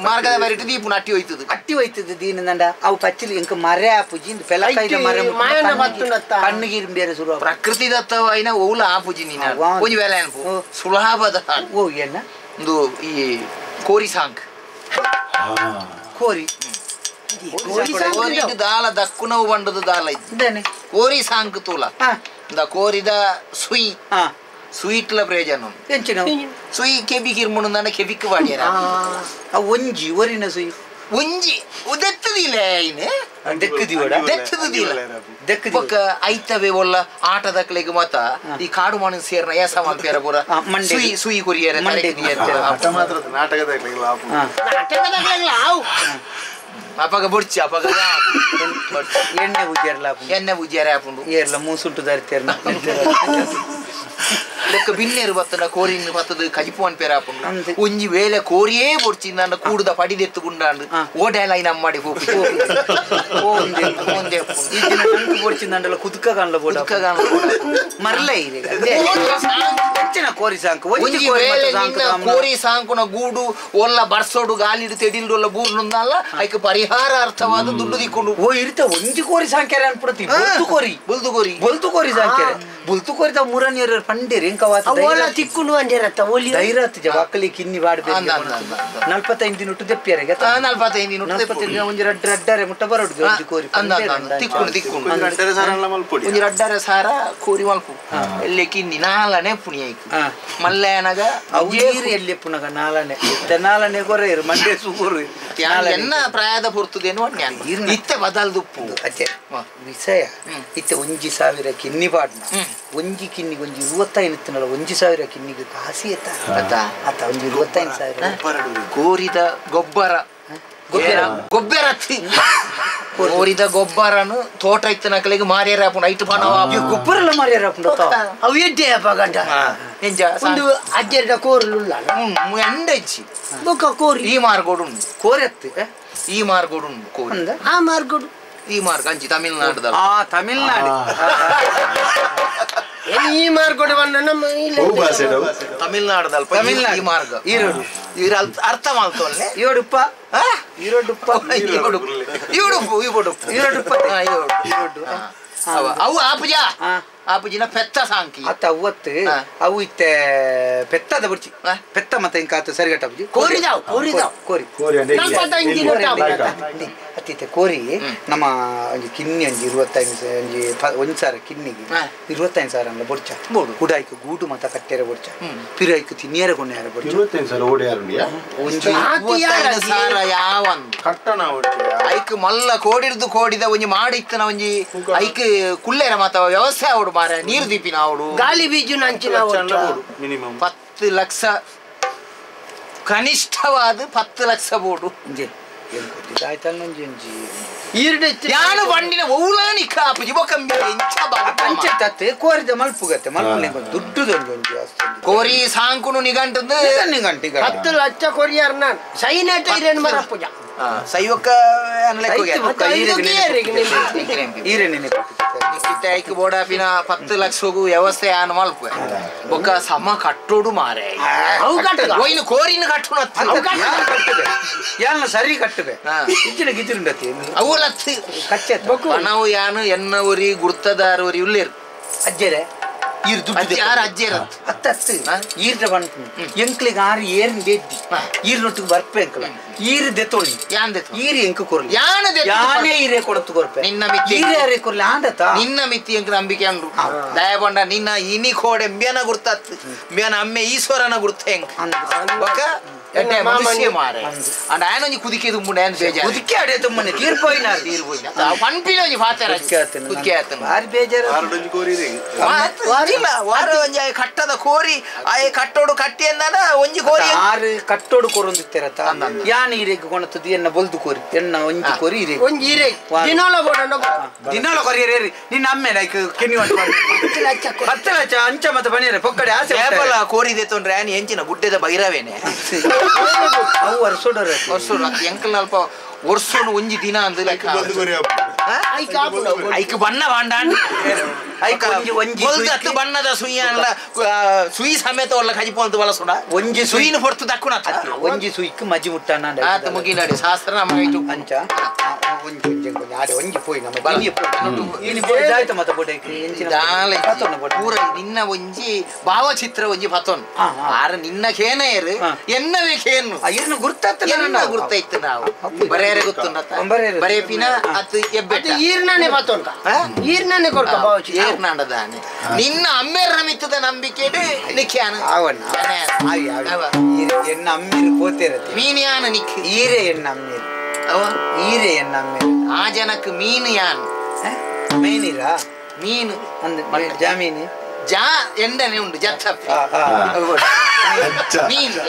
ಮಾರ್ಗದ ಬರಿಟ್ಟು ದೀಪು ಅಟ್ಟಿ ಹೋಯ್ತದ ಅಟ್ಟಿ ಹೋಯ್ತದ ದೀನದಂಡ ಅವು ಪಚ್ಚಿಲಿ ಇಂಕ ಮರೆ ಆಪುಜಿ ಪೆಲಕಾಯಿದ ಮರೆ ಕಣ್ಣುಗೀರು ಬೇರೆ ಶುರು ಪ್ರಕೃತಿ ದತ್ತವಾಯಿನ ಓಲ ಆಪುಜಿ ನೀನು ಒಂಜಿ ಬೇಲೆ ಅನ್ಪು ಸುಲಭದ ಓ ಏನ ಒಂದು ಈ ಕೋರಿ ಸಾಂಗ್ ಕೋರಿ ದಾಲ ದಕ್ಕುನವು ಬಂಡದ ದಾಲ ಇದ್ದಾನೆ ಕೋರಿ ಸಾಂಗ್ ತೂಲ ಕೋರಿದ ಸುಯಿ ಸ್ವೀಟ್ಲ ಪ್ರಯೋಜನ ಎಂಚಿನ ಸುಯಿ ಕೆಬಿ ಕಿರ್ಮುಣ ಕೆಬಿಕ್ ವಾಡಿಯರ ಒಂಜಿ ಒರಿನ ಸುಯಿ ಒಂಜಿ ಉದೆತ್ತದಿಲ್ಲ ದೆಕ್ಕದಿವಡ ದೆಕ್ಕದಿಲ್ಲ ಬೊಕ್ಕ ಐತವೆ ಒಲ್ಲ ಆಟದಕ್ಲೆಗ್ ಮಾತ ಈ ಕಾಡು ಮಣ್ಣು ಸೇರ್ನ ಏಸ ಮಲ್ಪೇರ ಪೂರ ಸುಯಿ ಸುಯಿ ಕೊರಿಯರ ಅಪಗ ಬುಡ್ಚಿ ಅಪಗ ಎಣ್ಣೆ ಉಜ್ಜೇರ್ಲ ಎಣ್ಣೆ ಉಜ್ಜೇರ ಆಪುಂಡು ಏರ್ಲ ಮೂಸುಂಟು ಧರಿತೇರ್ನ ಬೊಕ್ಕ ಬಿನ್ನೇರು ಬತ್ತನ ಕೋರಿನ ಬತ್ತದ ಕಜಿಪು ಅನ್ಪೇರ ಆಪುಂಡು ಒಂಜಿ ವೇಳೆ ಕೋರಿಯೇ ಬೊಡ್ಚಿ ನನ್ನ ಕೂಡುದ ಪಡಿದೆತ್ತು ಗುಂಡಾಂಡು ಓಟೆಲ್ಲ ನಮ್ಮಡಿ ಹೋಗಿ ಬೊಡ್ಚಿಂದಂಡಲ ಕುದುಕ ಕಾಣಲ ಬೋಡ ಮರಲ ಕೋರಿ ಸಾಂಕು ಒಂಜಿ ವೇಳೆ ನಿನ್ನ ಕೋರಿ ಸಾಂಕುನ ಗೂಡು ಒಲ್ಲ ಬರ್ಸೋಡು ಗಾಲಿಡು ತೆಡಿಲ್ಡು ಒಲ್ಲ ಬೂರ್ನುಂದಲ್ಲ ಐಕ್ ಪರಿಹಾರ ಅರ್ಥವಾದ ದುಡ್ಡು ದಿಕ್ಕೊಂಡು ಓ ಇರ್ತ ಒಂಜಿ ಕೋರಿ ಸಾಂಕ್ಯಾರ ಅನ್ಪಡತಿ ಬೊಲ್ತು ಕೋರಿ ಬೊಲ್ತು ಕೋರಿ ಬೊಲ್ತು ಕೋರಿ ಸಾಂಕ್ಯಾರ ಬೊಲ್ತು ಕೋರಿದ ಮುರನಿಯರ ಪಂಡೇರಿ ಓಲ ತಿಕ್ಕುನು ಅಂದಿರತ್ತ ಓಲಿ ಧೈರ್ಯ ಜವಾಕಲಿ ಕಿನ್ನಿ ಬಾಡ್ಬೇಕು 45 ದಿನ ದೆಪ್ಪಿಯರೆ 45 ದಿನ ಒಂಜಿ ರಡ್ಡ ರಡ್ಡರೆ ಮುಟ್ಟ ಬರೋಡು ಒಂಜಿ ಕೋರಿ ತಿಕ್ಕುಂಡು ತಿಕ್ಕುಂಡು ಒಂಜಿ ರಡ್ಡರೆ ಸಾರ ಕೋರಿ ಮಲ್ಪು ಎಲ್ಲಿ ಕಿನ್ನಿ ನಾಲನೆ ಪುಣಿ ಐಕು ಮಲ್ಲೆನಗ ಅವು ನೀರು ಎಲ್ಲಿ ಪುನಗ ನಾಲನೆ ನಾಲನೆ ಕೊರೆ ಮಂಡೆ ಸುಗುರು ಎನ್ನ ಪ್ರಾಯದ ಪೊರ್ತುದೇನು ಇತ್ತೆ ಬದಲ್ದುಪ್ಪು ಅಜ್ಜೆ ವಿಷಯ ಇತ್ತೆ ಒಂಜಿ ಸಾವಿರ ಕಿನ್ನಿ ಪಾಡ್ನ ಒಂಜಿ ಕಿನ್ನಿಗೆ ಒಂಜಿ 25 ಒಂಜಿ ಸಾವಿರ ಕಿನ್ನಿಗೆ ಕಾಸಿ ಎತ್ತ ಅತ್ತ ಒಂಜಿ 25,000 ಕೋರಿದ ಗೊಬ್ಬರ ಗೊಬ್ಬರ ಕೋರಿದ ಗೊಬ್ಬರನು ತೋಟ ಇತ್ತು ನಕಲಿಗೆ ಮಾರ್ಯಾರ ಹಾಪುಂಡು ಐಟು ಪಣ ಗೊಬ್ಬರ ಎಲ್ಲ ಮಾರ್ಯಾರ ಹಾಪುಂಡು ಅವು ಎಡ್ಡೆ ಗಂಡ ಒಂದು ಅಜ್ಜೆರ್ಡ ಕೋರ್ಲುಲ್ಲ ಎಂಡಜ್ಜಿ ಬೊಕ್ಕ ಕೋರಿ ಈ ಮಾರ್ಗೋಡು ಉಂಡು ಕೋರೆತ್ತು ಈ ಮಾರ್ಗೋಡು ಉಂಡು ಕೋರಿ ಆ ಮಾರ್ಗೋಡು ಈ ಮಾರ್ಗ ಅಂಚಿ ತಮಿಳ್ನಾಡು ಆ ತಮಿಳ್ನಾಡು ಈ ಮಾರ್ಗೋಡು ನಮ್ಮ ತಮಿಳ್ನಾಡು ತಮಿಳ್ನಾಡು ಈ ಮಾರ್ಗ ಈರೋಡು ಈರ ಅರ್ಥ ಮಾಡ್ತೋಲ್ಲೆ ಈರೋಡುಪ್ಪ ಈರೋಡುಪ್ಪ ಈರೋಡುಪ್ಪ ಈರೋಡುಪ್ಪ ಈರೋಡುಪ್ಪ ಈರೋಡು ಅವು ಆಪುಜ ಆಪುಜಿನ ಪೆತ್ತ ಸಾಂಕಿ ಅತ್ತ ಅವತ್ತು ಅವು ಇತ್ತೆ ಪೆತ್ತದ ಬುರ್ಚಿ ಪೆತ್ತ ಮತ್ತೆ ಇಂಕಾತ ಸರಿಗಟ್ಟ ಬುರ್ಚಿ ಕೋರಿದಾವ್ ಕೋರಿದಾವ್ ಕೋರಿ ಅತ್ತಿತ್ತೆ ಕೋರಿ ನಮ್ಮ ಒಂಜಿ ಕಿನ್ನಿ ಒಂಜಿ 25 ಒಂಜಿ ಒಂಜಿ ಸಾವಿರ ಕಿನ್ನಿಗೆ 25,000 ಅಲ್ಲ ಬೊಡ್ಚ ಕುಡಾಯ್ಕು ಗೂಡು ಮತ ಕಟ್ಟೆರೆ ಬೊಡ್ಚ ಪಿರಾಯ್ಕು ತಿನ್ನಿಯರ ಕೊನೆಯಾರ ಬೊಡ್ಚ 25,000 ಓಡಿಯಾರುಂಡಿಯಾ ಒಂಜಿ 25,000 ಯಾವಂದು ಕಟ್ಟಣ ಐಕ್ ಮಲ್ಲ ಕೋಡಿರ್ದು ಕೋಡಿದ ಒಂಜಿ ಮಾಡಿತ್ತನ ಒಂಜಿ ಐಕ್ ಕುಲ್ಲೇರ ಮಾತ ವ್ಯವಸಾಯ ಅವಡು ಮಾರ ನೀರು ದೀಪಿನ ಅವಡು ಗಾಳಿ ಬೀಜು ನಂಚಿನ ಮಿನಿಮಮ್ 10 ಲಕ್ಷ ಕನಿಷ್ಠವಾದ 10 ಲಕ್ಷ ಬೋಡು ಯಾನು ಬಂಡಿನ ಓಲಾನಿಕ ಆಪುಜಿ ಬೊಕಂಬಿ ಎಂಚ ಅಂಚೆ ಕೋರಿದ ಮಲ್ಪುಗತ್ತೆ ಮಲ್ಪು ದುಡ್ಡುದೊಂದು ಒಂಜಿ ಕೋರಿ ಸಾಂಕುನು ನಿಗಂಟಂದು ನಿಗಂಟಿ 10 ಲಕ್ಷ ಕೊರಿಯಾರ್ ನಾನು ಸೈನೇಟ ಇರೇನು ಮರಪುಜ ಸೈವಕ್ಕ ಐಕ್ ಬೋಡಾಪಿನ 10 ಲಕ್ಷಗೂ ವ್ಯವಸ್ಥೆ ಆನ್ ಮಲ್ಪ ಬೊಕ್ಕ ಸಮ ಕಟ್ಟೋಡು ಮಾರೆ ಒಯ್ನು ಕೋರಿನ ಕಟ್ಟುನ ಯಾನ ಸರಿ ಕಟ್ಟುವೆ ಇಜ್ಜಿನ ಗಿಜಿರುಂಡತಿ ಅವು ಲತ್ತಿ ಪಣವು ಯಾನು ಎನ್ನವರಿ ಗುರ್ತದಾರವರಿ ಉಲ್ಲೇರು ಅಜ್ಜರೆ ಈರ್ ದುಡ್ಡು ಯಾರು ಅಜ್ಜೇರ ಅತ್ತತ್ತು ಈರ್ದ ಬಣ್ಣ ಎಂಕ್ಲಿಗೆ ಆರು ಏರಿನ ದೇದ್ದಿ ಈರ್ನೊಟ್ಟಿಗೆ ಬರ್ಪೆ ಎಂಕಲ ಈರು ದೆತ್ತೊಳಿ ಯಾನ್ ದೆತ್ತು ಈರು ಎಂಕ ಕೊರ್ಲಿ ಯಾನ ದೆತ್ತು ಯಾನೇ ಈರೇ ಕೊಡತ್ತು ಕೊರ್ಪೆ ನಿನ್ನ ಮಿತಿ ಈರೇ ಯಾರೇ ಕೊರ್ಲಿ ಆಂಡತ ನಿನ್ನ ಮಿತಿ ಎಂಕ ನಂಬಿಕೆ ಅಂದ್ರು ದಯಬಂಡ ನಿನ್ನ ಇನಿ ಕೋಡೆ ಮೇನ ಗುರ್ತತ್ ಮೇನ ಅಮ್ಮೆ ಈಶ್ವರನ ಗುರ್ತ ಎಂಕ ಬೊಕ್ಕ ಎಡ್ಡೆ ಮನುಷ್ಯ ಮಾರೆ ಅಂಡ್ ಆಯನೊಂಜಿ ಕುದಿಕೆ ತುಂಬುಂಡು ಆಯನ ಬೇಜಾರು ಕುದಿಕೆ ಅಡೆ ತುಂಬನೆ ತೀರ್ಪೋಯಿನ ತೀರ್ಪೋಯಿನ ಪನ್ಪಿನ ಒಂಜಿ ಪಾತೆರ ಕುದಿಕೆ ಆತನ ಬಾರಿ ಬೇಜಾರು ವಾರಡೊಂಜಿ ಕೋರಿ ವಾರ ಒಂಜಿ ಆಯೆ ಕಟ್ಟದ ಕೋರಿ ಆಯೆ ಕಟ್ಟೋಡು ಕಟ್ಟಿ ಅಂದಾನ ಒಂಜಿ ಕೋರಿ ಆರು ಕಟ್ಟೋಡು ಕೊರೊಂದಿತ್ತೆರತ ಯಾನ್ ಇರೆಗ್ ಕೊಣತದು ಎನ್ನ ಬೊಲ್ದು ಕೋರಿ ಎನ್ನ ಒಂಜಿ ಕೋರಿ ಇರೆ ಒಂಜಿ ಇರೆ ದಿನೋಲ ಬೋಡಂಡ ದಿನೋಲ ಕೋರಿ ಇರೆ ನಿನ್ನ ಅಮ್ಮೆ ಲೈಕ್ ಕೆನಿ 10 ಲಕ್ಷ ಅಂಚ ಮತ ಬನಿರೆ ಪೊಕ್ಕಡೆ ಆಸೆ ಏಪಲ ಕೋರಿ ದೆತ್ತೊಂಡ್ರೆ ಆನಿ ಎಂಚಿನ ಗುಡ್ಡೆದ ಬೈರವೇನೆ ಅವು ವರ್ಷೋಡರ ವರ್ಷೋಡ ಎಂಕಲ್ ಅಲ್ಪ ವರ್ಷೋನು ಒಂಜಿ ದಿನ ಅಂದ್ ಲೆಕ್ಕ ಐಕ್ ಬಣ್ಣ ಬಾಂಡಾಂಡ್ ಐಕ್ ಒಂಜಿ ಒಂಜಿ ಬೊಲ್ದು ಬಣ್ಣದ ಸುಯಿ ಅಲ್ಲ ಸುಯಿ ಸಮೇತ ಒಲ್ಲ ಕಜಿಪೋಂತ ಬಳಸುಡ ಒಂಜಿ ಸುಯಿನ ಹೊರ್ತು ದಕ್ಕುಣ ಒಂಜಿ ಸುಯಿಕ್ ಮಜಿ ಮುಟ್ಟಾನ ಆತ ಮುಗಿನಾಡಿ ಶಾಸ್ತ್ರ ನಮ್ಮ ಇಟ್ಟು ಅಂಚ ಒಂಜಿ ಒಂಜಿ ಒಂಜಿ ಆಡೆ ಒಂಜಿ ಪೋಯಿ ನಮ್ಮ ಇನಿ ಇನಿ ಪೋಯಿ ದಾಯ್ತ ಮತ ಬೋಡೈಕ್ ಎಂಚಿನ ದಾಲ ಪತೊನ ಬೋಡ ಪೂರ ನಿನ್ನ ಒಂಜಿ ಭಾವಚಿತ್ರ ಒಂಜಿ ಪತೊನ್ ಆರ ನಿನ್ನ ಖೇನಯರು ಎನ್ನವೇ ಖೇನು ಇರ್ನ ಗುರ್ತಾತ ಎನ್ನ ಗುರ್ತೈತು ನಾವು ಬರೇರೆ ಗೊತ್ತುಂಡತ ಬರೇಪಿನ ಅತ್ತು ಎಬ್ಬೆಟ್ಟ ಈರ್ನನೆ ಪತೊನ್ಕ ಈರ್ನನೆ ಕೊರ್ಕ ಭಾವಚಿತ್ರ ಏರ್ನಾಂಡದಾನೆ ನಿನ್ನ ಅಮ್ಮೇರ ಮಿತ್ತದ ನಂಬಿಕೆ ನಿಖ್ಯಾನ ಅವನ ಆವಿ ಆವಿ ಎನ್ನ ಅಮ್ಮೇರು ಪೋತೇರತೆ ಮೀನ್ಯಾನ ನಿಕ್ ಈರೆ ಎನ್ನ ಅಮ್ಮೇರು ಅವ ಈರೆ ಎನ್ನ ಅಮ್ಮೇರು ಆ ಜನಕ್ಕೆ ಮೀನು ಯಾನ್ ಮೀನಿರಾ ಮೀನು ಅಂದ ಜಾಮೀನು ಜಾ ಎಂಡನೆ ಉಂಡು ಜತ್ತಪ್ಪಿ ಮೀನು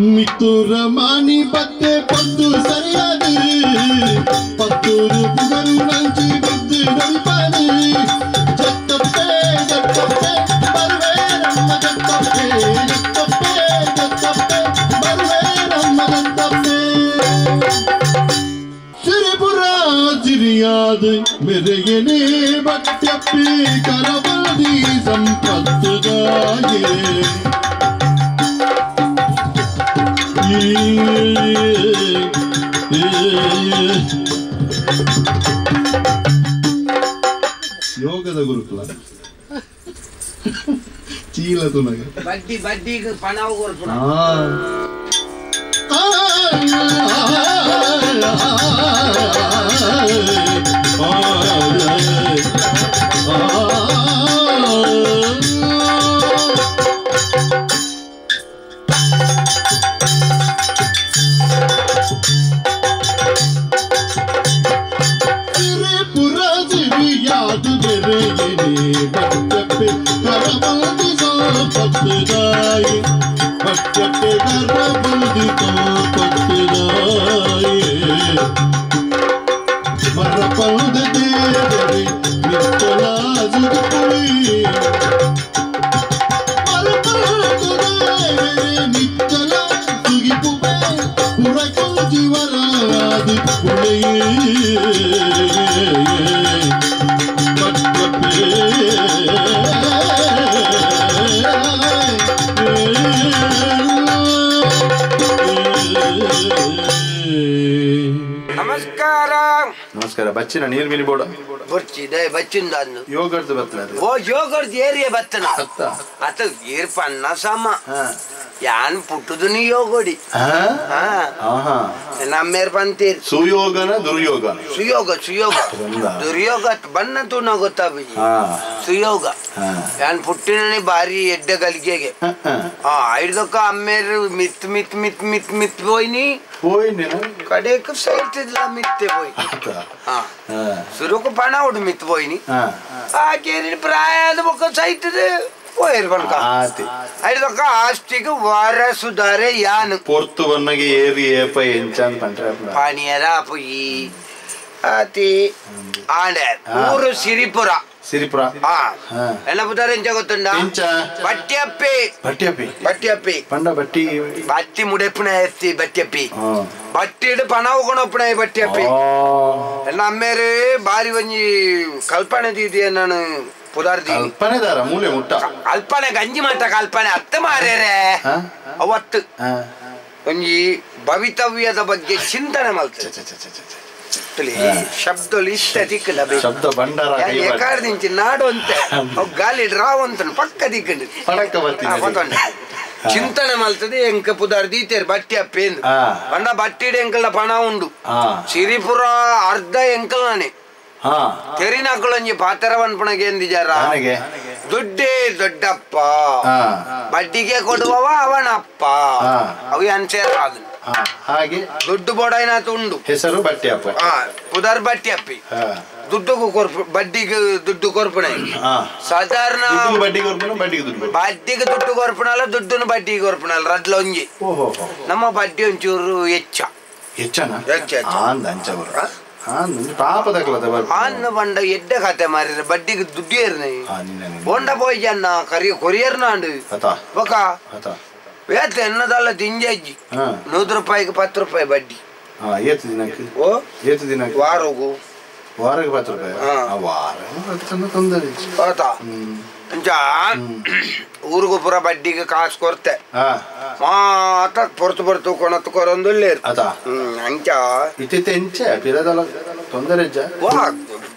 ಮಿತ್ತೂರ ಮಾನಿ ಪತ್ತೆ ಪತ್ತು ಸರಿಯಾದ ಪತ್ತೂರು ಪುಗರು ನಂಚಿ ಬಿದ್ದು ನಡಿಪಾನೆ ಜತ್ತಪ್ಪೆ ಜತ್ತಪ್ಪೆ ಬರುವೆ ನಮ್ಮ ಜತ್ತಪ್ಪೆ ಜತ್ತಪ್ಪೆ ಜತ್ತಪ್ಪೆ ಬರುವೆ ನಮ್ಮ ಜತ್ತಪ್ಪೆ ಸಿರಿಪುರ ಸಿರಿಯಾದ ಮೆರೆಯನೇ ಬಟ್ಟಪ್ಪಿ ಕರಬದಿ ಸಂಪತ್ತುದಾಯೇ ಯೋಗದ ಗುರುಕುಲ ಚೀಲ ತುನಗ ಬಡ್ಡಿ ಬಡ್ಡಿಗೆ ಪಣವು ಕೊರ್ಪುಣ ನಮಸ್ಕಾರ ನಮಸ್ಕಾರ ಬಚ್ಚಿನ ನೀರು ಮೀನಿ ಬೋಡ ಬೊರ್ಚಿದೆ ಬಚ್ಚಿಂದ ಯೋಗರ್ದು ಬತ್ತನ ಓ ಯೋಗರ್ದು ಏರಿಯ ಬತ್ತನ ಅತ ಏರ್ ಪನ್ನ ಸಮ ಯಾನ್ ಪುಟ್ಟುದು ನೀ ಯೋಗೋಡಿ ನಮ್ಮೇರ್ ಪಂತೀರ್ ಸುಯೋಗನ ದುರ್ಯೋಗನ ಸುಯೋಗ ಸುಯೋಗ ದುರ್ಯೋಗ ಬಣ್ಣ ತೂನ ಗೊತ್ತಾಬಿ ಸುಯೋಗ ಯಾನ್ ಪುಟ್ಟಿನೇ ಬಾರಿ ಎಡ್ಡೆ ಗಲಿಗೆಗೆ ಐದಕ್ಕ ಅಮ್ಮೇರು ಮಿತ್ ಮಿತ್ ಮಿತ್ ಮಿತ್ ಮಿತ್ ಪೋಯ್ನಿ ಕಡೆಕ್ ಸೈತಿದ್ಲ ಮಿತ್ತೆ ಪೋಯ್ ಸುರುಕು ಪಣ ಉಡು ಮಿತ್ ಪೋಯ್ನಿ ಆ ಕೇರಿನ ಪ್ರಾಯ ಆದ ಬೊಕ್ಕ ಸೈತದ ಪೋಯರ್ ಬಣ್ಕ ಐದಕ್ಕ ಆಸ್ತಿಗೆ ವಾರ ಸುಧಾರೆ ಯಾನ್ ಪೊರ್ತು ಬನ್ನಗೆ ಏರಿ ಏಪ ಎಂಚಾನ್ ಪಂಟ್ರೆ ಪಾಣಿಯರ ಪೊಯಿ ಆತಿ ಆಂಡೆ ಊರು ಸಿರಿಪುರ ಸಿರಿಪುರ ಎಲ್ಲ ಬುಧಾರ ಎಂಚ ಗೊತ್ತುಂಡ ಬಟ್ಟಿಯಪ್ಪಿ ಬಟ್ಟಿಯಪ್ಪಿ ಬಟ್ಟಿಯಪ್ಪಿ ಪಂಡ ಬಟ್ಟಿ ಬಟ್ಟಿ ಮುಡೆಪ್ಪುನ ಎತ್ತಿ ಬಟ್ಟಿಯಪ್ಪಿ ಬಟ್ಟಿಡು ಪಣ ಕೊಣಪ್ಪುನ ಬಟ್ಟಿಯಪ್ಪಿ ಎಲ್ಲ ಅಮ್ಮೇರು ಬಾರಿ ಒಂಜಿ ಕಲ್ಪನೆ ದೀದಿಯ ನಾನು ಪುದಾರ್ದಿ ಕಲ್ಪನೆದಾರ ಮೂಲೆ ಮುಟ್ಟ ಕಲ್ಪನೆ ಗಂಜಿ ಮಾಟ ಕಲ್ಪನೆ ಅತ್ತ ಮಾರೇರೆ ಅವತ್ತು ಒಂಜಿ ಭವಿತವ್ಯದ ಬಗ್ಗೆ ಚಿಂತನೆ ಮಲ್ತ ಶಬ್ದలు ಇಷ್ಟ ದಿಕ್ಕಲ್ಲ ಶಬ್ದ ಭಂಡಾರ ಎಕಾರ್ದಿಂಚಿ ನಾಡು ಅಂತ ಗಾಲಿ ರಾವ್ ಅಂತ ಪಕ್ಕ ದಿಕ್ಕಂಡು ಚಿಂತನೆ ಮಲ್ತದೆ ಎಂಕ ಪುದಾರ್ ದೀತೇರು ಬಟ್ಟಿ ಅಪ್ಪೇಂದು ಪಂಡ ಬಟ್ಟಿಡು ಎಂಕಲ್ನ ಪಣ ಉಂಡು ಸಿರಿಪುರ ಅರ್ಧ ಎಂಕಲ್ನಾನೆ ತೆರಿನಕುಲೊಂಜಿ ಪಾತ್ರ ಪನ್ಪುನಗೆ ಎಂದಿಜಾರ ದುಡ್ಡೇ ದೊಡ್ಡಪ್ಪ ಬಡ್ಡಿಗೆ ಕೊಡುವವ ಅವನಪ್ಪ ಅವು ಅನ್ಸೇರ್ ಅದು ಹಾಗೆ ದುಡ್ಡು ಬೋಡೈನಾತು ಉಂಡು ಹೆಸರು ಬಟ್ಟಿಯಪ್ಪ ಪುದರ್ ಬಟ್ಟಿಯಪ್ಪಿ ದುಡ್ಡುಗೂ ಕೊರ್ಪು ಬಡ್ಡಿಗೆ ದುಡ್ಡು ಕೊರ್ಪುಣೆ ಸಾಧಾರಣ ಬಡ್ಡಿಗೆ ದುಡ್ಡು ಕೊರ್ಪುಣಲ್ಲ ದುಡ್ಡನ್ನು ಬಡ್ಡಿಗೆ ಕೊರ್ಪುಣಲ್ಲ ರಡ್ಲ ಒಂಜಿ ನಮ್ಮ ಬಡ್ಡಿ ಒಂಚೂರು ಹೆಚ್ಚ ಆನ್ನ ಬಂಡ ಎಡ್ಡ ಕತೆ ಮಾರಿರ ಬಡ್ಡಿಗೆ ದುಡ್ಡು ಏರ್ನೆ ಬೊಂಡ ಪೋಯ್ ಜನ್ನ ಕರಿ ಕೊರಿಯರ್ನಾಂಡು ಬೊಕ ವೇತ ಎನ್ನದಲ್ಲ ದಿಂಜಜ್ಜಿ 100 ರೂಪಾಯಿಗೆ 10 ರೂಪಾಯಿ ಬಡ್ಡಿ ಓ ವಾರಗು ವಾರಕ್ಕೆ 10 ರೂಪಾಯಿ ವಾರ ತೊಂದರೆ ಆತಾ ಅಂಚ ಊರಿಗೂ ಪೂರ ಬಡ್ಡಿಗೆ ಕಾಸು ಕೊರ್ತೆ ಮಾತ ಪೊರ್ತು ಪೊರ್ತು ಕೊಣತ್ತು ಕೊರೊಂದುಲ್ಲೇರು ಅಂಚ ಇತ್ತಿತ್ತೆ ಎಂಚ ಪಿರದಲ್ಲ ತೊಂದರೆ ವಾ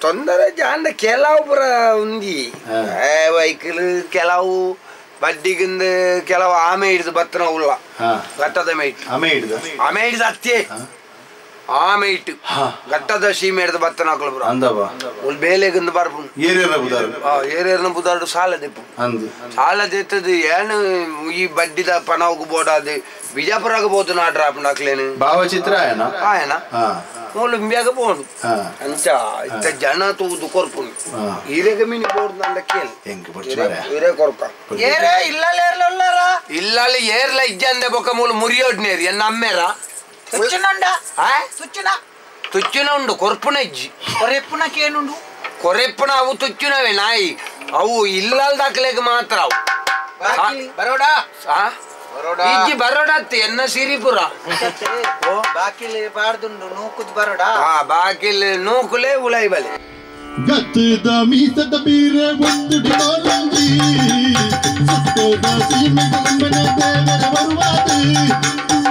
ತೊಂದರೆ ಜಾಂಡ ಕೆಲವು ಪೂರ ಉಂದಿ ವೆಹಿಕಲ್ ಕೆಲವು ಬಡ್ಡಿಗಿಂದ ಕೆಲವು ಆಮೆ ಹಿಡಿದು ಬತ್ತನ ಉಲ್ಲ ಗಟ್ಟದ ಮೇಟ್ ಆಮೆ ಹಿಡಿದು ಆಮೆ ಹಿಡಿದು ಅತ್ತೆ ಆಮೆ ಇಟ್ಟು ಗಟ್ಟದ ಸೀಮೆ ಹಿಡಿದು ಬತ್ತನ ಹಾಕಲು ಅಂದವ ಉಲ್ ಬೇಲೆಗಿಂದ ಬರ್ಪುಂಡು ಏರಿಯರ್ನ ಬುದಾರು ಏರಿಯರ್ನ ಬುದಾರು ಸಾಲ ದೆಪ್ಪು ಸಾಲ ದೆತ್ತದು ಏನು ಈ ಬಡ್ಡಿದ ಪಣವು ಬೋಡಾದು ಬಿಜಾಪುರಕ್ಕೆ ಬೋದು ನಾಡ್ರ ಹಾಕ್ಲೇನು ಭಾವಚಿತ್ರ ಆಯನ ಆಯನ ಮೂಲು ಇಂಬ್ಯಾಗ ಪೋಂಡು ಅಂಚ ಇತ್ತ ಜನ ತೂದು ಕೊರ್ಪುಂಡು ಈರೆಗೆ ಮೀನು ಬೋಡ್ದು ಅಂದ ಕೇಳಿ ಈರೆ ಕೊರ್ಕ ಏರೇ ಇಲ್ಲಲ್ಲ ಏರ್ಲ ಇಲ್ಲಲ್ಲ ಏರ್ಲ ಇಜ್ಜಂದೆ ಬೊಕ್ಕ ಮೂಲು ಮುರಿಯೋಡ್ನೇರಿ ಎನ್ನ ಅಮ್ಮೇರ ತುಚ್ಚುನಂಡ ತುಚ್ಚುನ ತುಚ್ಚುನ ಉಂಡು ಕೊರ್ಪುನ ಇಜ್ಜಿ ಕೊರೆಪ್ಪುನಕೇನುಂಡು ಕೊರೆಪ್ಪುನ ಅವು ತುಚ್ಚುನವೇ ನಾಯಿ ಅವು ಇಲ್ಲಲ್ದಾಕ್ಲೆಗ್ ಮಾತ್ರ ಅವು ಬರೋಡಾ ಇಜ್ಜಿ ಬರೋಡತ್ತೆ ಎನ್ನ ಸಿರಿಪುರ ಬಾಕಿಲ್ ಬಾರ್ದುಂಡು ನೂಕುದ್ ಬರೋಡಾ ಬಾಕಿಲ್ ನೂಕುಲೇ ಉಲೈ ಬಲೆ ಗತ್ತದ ಮೀಸದ ಬೀರೆ ಒಂದು ಡಿಲೋಲಂಜಿ ಸುತ್ತದ ಸೀಮೆ ಗುಂಬನೆ ದೇವರ ಬರುವಾದು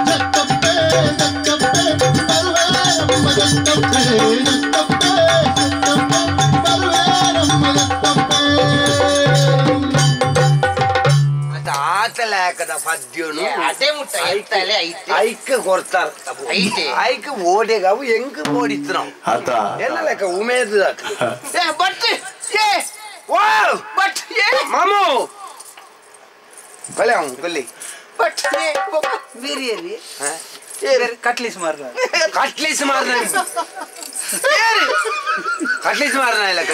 ಜತ್ತಪ್ಪೆ ಜತ್ತಪ್ಪೆ ಬರುವೇರಮ್ಮ ಜತ್ತಪ್ಪೆ ಜತ್ತಪ್ಪೆ ಜತ್ತಪ್ಪೆ ಬರುವೇರಮ್ಮ ಜತ್ತಪ್ಪೆ ಆತಲಾಕದ ಪದ್ಯನು ಅದೇ ಮುಟ್ಟ ಐತಲೆ ಐತೆ ಐಕ್ ಕೊರ್ತಾರ ಐತೆ ಐಕ್ ಓಡೆಗ ಅವು ಹೆಂಗ್ ಓಡಿತ್ತು ನಾವು ಆತ ಎಲ್ಲ ಲೆಕ್ಕ ಉಮೇದ್ ಏ but A wow but ಏ ಮಾಮು ಬಲೆ ಅವ್ನು ಬಲ್ಲಿ ಬಟ್ ಏ ಬೀರಿಯರಿ ಕಟ್ಲಿಸ್ ಮಾರ್ನ ಕಟ್ಲಿಸ್ ಮಾರ್ನ ಕಟ್ಲಿಸ್ ಮಾರ್ನ ಲೆಕ್ಕ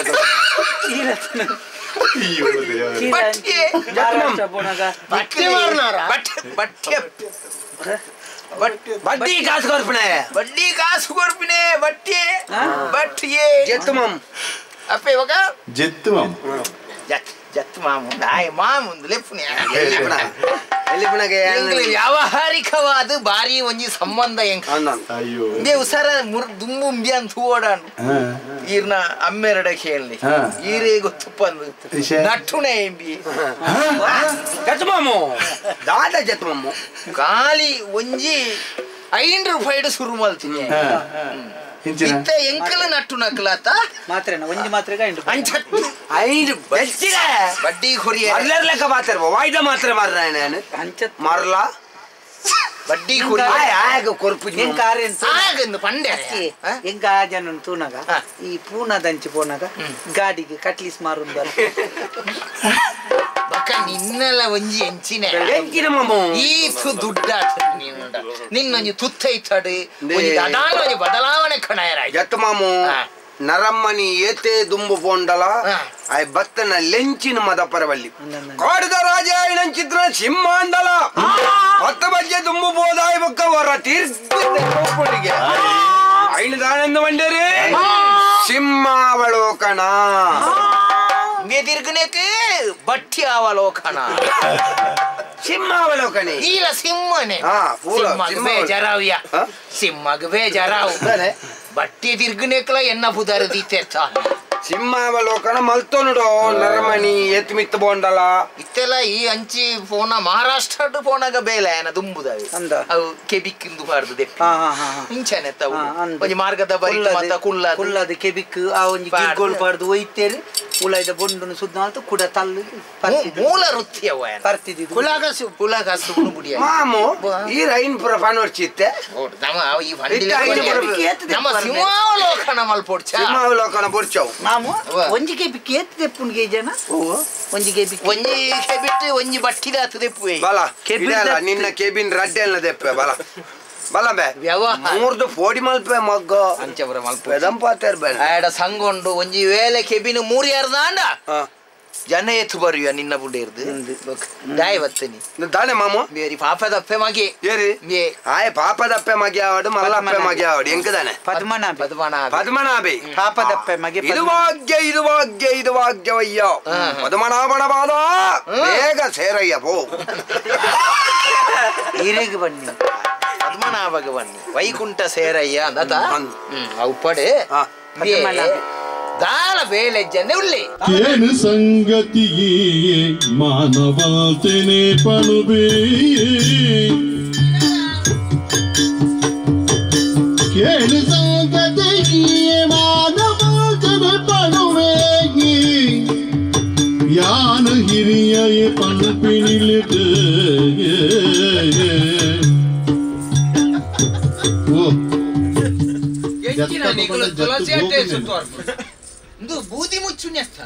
ಬಡ್ಡಿ ಕಾಸು ಕೊರ್ಪಿಣೆ ಬಡ್ಡಿ ಕಾಸು ಕೊರ್ಪಿಣೆ ಬಟ್ಟಿ ಬಟ್ಟಿ ಜೆತ್ತು ಮಾಮ್ ಅಪ್ಪ ಇವಾಗ ಜೆತ್ತು ಮಾಮ್ ಜತ್ ಜತ್ ಮಾಮು ನಾಯಿ ಮಾಮುಂದು ಲೆಪ್ಪುನೆ ಎಲ್ಲಿಪುಣಗೆ ವ್ಯಾವಹಾರಿಕವಾದ ಬಾರಿ ಒಂಜಿ ಸಂಬಂಧ ಎಂಕ ಅಯ್ಯೋ ಇಂದೇ ಉಸಾರ ದುಂಬು ಉಂಬಿ ಅಂತ ಓಡಾಂಡು ಈರ್ನ ಅಮ್ಮೆರಡ ಕೇಳಿ ಈರೇ ಗೊತ್ತಪ್ಪ ಅಂದು ನಟ್ಟುಣೆ ಎಂಬಿ ಜತ್ ಮಾಮು ದಾದ ಜತ್ ಮಾಮು ಖಾಲಿ ಒಂಜಿ 5 ರೂಪಾಯಿಡು ಶುರು ಮಲ್ತೀನಿ ಇತ್ತ ಎಂಕಲ್ ನಟ್ಟು ನಕಲಾತ ಮಾತ್ರೆನ ಒಂಜಿ ಮಾತ್ರೆಗೆ 5 5 ಬೆಚ್ಚಿಗೆ ಬಡ್ಡಿ ಕೊರಿಯ ಅಲ್ಲರ್ ಲೆಕ್ಕ ಮಾತ್ರ ವಾಯ್ದ ಮಾತ್ರ ಮಾರ್ರ ನಾನು ಅಂಚ ಮಾರ್ಲಾ ಬಡ್ಡಿ ಕೊರಿಯ ಆಗ ಕೊರ್ಪು ಎಂಕ ಆರೆನ್ ಆಗಂದು ಪಂಡೆ ಎಂಕ ಆ ಜನ ತೂನಗ ಈ ಪೂನಾದಂಚಿ ಪೋನಾಗ ಗಾಡಿಗೆ ಕಟ್ಲಿಸ್ ಮಾರುಂದು ಬಕ್ಕ ನಿನ್ನೆಲ್ಲ ಒಂಜಿ ಎಂಚಿನ ಎಂಚಿನ ಮಾಮು ಈತು ದುಡ್ಡ ನಿನ್ನೊಂಜಿ ತುತ್ತೈತಡು ಒಂಜಿ ಅದಾನ ಒಂಜಿ ಬದಲಾವಣೆ ಕಣಯರ ಜತ್ ಮಾಮು ನರಮ್ಮನಿ ಏತೆ ದುಂಬು ಪೋಂಡಲ ಆಯ್ ಬತ್ತನ ಲೆಂಚಿನ ಮದ ಪರವಲ್ಲಿ ಕಾಡದ ರಾಜ ನಂಚಿದ್ರ ಸಿಂಹಾಂಡಲ 10 ಬಜ್ಜೆ ದುಂಬು ಬೋದಾಯ್ ಬಕ್ಕ ವರ ತೀರ್ಪಿಗೆ ಐನು ದಾನಂದ ಮಂಡೇರಿ ಸಿಂಹಾವಲೋಕನ ತಿರ್ಗನೇಕೆ ಬಟ್ಟಿ ಅವಲೋಕನ ಸಿಂಹಾವಲೋಕನೆ ಇಲ್ಲ ಸಿಂಹನೆ ಸಿಂಹಗ್ ಬೇಜಾರಾವ್ಯ ಸಿಂಹಗ್ ಬೇಜಾರಾವ್ ಬಟ್ಟಿ ತಿರ್ಗನೇಕಲ ಎನ್ನ ಪುದಾರ ದೀತೆತ್ತ ಸಿಂಹಾವಲೋಕನ ಮಲ್ತೊನುಡೋ ನರಮಣಿ ಎತ್ಮಿತ್ ಬೋಂಡಲ ಇತ್ತೆಲ್ಲ ಈ ಅಂಚಿ ಫೋನ ಮಹಾರಾಷ್ಟ್ರ ಫೋನಾಗ ಬೇಲೆ ಏನ ದುಂಬುದಾವೆ ಅವು ಕೆಬಿಕ್ ಇಂದು ಬಾರ್ದು ದೆಪ್ಪಿ ಇಂಚನೆ ತಾವು ಒಂಜಿ ಮಾರ್ಗದ ಬರಿ ಮತ್ತ ಕುಲ್ಲ ಕುಲ್ಲದ ಕೆಬಿಕ್ ಆ ಒಂಜಿ ಗಿರ್ಗೋಲ್ ಪಾಡ್ದು ಒಯ್ತೇರಿ ಉಲಾಯ್ದ ಬೊಂಡುನು ಸುದ್ದ ಕುಡ ತಲ್ಲು ಮೂಲ ವೃತ್ತಿ ಅವ ಪರ್ತಿದಿ ಕುಲಕಸು ಕುಲಕಸು ಬುಡಿಯ ಮಾಮು ಈ ರೈನ್ ಪುರ ಫಾನೋರ್ಚಿತ್ತೆ ನಮ್ಮ ಈ ಫಂಡಿ ನಮ್ಮ ಸಿಂಹಾವಲೋಕನ ಮಲ್ಪೊಡ್ಚ ಸಿಂಹಾವಲೋಕನ ಪೊಡ್ಚವು ಮಾಮು ಒಂಜಿ ಕೆಬಿಕ್ ಏತ್ ದೆಪ್ಪುನ್ಗೆ ಜನ ಒಂಜಿ ಕೆಬಿಕ್ ಒಂಜಿ ಕೆಬಿಟ್ ಒಂಜಿ ಬಟ್ಟಿದ ಆತು ದೆಪ್ಪುವೆ ಬಲ ಕೆಬಿಡಲ್ಲ ನಿನ್ನ ಕೆಬಿನ್ ರಡ್ಡೆ ಅಲ್ಲ ದೆಪ್ಪೆ ಬಲ ಬಲ ಬೆ ಮೂರ್ದು ಪೋಡಿ ಮಲ್ಪೆ ಮಗ್ಗ ಅಂಚಪುರ ಮಲ್ಪೆ ಬೆದಂಪಾತೇರ್ ಬೇಡ ಆಡ ಸಂಗೊಂಡು ಒಂಜಿ ವೇಳೆ ಕೆಬಿನ ಮೂರ್ಯಾರ್ದಾಂಡ ಜನ ಎತ್ತು ಬರುವ ನಿನ್ನ ಬುಡ ಇರ್ದು ದಾಯ ಬತ್ತನಿ ದಾನೆ ಮಾಮು ಬೇರಿ ಪಾಪದಪ್ಪೆ ಮಗೆ ಏರಿ ಆಯ್ ಪಾಪದಪ್ಪೆ ಮಗೆ ಆವಡು ಮಲ್ಲಪ್ಪೆ ಮಗೆ ಆವಡು ಎಂಕದಾನೆ ಪದ್ಮನಾಭ ಪದ್ಮನಾಭ ಪದ್ಮನಾಭಿ ಪಾಪದಪ್ಪೆ ಮಗೆ ಇದು ಭಾಗ್ಯ ಇದು ಭಾಗ್ಯ ಇದು ಭಾಗ್ಯವಯ್ಯ ಪದ್ಮನಾಭನ ಬಾದ ಬೇಗ ಸೇರಯ್ಯ ಪೋ ಹಿರೇಗೆ ಬನ್ನಿ ಪದ್ಮನಾಭಗೆ ಬನ್ನಿ ವೈಕುಂಠ ಸೇರಯ್ಯ ಅಂದ ಅವು ಪಡೆ ದಾಳ ಬೇಲೆ ಜನ ಉಳ್ಳಿ ಕೇನು ಸಂಗತಿಯೇ ಮಾನವತೆನೆ ಪಣುಬೇ ಕೇನು ಸಂಗತಿಯೇ ಮಾನವತೆನೆ ಪಣುವೇ ಯಾನು ಹಿರಿಯ ಪಣಪಿನಿಲಿட்டு ಬೂದಿ ಮುಚ್ಚುನ್ಯಸ್ತ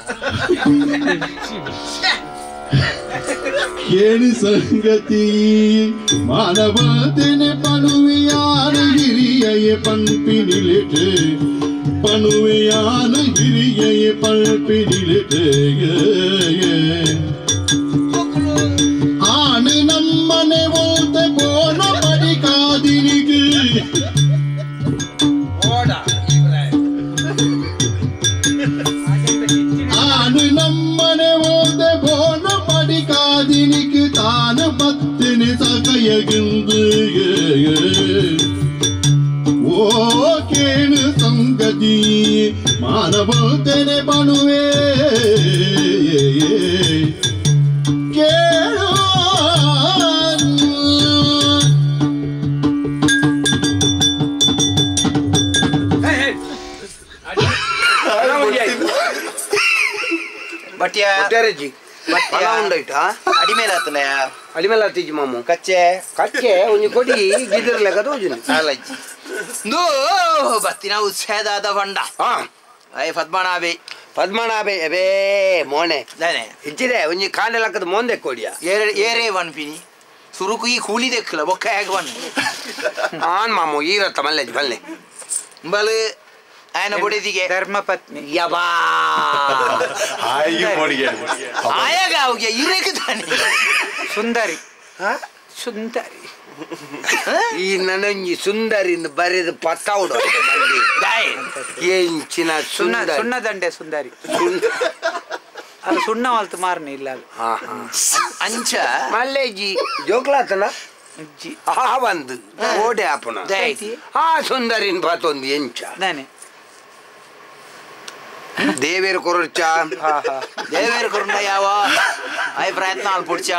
ಕೇಳಿ ಸಂಗತಿ ಮಾನವತೆನೆ ಪಣುವೆಯಾನ ಹಿರಿಯ ಪಂಪಿನಿಲಿಟೆ ಪಣುವೆಯಾನ ಹಿರಿಯ ಪಂಪಿನಿಲಿಟೆ ಆನು ನಮ್ಮನೆ ಓತೆ ಬೋನ ಪಡಿ ಕಾದಿನಿಗೆ ಆನು ನಮ್ಮನೆ ಓದೆ ಬೋನ ಪಡಿ ಕಾದಿನಿಗೆ ತಾನು ಪತ್ತಿನಿ ಸಕಯಗಿಂದು ಓ ಕೇಳು ಸಂಗತಿ ಮಾನವತೆನೆ ಬಣುವೆ ಕೇಳು ಬಟ್ಟಿಯ ಬಟ್ಟಿಯಾರಜ್ಜಿ ಬಲ ಉಂಡೈಟಾ ಅಡಿಮೇಲೆ ಆತನ ಅಡಿಮೇಲೆ ಆತಿಜ್ಜಿ ಮಾಮು ಕಚ್ಚೆ ಕಚ್ಚೆ ಒಂಜಿ ಕೊಡಿ ಗಿದಿರ್ಲೆಕ್ಕ ತೋಜುನಿ ಅಲಜ್ಜಿ ನೋ ಬತ್ತಿನ ಉತ್ಸಾಹದಾದ ಬಂಡ ಅಯ್ಯ ಪದ್ಮನಾಭಿ ಪದ್ಮನಾಭಿ ಅವೇ ಮೋನೆ ದಾನೆ ಇಜ್ಜಿದೆ ಒಂಜಿ ಕಾಂಡೆ ಲಕ್ಕದ ಮೋಂದೆ ಕೊಡಿಯ ಏರೇ ವನ್ಪಿನಿ ಸುರುಕು ಈ ಕೂಲಿ ದೆಕ್ಕಲ ಬೊಕ್ಕ ಹೇಗೆ ಬನ್ ಆನ್ ಮಾಮು ಈ ರತ್ತ ಮಲ್ಲೆಜ್ ಬಲ್ಲೆ ಬಲು ಆಯನ ಬುಡಿದಿಗೆ ಧರ್ಮಪತ್ನಿ ಯಬಾ ಹಾಯಿಗೆ ಪೊಡಿಗೆ ಆಯಾಗ ಅವಿಗೆ ಇರಕ್ಕೆ ತಾನೆ ಸುಂದರಿ ಸುಂದರಿ ಈ ನನಂಜಿ ಸುಂದರಿ ಬರೆದು ಪತ್ತಾವುಡು ಎಂಚಿನ ಸುಂದರಿ ಸುಣ್ಣದಂಡೆ ಸುಂದರಿ ಅದು ಸುಣ್ಣ ವಾಲ್ತು ಮಾರನೆ ಇಲ್ಲ ಅದು ಅಂಚ ಮಲ್ಲೇಜಿ ಜೋಕ್ಲಾತನ ಆ ಒಂದು ಓಡೆ ಆಪುನ ಆ ಸುಂದರಿನ ಪಾತೊಂದು ಎಂಚ ನಾನೇ ದೇವೇರು ಕೊರಚ ದೇವೇರು ಕೊರಂಡ ಯಾವ ಆಯ್ ಪ್ರಯತ್ನ ಅಲ್ಪುಡ್ಚ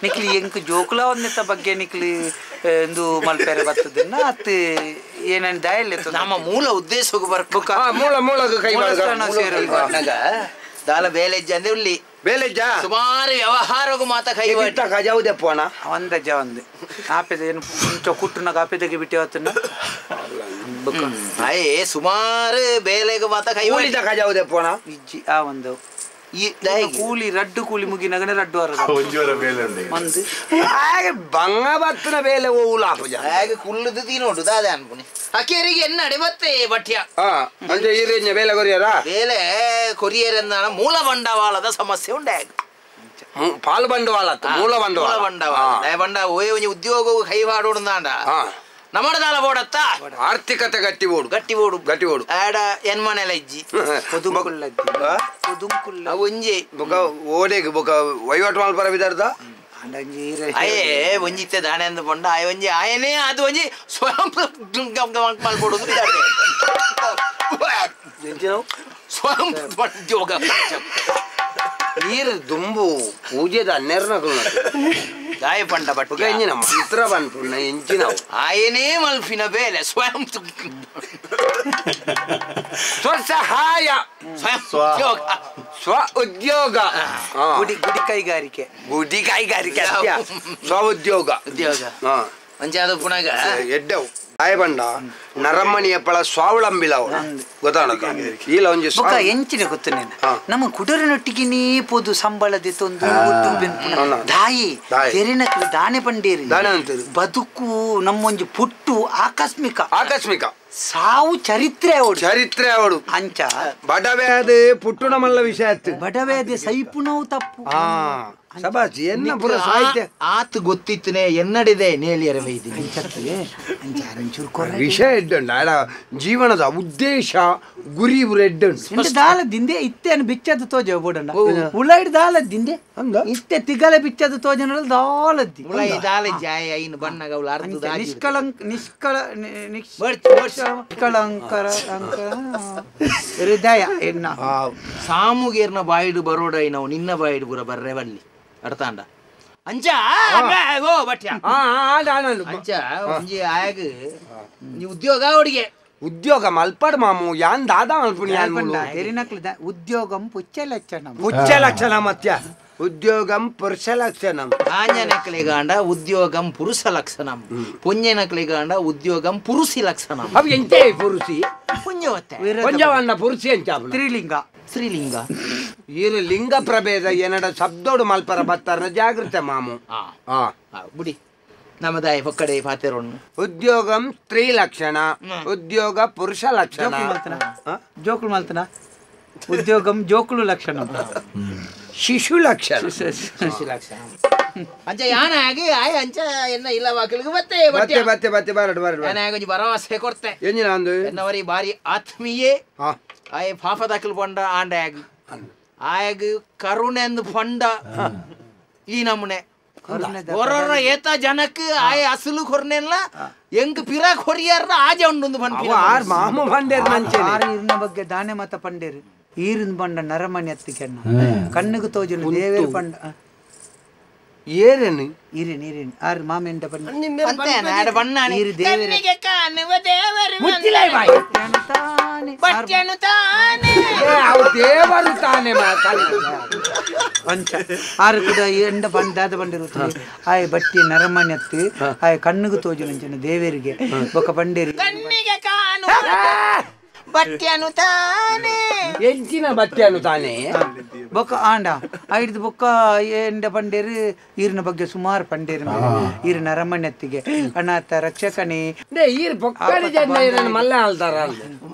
ನಿಕ್ಲಿ ಎಂಕ್ ಜೋಕುಲ ಒಂದೆತ್ತ ಬಗ್ಗೆ ನಿಕ್ಲಿ ಎಂದು ಮಲ್ಪೆರೆ ಬರ್ತದನ್ನ ಅತ್ ಏನನ್ ದಾಯಲ್ಲ ನಮ್ಮ ಮೂಲ ಉದ್ದೇಶಕ್ಕೆ ಬರ್ಬೇಕು ಮೂಲ ಮೂಲಕ ಕೈ ದಾಲ ಬೇಲೆಜ್ಜ ಅಂದ್ರೆ ಉಲ್ಲಿ ಬೇಲೆಜ್ಜ ಸುಮಾರು ವ್ಯವಹಾರಕ್ಕೂ ಮಾತ ಕೈ ಕಜಾವುದೆ ಪೋಣ ಒಂದಜ್ಜ ಒಂದು ಆಪೆದ ಏನು ಮುಂಚೆ ಕುಟ್ಟುನಾಗ ಆಪೆದಗೆ ಬಿಟ್ಟು ಅವತ್ತನ್ನ ಅಯ್ಯೇ ಸುಮಾರು ಬೇಲೆಗೆ ಮಾತ ಕೈ ಕೂಲಿದ ಕಜಾವುದೆ ಪೋಣ ಇಜ್ಜಿ ಆ ಒಂದು ಈ ಕೂಲಿ ರಡ್ಡು ಕೂಲಿ ಮುಗಿನಗನೆ ರಡ್ಡು ವಾರ ಒಂಜಿ ಬೇಲೆ ಉಂಡು ಒಂದು ಹಾಗೆ ಬಂಗ ಬತ್ತನ ಬೇಲೆ ಓವುಲ ಆಪುಜ ಹಾಗೆ ಕುಲ್ಲುದು ತಿನ್ನೋಡು ದಾದ ಅನ್ಪುನಿ ಅಕೇರಿಗೆ ಎನ್ನಡೆ ಬತ್ತೆ ಬಟ್ಯ ಅಂಚೆ ಈ ರೇಂಜ ಬೇಲೆ ಕೊರಿಯರ ಬೇಲೆ ಕೊರಿಯರ್ ಎಂದಾಣ ಮೂಲ ಬಂಡವಾಳದ ಸಮಸ್ಯೆ ಉಂಡೆ ಪಾಲು ಬಂಡವಾಳ ಮೂಲ ಬಂಡವಾಳ ಮೂಲ ಬಂಡವಾಳ ಬಂಡ ಓಯ್ ಒಂಜಿ ಉದ್ಯೋಗವು ಕೈವಾಡೋಡು ನಮ್ಮಡದಾಲ ಬೋಡತ್ತ ಆರ್ಥಿಕತೆ ಗಟ್ಟಿ ಓಡು ಗಟ್ಟಿ ಓಡು ಗಟ್ಟಿ ಓಡು ಆಡ ಎನ್ಮನೆಲ ಇಜ್ಜಿ ಪೊದುಂಕುಲ್ಲ ಒಂಜಿ ಬೊಕ ಓಡೆಗ್ ಬೊಕ ವಹಿವಾಟು ಮಲ್ಪರ ವಿದರ್ದ ಅಯ್ಯೇ ಒಂಜಿತ್ತೆ ದಾಣೆ ಅಂದು ಪಂಡ ಆಯ್ ಒಂಜಿ ಆಯನೇ ಅದು ಒಂಜಿ ಸ್ವಯಂ ಮಲ್ಪೊಡುದು ಸ್ವಯಂ ಉದ್ಯೋಗ ನೀರು ದುಂಬು ಪೂಜೆದ ಹನ್ನೆರಡು ದಾಯ ಪಂಡ ಬಟ್ ಎಂಜಿನ ಮಂತ್ರ ಪನ್ಪುನ ಎಂಚಿನ ಆಯನೇ ಮಲ್ಫಿನ ಬೇಲೆ ಸ್ವಯಂ ಸ್ವಸಹಾಯ ಉದ್ಯೋಗ ಸ್ವ ಉದ್ಯೋಗ ಗುಡಿ ಗುಡಿ ಕೈಗಾರಿಕೆ ಗುಡಿ ಕೈಗಾರಿಕೆ ಸ್ವ ಉದ್ಯೋಗ ಉದ್ಯೋಗ ಅಂಚಾದ ಪುನಗ ಎಡ್ಡವು ಆಯ ಬಂಡ ನರಮಣಿಯ ಪಳ ಸ್ವಾವಲಂಬಿಲ ಗೊತ್ತಾಣ ಇಲ್ಲ ಒಂಜಿ ಬೊಕ ಎಂಚಿನ ಗೊತ್ತು ನೇನ ನಮ್ಮ ಕುಡರನೊಟ್ಟಿಗೆ ಪೋದು ಸಂಬಳದ ತೊಂದು ದಾಯಿ ತೆರಿನಕ್ಲು ದಾನೆ ಪಂಡೇರಿ ಬದುಕು ನಮ್ಮೊಂಜಿ ಪುಟ್ಟು ಆಕಸ್ಮಿಕ ಆಕಸ್ಮಿಕ ಸಾವು ಚರಿತ್ರೆ ಅವಡು ಚರಿತ್ರೆ ಅವಡು ಅಂಚ ಬಡವೇದೆ ಪುಟ್ಟು ನಮ್ಮಲ್ಲ ವಿಷಯ ಆಯ್ತು ಬಡವೇದೆ ಸೈಪುನವು ತಪ್ಪು ಸಬಾಜ್ ಎನ್ನ ಪುರ ಸಾಹಿತ್ಯ ಆತು ಗೊತ್ತಿತ್ತನೆ ಎನ್ನಡಿದೆ ನೇಲಿಯರ ವೈದಿ ವಿಷಯ ಎಡ್ಡುಂಡು ಆಡ ಜೀವನದ ಉದ್ದೇಶ ಗುರಿ ಎಡ್ಡುಂಡು ದಾಲ ದಿಂದೆ ಇತ್ತೇನು ಬಿಚ್ಚದ ತೋಜ ಬೋಡಣ್ಣ ಉಳೈಡ್ ದಾಲ ದಿಂದೆ ಇತ್ತೆ ತಿಗಲ ಬಿಚ್ಚದ ತೋಜನ ದಾಲದ್ದಿ ಉಳೈ ದಾಲ ಜಾಯ ಐನು ಬಣ್ಣಗ ಉಳ ಅರ್ಧ ನಿಷ್ಕಳಂಕ ನಿಷ್ಕಳ ನಿಷ್ಕಳಂಕರ ಹೃದಯ ಎನ್ನ ಸಾಮುಗೇರ್ನ ಬಾಯಿಡು ಬರೋಡೈ ನಾವು ನಿನ್ನ ಬಾಯಿಡು ಪೂರ ಬರ್ರೆ ಬಲ್ಲಿ ಅರ್ಥಾಂಡ ಅಂಚ ಓ ಬಟ್ಯ ಅಂಚ ಒಂಜಿ ಆಯಾಗ ಉದ್ಯೋಗ ಅವಡಿಗೆ ಉದ್ಯೋಗ ಮಲ್ಪಡ್ ಮಾಮು ಯಾನ್ ದಾದಾ ಮಲ್ಪುಣಿ ಯಾನ್ ತೆರಿನಕ್ಲು ಉದ್ಯೋಗಂ ಪುಚ್ಚ ಲಕ್ಷಣ ಪುಚ್ಚ ಲಕ್ಷಣ ಮತ್ಯ ಉದ್ಯೋಗಂ ಪುರುಷ ಲಕ್ಷಣಂ ಆಂಜನಕ್ಲಿಗಾಂಡ ಉದ್ಯೋಗಂ ಪುರುಷ ಲಕ್ಷಣಂ ಪುಣ್ಯನಕ್ಲಿಗಾಂಡ ಉದ್ಯೋಗಂ ಪುರುಷಿ ಲಕ್ಷಣಂ ಅವು ಎಂತೆ ಪುರುಷಿ ಪುಣ್ಯವತ್ತೆ ಪುಣ್ಯವನ್ನ ಪುರುಷಿ ಎಂಚ ಸ್ತ್ರೀಲಿಂಗ ಸ್ತ್ರೀಲಿಂಗ ಈರು ಲಿಂಗ ಪ್ರಭೇದ ಏನಡ ಶಬ್ದೋಡು ಮಲ್ಪರ ಬತ್ತಾರನ ಜಾಗೃತೆ ಮಾಮು ಬುಡಿ ನಮ್ಮದಾಯ ಪಕ್ಕಡೆ ಪಾತೆರೊಣ್ಣು ಉದ್ಯೋಗಂ ಸ್ತ್ರೀ ಲಕ್ಷಣ ಉದ್ಯೋಗ ಪುರುಷ ಲಕ್ಷಣ ಜೋಕುಳು ಮಲ್ತನ ಉದ್ಯೋಗಂ ಜೋಕುಳು ಲಕ್ಷಣ ಶಿಶು ಲಕ್ಷಣ ಶಿಶು ಲಕ್ಷಣ ಅಂಚ ಯಾನ ಆಗಿ ಆಯ್ ಅಂಚ ಎನ್ನ ಇಲ್ಲ ವಾಕಲಿಗೆ ಬತ್ತೆ ಬತ್ತೆ ಬತ್ತೆ ಬತ್ತೆ ಬರಡು ಬರಡು ಯಾನ ಆಗಿ ಒಂಜಿ ಭರವಸೆ ಕೊಡ್ತೆ ಎಂಜಿನ ಅಂದು ಎನ್ನವರಿ ಬಾರಿ ಆತ್ಮೀಯೇ ಆಯ್ ಪಾಪ ದಾಖಲು ಪಂಡ ಆಂಡ ಆಗ ಆಯಗ್ ಕರುಣೆಂದು ಪಂಡ ಈ ನಮೂನೆ ಹೊರರ ಏತ ಜನಕ್ಕೆ ಆಯ್ ಅಸಲು ಕೊರ್ನೆಲ್ಲ ಎಂಗ್ ಪಿರ ಕೊರಿಯಾರ ಆಜೆ ಉಂಡು ಪಂಡ ಆರ್ ಮಾಮ ಪಂಡೇರ್ ಮಂಚೆ ಆರ್ ಇರ್ನ ಬಗ್ಗೆ ದಾನೆ ಮತ ಪಂಡೇರು ಈರಿನ ಬಂಡ ನರಮಣಿ ಅತ್ತಿಗೆಣ್ಣ ಕಣ್ಣಿಗೆ ತೋಜನು ದೇವೇರು ಪಂಡ ಏರೇನು ಈರೇನು ಈರೇನು ಆರು ಮಾಮೆಂಟ ಬಣ್ಣ ಈರು ದೇವೇರು ದೇವರು ತಾನೆ ಅಂಚ ಆರು ಕೂಡ ಎಂಡ ಬಂಡ ದಾದ ಬಂಡಿರುತ್ತದೆ ಆಯ್ ಬಟ್ಟಿ ನರಮಣಿ ಅತ್ತಿ ಆಯ್ ಕಣ್ಣಿಗೆ ತೋಜನು ಅಂಚನ ದೇವರಿಗೆ ಬೊಕ ಬಂಡೇರಿ ಕಣ್ಣಿಗೆ ಕಾಣುವ ಬಟ್ಟೆಯನ್ನು ತಾನೆ ಎಂಚಿನ ಬಟ್ಟೆಯನ್ನು ತಾನೆ ಬೊಕ್ಕ ಆಂಡ ಐದು ಬೊಕ್ಕ ಎಂಡ ಪಂಡೇರು ಈರಿನ ಬಗ್ಗೆ ಸುಮಾರು ಪಂಡೇರು ಈರು ನರಮಣ್ಯತ್ತಿಗೆ ಅನಾಥ ರಕ್ಷಕನೇ ಈರು ಬೊಕ್ಕಡಿ ಜನ ಮಲ್ಲ ಆಳ್ತಾರ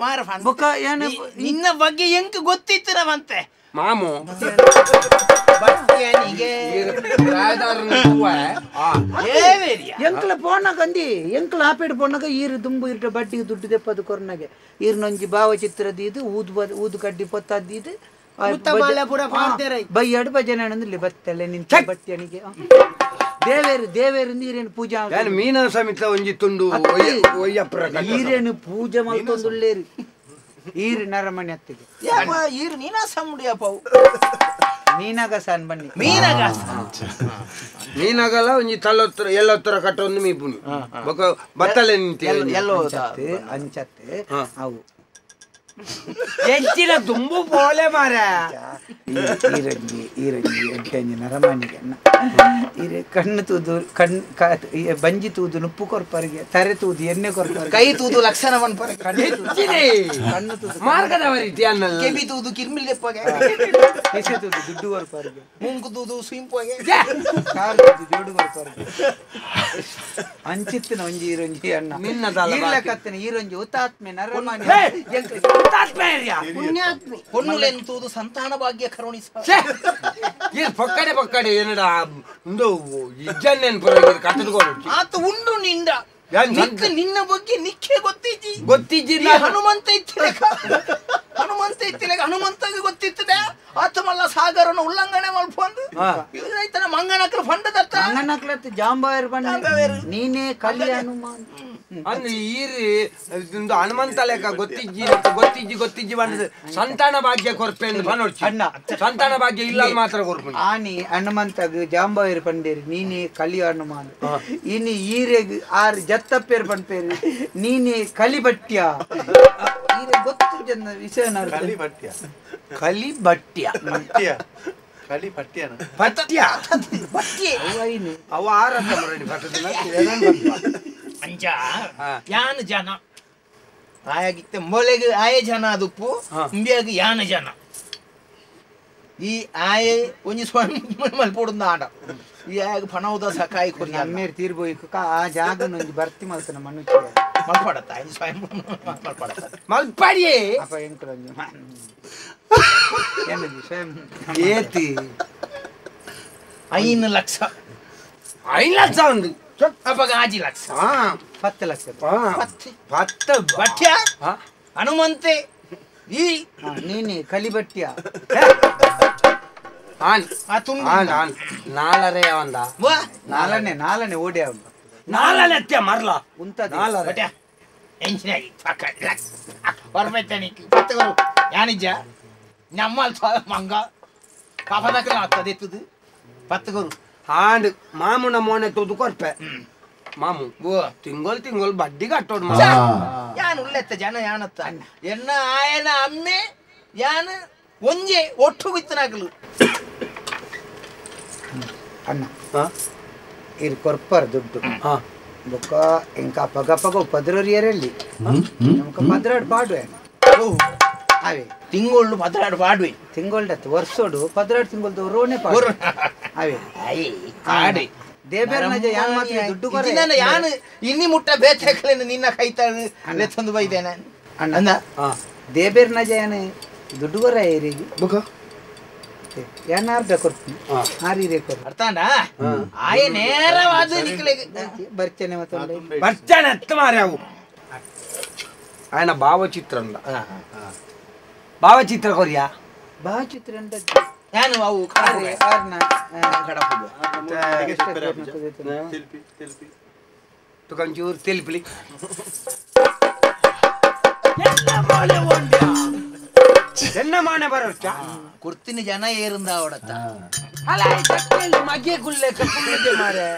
ಬೊಕ್ಕ ಏನು ನಿನ್ನ ಬಗ್ಗೆ ಎಂಕ್ ಗೊತ್ತಿತ್ತಿರವಂತೆ ಮಾಮು ಎಂಕ್ಲ ಪೋನಾಗ ಅಂದಿ ಎಂಕ್ಲ ಆಪೇಡ್ ಪೋನಾಗ ಈರು ದುಂಬು ಇರ್ಟ ಬಡ್ಡಿಗೆ ದುಡ್ಡು ದೆಪ್ಪದು ಕೊರ್ನಾಗೆ ಈರ್ನೊಂಜಿ ಭಾವಚಿತ್ರದ ಇದು ಊದು ಊದು ಕಡ್ಡಿ ಪೊತ್ತದ್ದು ಬೈಯಾಡು ಭಜನೆ ಅಂದ್ರೆ ಬತ್ತಲೆ ನಿಂತ ಬಟ್ಟಿಯನಿಗೆ ದೇವೇರು ದೇವೇರು ನೀರೇನು ಪೂಜಾ ಮೀನ ಸಮಿತ ಒಂಜಿ ತುಂಡು ಈರೇನು ಪೂಜೆ ಮಲ್ತೊಂದುಳ್ಳೇರಿ ಈರು ನರಮಣಿ ಅತ್ತಿಗೆ ಈರು ನೀನಾ ಸಮುಡಿಯಪ್ಪ ಮೀನಗಸಾನ್ ಬನ್ನಿ ಮೀನಗಸ ಮೀನಗಲ ಒಂಜಿ ತಲ್ಲೊತ್ತರ ಎಲ್ಲೊತ್ತರ ಕಟ್ಟೊಂದು ಮೀಪುನಿ ಬೊಕ ಬತ್ತಲೆ ನಿಂತಿ ಎಲ್ಲೋ ಅಂಚತ್ತೆ ಅವು ಎಂಚಿನ ದುಂಬು ಪೋಲೆ ಮಾರ ಈರಂಜಿ ಈರಂಜಿ ಎಂಟಂಜಿ ನರಮಣಿಗೆ ಈರೆ ಕಣ್ಣು ತೂದು ಕಣ್ಣು ಬಂಜಿ ತೂದು ನುಪ್ಪು ಕೊರ್ಪರಿಗೆ ತರೆ ತೂದು ಎಣ್ಣೆ ಕೊರ್ಪರಿಗೆ ಕೈ ತೂದು ಲಕ್ಷಣ ಪನ್ಪರೆ ಕಣ್ಣು ತೂದು ಮಾರ್ಗದವರಿ ಕೆಬಿ ತೂದು ಕಿರ್ಮಿಲ್ ದೆಪ್ಪಗೆ ಕಿಸೆ ತೂದು ದುಡ್ಡು ಕೊರ್ಪರಿಗೆ ಮುಂಕು ತೂದು ಸುಯಿಂಪಗೆ ಕಾರು ತೂದು ಜೋಡು ಕೊರ್ಪರಿಗೆ ಅಂಚಿತ್ತಿನ ಒಂಜಿ ಈರಂಜಿ ಅಣ್ಣ ನಿನ್ನ ಈರ್ಲಕತ್ತಿನ ಈರಂಜಿ ಹುತಾತ್ಮೆ ನರಮಣಿ ಹೊನ್ನುಲೆಂತೂದು ಸಂತಾನ ಭಾಗ್ಯ ಕರುಣಿಸ ಪಕ್ಕಡೆ ಪಕ್ಕಡೆ ಏನಡ ಒಂದು ಇಜ್ಜನ್ನೇನು ಕಟ್ಟದ್ಕೊಂಡು ಆತ ಉಂಡು ನಿಂದ ನಿನ್ನ ಬಗ್ಗೆ ನಿಕ್ಕೆ ಗೊತ್ತಿಜ್ಜಿ ಗೊತ್ತಿಜ್ಜಿ ಹನುಮಂತ ಇತ್ತಿಲೆಕ ಹನುಮಂತ ಇತ್ತಿಲೆಕ ಹನುಮಂತಗೆ ಗೊತ್ತಿತ್ತದೆ ಆತಮಲ್ಲ ಸಾಗರನ ಉಲ್ಲಂಘನೆ ಮಲ್ಪೊಂದು ಇವ್ರೈತನ ಮಂಗನಕ್ರ ಫಂಡದತ್ತ ಮಂಗನಕ್ಲತ್ ಜಾಂಬಾಯರ್ ಬಂಡ ನೀನೇ ಕಲಿ ಹನುಮಾನ್ ಅಂದ್ ಈರಿ ಹನುಮಂತ ಲೆಕ್ಕ ಗೊತ್ತಿಜ್ಜಿ ಗೊತ್ತಿಜ್ಜಿ ಗೊತ್ತಿಜ್ಜಿ ಬಂದ ಸಂತಾನ ಭಾಗ್ಯ ಕೊರ್ಪೆ ಪನೊಡ್ಚಿ ಅಣ್ಣ ಸಂತಾನ ಭಾಗ್ಯ ಇಲ್ಲ ಮಾತ್ರ ಕೊರ್ಪು ಆನಿ ಹನುಮಂತಗ್ ಜಾಂಬವೇರ್ ಪಂಡೇರಿ ನೀನೆ ಕಲಿ ಹನುಮಾನ್ ಇನಿ ಈರೆಗ್ ಆರ್ ಜತ್ತಪ್ಪೇರ್ ಪನ್ಪೇರು ನೀನೆ ಕಲಿಬಟ್ಯ ಈರೆ ಗೊತ್ತು ಜನ ವಿಷಯ ಕಲಿ ಕಲಿಬಟ್ಯ ಕಲಿ ಪಟ್ಯನ ಪಟ್ಯ ಪಟ್ಯ ಅವ ಆರತ್ತ ಮರಡಿ ಪಟ್ಟದ ಅಂಚ ಯಾನ ಜನ ಆಯಾಗಿತ್ತೆ ಮೊಲೆಗೆ ಆಯೆ ಜನ ಅದುಪ್ಪು ಇಂಬಿಯಾಗ ಯಾನ ಜನ ಈ ಆಯೆ ಒಂಜಿ ಸ್ವಾಮಿ ಮಲ್ಪೊಡುಂದ ಆಡ ಈ ಆಯಾಗ ಪಣವುದ ಸಕಾಯಿ ಕೊರಿ ಅಮ್ಮೇರ್ ತೀರ್ಬೋಯ್ಕ ಆ ಜಾಗನ ಒಂಜಿ ಭರ್ತಿ ಮಲ್ತನ ಮನುಷ್ಯ ಮಲ್ಪಡತ್ತ ಒಂಜಿ ಸ್ವಯಂ ಮಲ್ಪಡತ್ತ ಮಲ್ಪಡಿಯೇ ಅಪ್ಪ ಎಂಕುಲ ಒಂಜಿ ಏನದು ಸ್ವಯಂ ಏತಿ 5 ಲಕ್ಷ 5 ಲಕ್ಷ ಒಂದು ಅಪ್ಪಾಗ 5 ಲಕ್ಷ 10 ಲಕ್ಷ 10 ಬಟ್ಯ ಹನುಮಂತೆ ಈ ನೀನೆ ಕಲಿಬಟ್ಯ ಆನ್ ಆನ್ on ನಾಲರೆ ಒಂದ ನಾಲನೆ ನಾಲನೆ ಓಡಿ ಅವನು ನಾಲನೆ ಅತ್ಯ ಮರ್ಲ ಉಂತ ನಾಲರೆ ಬಟ್ಯ ಎಂಜಿನಿಯರ್ ಪಕ್ಕ ಹೊರಬೈತಾನಿಕ್ ಪತ್ತಗರು ಯಾನಿಜ ನಮ್ಮಲ್ ಮಂಗ ಕಾಪದಕಲ ಆಗ್ತದೆ ಪತ್ತಗರು ಆಂಡ್ ಮಾಮುನ ಮೋನೆ ತೋದು ಕೊರ್ಪೆ ಮಾಮು ತಿಂಗಳು ತಿಂಗಳು ಬಡ್ಡಿ ಕಟ್ಟೋಡು ಯಾನು ಉಳ್ಳೆತ್ತ ಜನ ಯಾನತ್ತ ಎನ್ನ ಆಯನ ಅಮ್ಮೆ ಯಾನು ಒಂಜೆ ಒಟ್ಟು ಬಿತ್ತನಾಗಲು ಅಣ್ಣ ಇರ್ ಕೊರ್ಪರ್ ದುಡ್ಡು ಬೊಕ್ಕ ಎಂಕ ಪಗ ಪಗ ಪದ್ರೊರಿಯರಲ್ಲಿ ನಮ್ಕ ಪದ್ರಾಡ್ ಪಾಡುವೆ ಅವೇ ತಿಂಗಳು ಪದ್ರಾಡ್ ಪಾಡುವೆ ತಿಂಗಳ್ದತ್ತು ವರ್ಷೋಡು ಪದ್ರಾಡ್ ತಿಂಗಳ್ದು ರೋನೆ ಪಾಡು ಅವೇ ಕಾಡೆ ದೇಬೇರ್ನಜ ಯಾನ್ ಮಾತ್ರ ದುಡ್ಡು ಕೊರೆ ಯಾನು ಇನ್ನಿ ಮುಟ್ಟ ಬೇಚಕಲೇನು ನಿನ್ನ ಕೈತಾಳು ಲೆತ್ತೊಂದು ಬೈದೇನೆ ಅಣ್ಣ ದೇಬೇರ್ನಜ ಯಾನು ದುಡ್ಡು ಕೊರ ಏರಿಗೆ ಬುಕ ಯಾನ್ ಅರ್ಧ ಕೊರ್ತೀನಿ ಆರೀರೆ ಕೊರ ಅರ್ಥಾಂಡ ಆಯೆ ನೇರವಾದ ನಿಕ್ಲೆಗೆ ಬರ್ತೇನೆ ಮತ್ತೆ ಬರ್ತೇನೆ ಅತ್ತ ಮಾರೆ ಅವು ఆయన ಭಾವಚಿತ್ರ ಭಾವಚಿತ್ರ ಕೊರಿಯಾ ಭಾವಚಿತ್ರ ನಾನು ಅವು ತುಕಂಚೂರು ತೆಲ್ಪಲಿ ಎನ್ನ ಮಾನೆ ಬರೋಚ ಕುರ್ತಿನ ಜನ ಏರಿಂದ ಅವಡತ್ತ ಅಲ್ಲ ಮಗ್ಗೆ ಗುಲ್ಲೆ ಕಪ್ಪುಗೆ ಮಾರೆ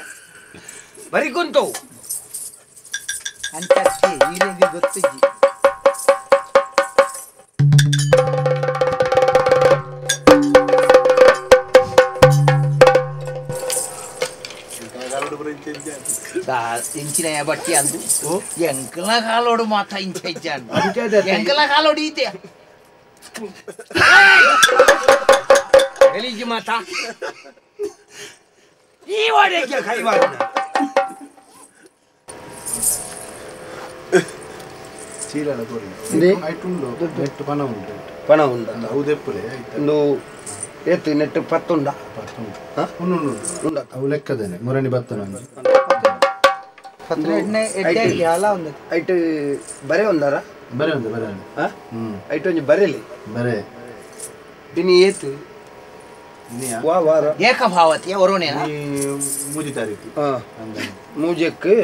ಬರಿ ಕುಂತು ಅಂತ ಈರೆಗೆ ಗೊತ್ತಿಜ್ಜಿ ಇಂಚಿನ ಬಟ್ಟಿ ಅಂದು ಎಂಕಲ ಕಾಲೋಡು ಮಾತ ಇಂಚ ಇಜ್ಜ ಎಂಕಲ ಕಾಲೋಡು ಈತೆ ಗಲೀಜು ಮಾತಾ ಈ ವಾಡಕ್ಕೆ ಕೈವಾಡ ಚೀಲಲ ಕೊರಿ ಐಟುಂಡು ನೆಟ್ಟು ಪಣ ಉಂಟು ಪಣ ಉಂಟು ಹೌದೆಪ್ಪುಲೆ ಒಂದು ಏತು ನೆಟ್ಟು ಪತ್ತುಂಡ ಪತ್ತುಂಡು ಉಂಡು ಉಂಡು ಅವು ಲೆಕ್ಕದೇನೆ ಮುರಣಿ ಬತ್ತನ ಐಟು ಬರೆ ಒಂದಾರ ಬರೆ ಒಂದು ಬರೆ ಒಂದು ಐಟು ಒಂಜಿ ಬರೆಲಿ ಬರೆ ಇನ್ನು ಏತು ವಾ ವಾರ ಏಕಭಾವತಿಯ ವರುಣೇನ ಮೂಜಿ ತಾರೀಕು ಮೂಜಕ್ಕೆ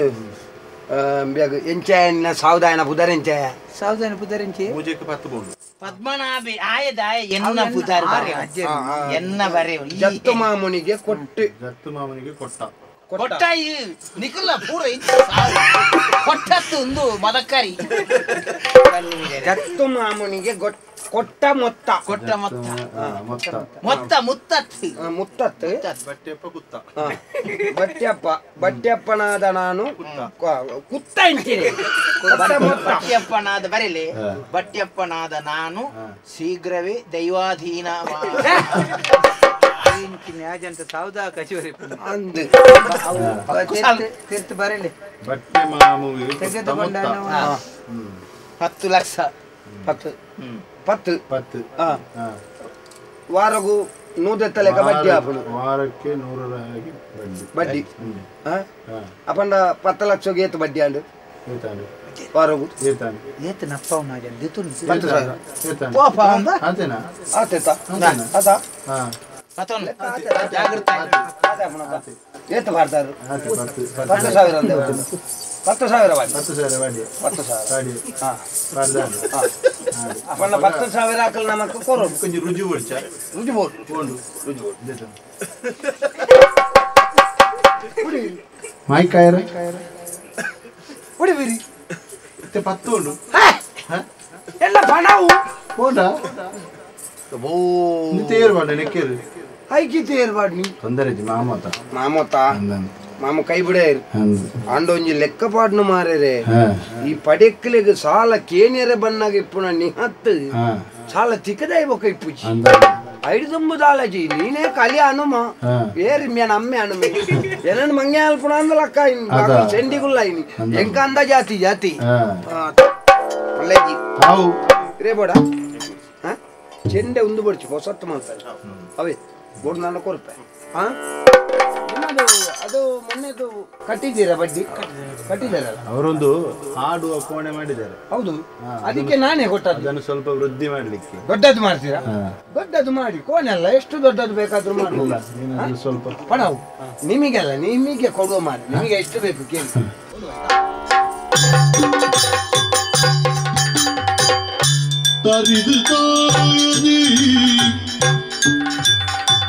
ಎಂಚಾಯನ ಸಾವುದಾಯನ ಪುದರೆಂಚಾಯ ಸಾವುದಾಯನ ಪುದರೆಂಚೆ ಮೂಜಕ್ಕೆ ಪತ್ತು ಬೋಂಡು ಪದ್ಮನಾಭಿ ಆಯದಾಯ ಎನ್ನ ಪುದಾರ್ ಬರೆ ಎನ್ನ ಬರೆ ಜತ್ತು ಮಾಮುನಿಗೆ ಕೊಟ್ಟು ಜತ್ತು ಮಾಮನಿಗೆ ಕೊಟ್ಟ ಕೊಟ್ಟ ನಿಕುಲ ಪೂರ ಕೊಟ್ಟತ್ತು ಒಂದು ಮದಕಾರಿ ಜತ್ತು ಮಾಮುನಿಗೆ ಕೊಟ್ಟ ಮೊತ್ತ ಕೊಟ್ಟ ಮೊತ್ತ ಮೊತ್ತ ಮುತ್ತತ್ತು ಮುತ್ತತ್ತು ಬಟ್ಟೆಪ್ಪ ಕುತ್ತ ಬಟ್ಟೆಪ್ಪ ಬಟ್ಟೆಪ್ಪನಾದ ನಾನು ಕುತ್ತ ಅಂತೀನಿ ಬಟ್ಟೆಪ್ಪನಾದ ಬರಲಿ ಬಟ್ಟೆಪ್ಪನಾದ ನಾನು ಶೀಘ್ರವೇ ದೈವಾಧೀನ ಬರಲಿ ಬಟ್ಟೆ ಮಾಮುವಿಗೆ 10 ಲಕ್ಷ 10 10 10 ವಾರಗೂ ನೂದೆತ್ತ ಲೆಕ್ಕ ಬಡ್ಡಿ ಆಪುಂಡು ವಾರಕ್ಕೆ 100 ರಾಗಿ ಬಡ್ಡಿ ಅಪಂಡ 10 ಲಕ್ಷಗೆ ಏತು ಬಡ್ಡಿ ಆಂಡು ವಾರಗೂ ಏತು ನಪ್ಪ 10,000 ಆತೇನಾ ಆತ ಜಾಗ್ರತೆ ಏತು ಮಾಡ್ತಾರೆ 10,000 ಅಂದೆ 10,000 ವಾಡಿ 10,000 ವಾಡಿ 10,000 ಹಾಂ ಪಣ್ಣ 10,000 ಹಾಕಲು ನಮಕ್ ಕೊರು ಕೊಂಚ ರುಜು ಬೋಡ್ಚ ರುಜು ಬೋಡು ರುಜು ಬೋಡು ಮಾಯ್ಕಾಯರ ಉಡಿ ಬಿರಿ ಇತ್ತೆ 10 ಉಂಡು ಎಲ್ಲ ಪಣವು ಹೋದ ಓ ತೇರು ಬಾಡ ನೆಕ್ಕೇರು ಐಕಿ ತೇರು ಬಾಡ್ನಿ ತೊಂದರೆ ಮಾಮತ ಮಾಮತ ಮಾಮ ಕೈ ಬಿಡ ಆಂಡೊಂಜಿ ಲೆಕ್ಕ ಪಾಡ್ನು ಮಾರೇರೆ ಈ ಪಡೆಕ್ಲೆಗ್ ಸಾಲ ಕೇನಿಯರೆ ಬನ್ನಾಗ ಇಪ್ಪುನ ನಿಹತ್ತು ಸಾಲ ತಿಕ್ಕದಾಯಿ ಬೊಕ್ಕ ಇಪ್ಪುಜಿ ಐದು ದಾಲಜಿ ನೀನೇ ಕಲಿ ಅನುಮ ಏರಿ ಮೇನ ಅಮ್ಮೆ ಅನುಮೆ ಏನನ್ನು ಮಂಗೆ ಅಲ್ಪುಣ ಅಂದಲಕ್ಕ ಚೆಂಡಿಗುಲ್ಲ ಇನಿ ಎಂಕ ಅಂದ ಜಾತಿ ಜಾತಿ ಒಳ್ಳೆಜಿ ರೇ ಬೋಡ ಚೆಂಡೆ ಉಂದು ಬಡ್ಚು ಹೊಸತ್ತು ಮಾಡ್ತಾರೆ ಅವೇ ಬೋರ್ಡ್ ನಾನು ಕೊರ್ಪೆ ಹಾಂ ನಿಮ್ಮದು ಅದು ಮೊನ್ನೆದು ಕಟ್ಟಿದ್ದೀರಾ ಬಡ್ಡಿ ಕಟ್ಟಿದ್ದಾರಲ್ಲ ಅವರೊಂದು ಹಾಡುವ ಕೋಣೆ ಮಾಡಿದ್ದಾರೆ ಹೌದು ಅದಕ್ಕೆ ನಾನೇ ಕೊಟ್ಟದ್ದು ಅದನ್ನು ಸ್ವಲ್ಪ ವೃದ್ಧಿ ಮಾಡಲಿಕ್ಕೆ ದೊಡ್ಡದು ಮಾಡ್ತೀರಾ ದೊಡ್ಡದು ಮಾಡಿ ಕೋಣೆ ಅಲ್ಲ ಎಷ್ಟು ದೊಡ್ಡದು ಬೇಕಾದ್ರೂ ಮಾಡಲ್ಲ ಸ್ವಲ್ಪ ಪಣವು ನಿಮಗೆಲ್ಲ ನಿಮಗೆ ಕೊಡುವ ಮಾಡಿ ನಿಮಗೆ ಎಷ್ಟು ಬೇಕು ಕೇಳಿ ತರಿದು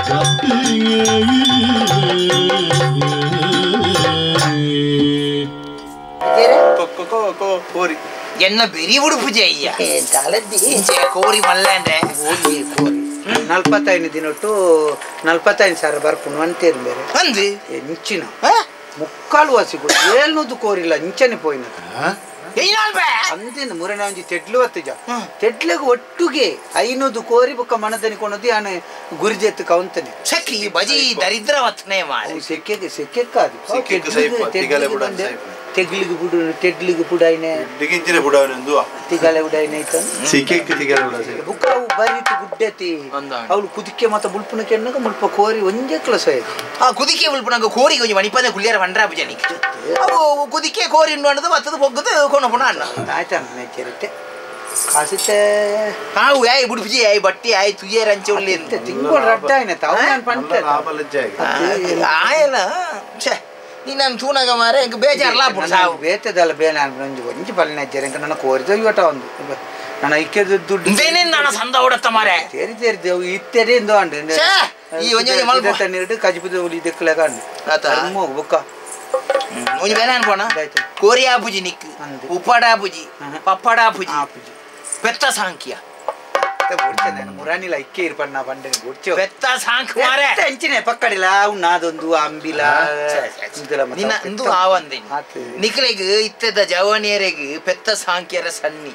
ತಾದಿ ಎನ್ನ ಬೆರಿ ಉಡುಪು ಜಯ್ಯ ಕೋರಿ ಮಲ್ಲಾಂದ್ರೆ ಕೋರಿ 45 ದಿನೊಟ್ಟು 45,000 ಬರ್ಪುನು ಅಂತೇರು ಬೇರೆ ಅಂದು ನಿಚ್ಚಿನ ಮುಕ್ಕಾಲು ವಾಸಿ ಕೊಡು 700 ಕೋರಿಲ್ಲ ಇಂಚನೆ ಪೋಯಿನ ಅಂದಿನ ಮುರನೆ ಒಂಜಿ ತೆಡ್ಲು ಬತ್ತಿಜ ತೆಡ್ಲೆಗ್ ಒಟ್ಟುಗೆ 500 ಕೋರಿ ಬೊಕ್ಕ ಮನದನಿ ಕೊನದು ಆನೆ ಗುರಿಜೆತ್ತು ಕೌಂತನೆ ಸಖಿ ಬಜಿ ದರಿದ್ರ ವತ್ನೆ ಮಾರೆ ಸೆಕ್ಕೆಗೆ ಸೆಕ್ಕೆಕ್ಕಾದು ತೆಗ್ಲಿಗೆ ಬುಡು ತೆಡ್ಲಿಗೆ ಬುಡಾಯ್ನೆ ದಿಗಿಂಚಿನ ಬುಡಾವನೆ ತಿಗಲೆ ಉಡಾಯ್ನೆ ಐತನ್ ಸಿಕ್ಕೆಕ್ಕೆ ತಿಗಲೆ ಉಡಾಸೆ ಬುಕ್ಕ ಅವು ಬರಿತು ಗುಡ್ಡೆತಿ ಅವಳು ಕುದಿಕೆ ಮತ್ತ ಬುಲ್ಪುನ ಕೆಣ್ಣಗ ಮುಲ್ಪ ಕೋರಿ ಒಂಜೇ ಕ್ಲಸ ಆಯ್ತು ಆ ಕುದಿಕೆ ಬುಲ್ಪುನಗ ಕೋರಿ ಒಂಜಿ ಮಣಿಪದ ಕುಳ್ಳಿಯರ ಬಂಡ್ರಾ ಪೂಜನಿಕ್ ಅವು ಕುದಿಕೆ ಕೋರಿ ಉಂಡು ಅನ್ನೋದು ಬತ್ತದ ಬೊಗ್ಗದು ಕೊನಪುಣ ಅಣ್ಣ ಆಯ್ತಾ ಮೆಚ್ಚರಿತೆ ಕಾಸಿತೆ ಹಾವು ಯಾಯ್ ಬುಡುಪುಜಿ ಯಾಯ್ ಬಟ್ಟಿ ಆಯ್ ತುಯ್ಯರ್ ಅಂಚೆ ಉಳ್ಳಿ ತಿಂಗಳು ರಡ್ಡ ಆಯ್ನ ತಾವು ನಾನು ಪಂಟೆ ಆಯನ ಛೇ ನೀನು ತೂನಾಗ ಮಾರೆ ಇಂಕ ಬೇಜಾರಲ್ಲ ಸಾವು ಬೇತದಲ್ಲ ಬೇ ನಾನು ಒಂಜಿ ಒಂಜಿ ಪಲ್ಲೆ ಅಜ್ಜರ ಇಂಕ ನನ್ನ ಕೋರಿದ ಇವಟ ಒಂದು ನನ್ನ ಐಕ್ಯದ ದುಡ್ಡು ನನ್ನ ಸಂದ ಓಡತ್ತ ಮಾರೆ ತೇರಿ ತೇರಿ ದೇವು ಇತ್ತೆರೆ ಇಂದು ಅಂಡು ಈ ಒಂಜಿ ಒಂಜಿ ಮಲ್ಪ ತಣ್ಣೀರು ಕಜಿಪುದ ಉಲಿ ದೆಕ್ಕಲೆಗ ಅಂಡು ಆತ ಬುಕ್ಕ ಒಂಜಿ ಬೇನೆ ಅನ್ಕೋಣ ಕೋರಿ ಆಪುಜಿ ನಿಕ್ ಉಪ್ಪಾಡ ಆಪುಜಿ ಪಪ್ಪಾಡ ಆಪುಜಿ ಪೆತ್ತ ಸಾಂಕಿಯ ಮುರಾನಿಲ ಐಕ್ಯ ಇರ್ಪಣ್ಣ ಪಂಡನೆ ಗುಡ್ಚೋ ಪೆತ್ತ ಸಾಂಕ್ ಮಾರೆ ಅಂಚಿನೆ ಪಕ್ಕಡಿಲ ಉನ್ನಾದೊಂದು ಅಂಬಿಲ ನಿನ್ನ ಇಂದು ಆವಂದೆ ನಿಕ್ಲೆಗ್ ಇತ್ತೆದ ಜವನಿಯರೆಗ್ ಪೆತ್ತ ಸಾಂಕಿಯರ ಸನ್ನಿ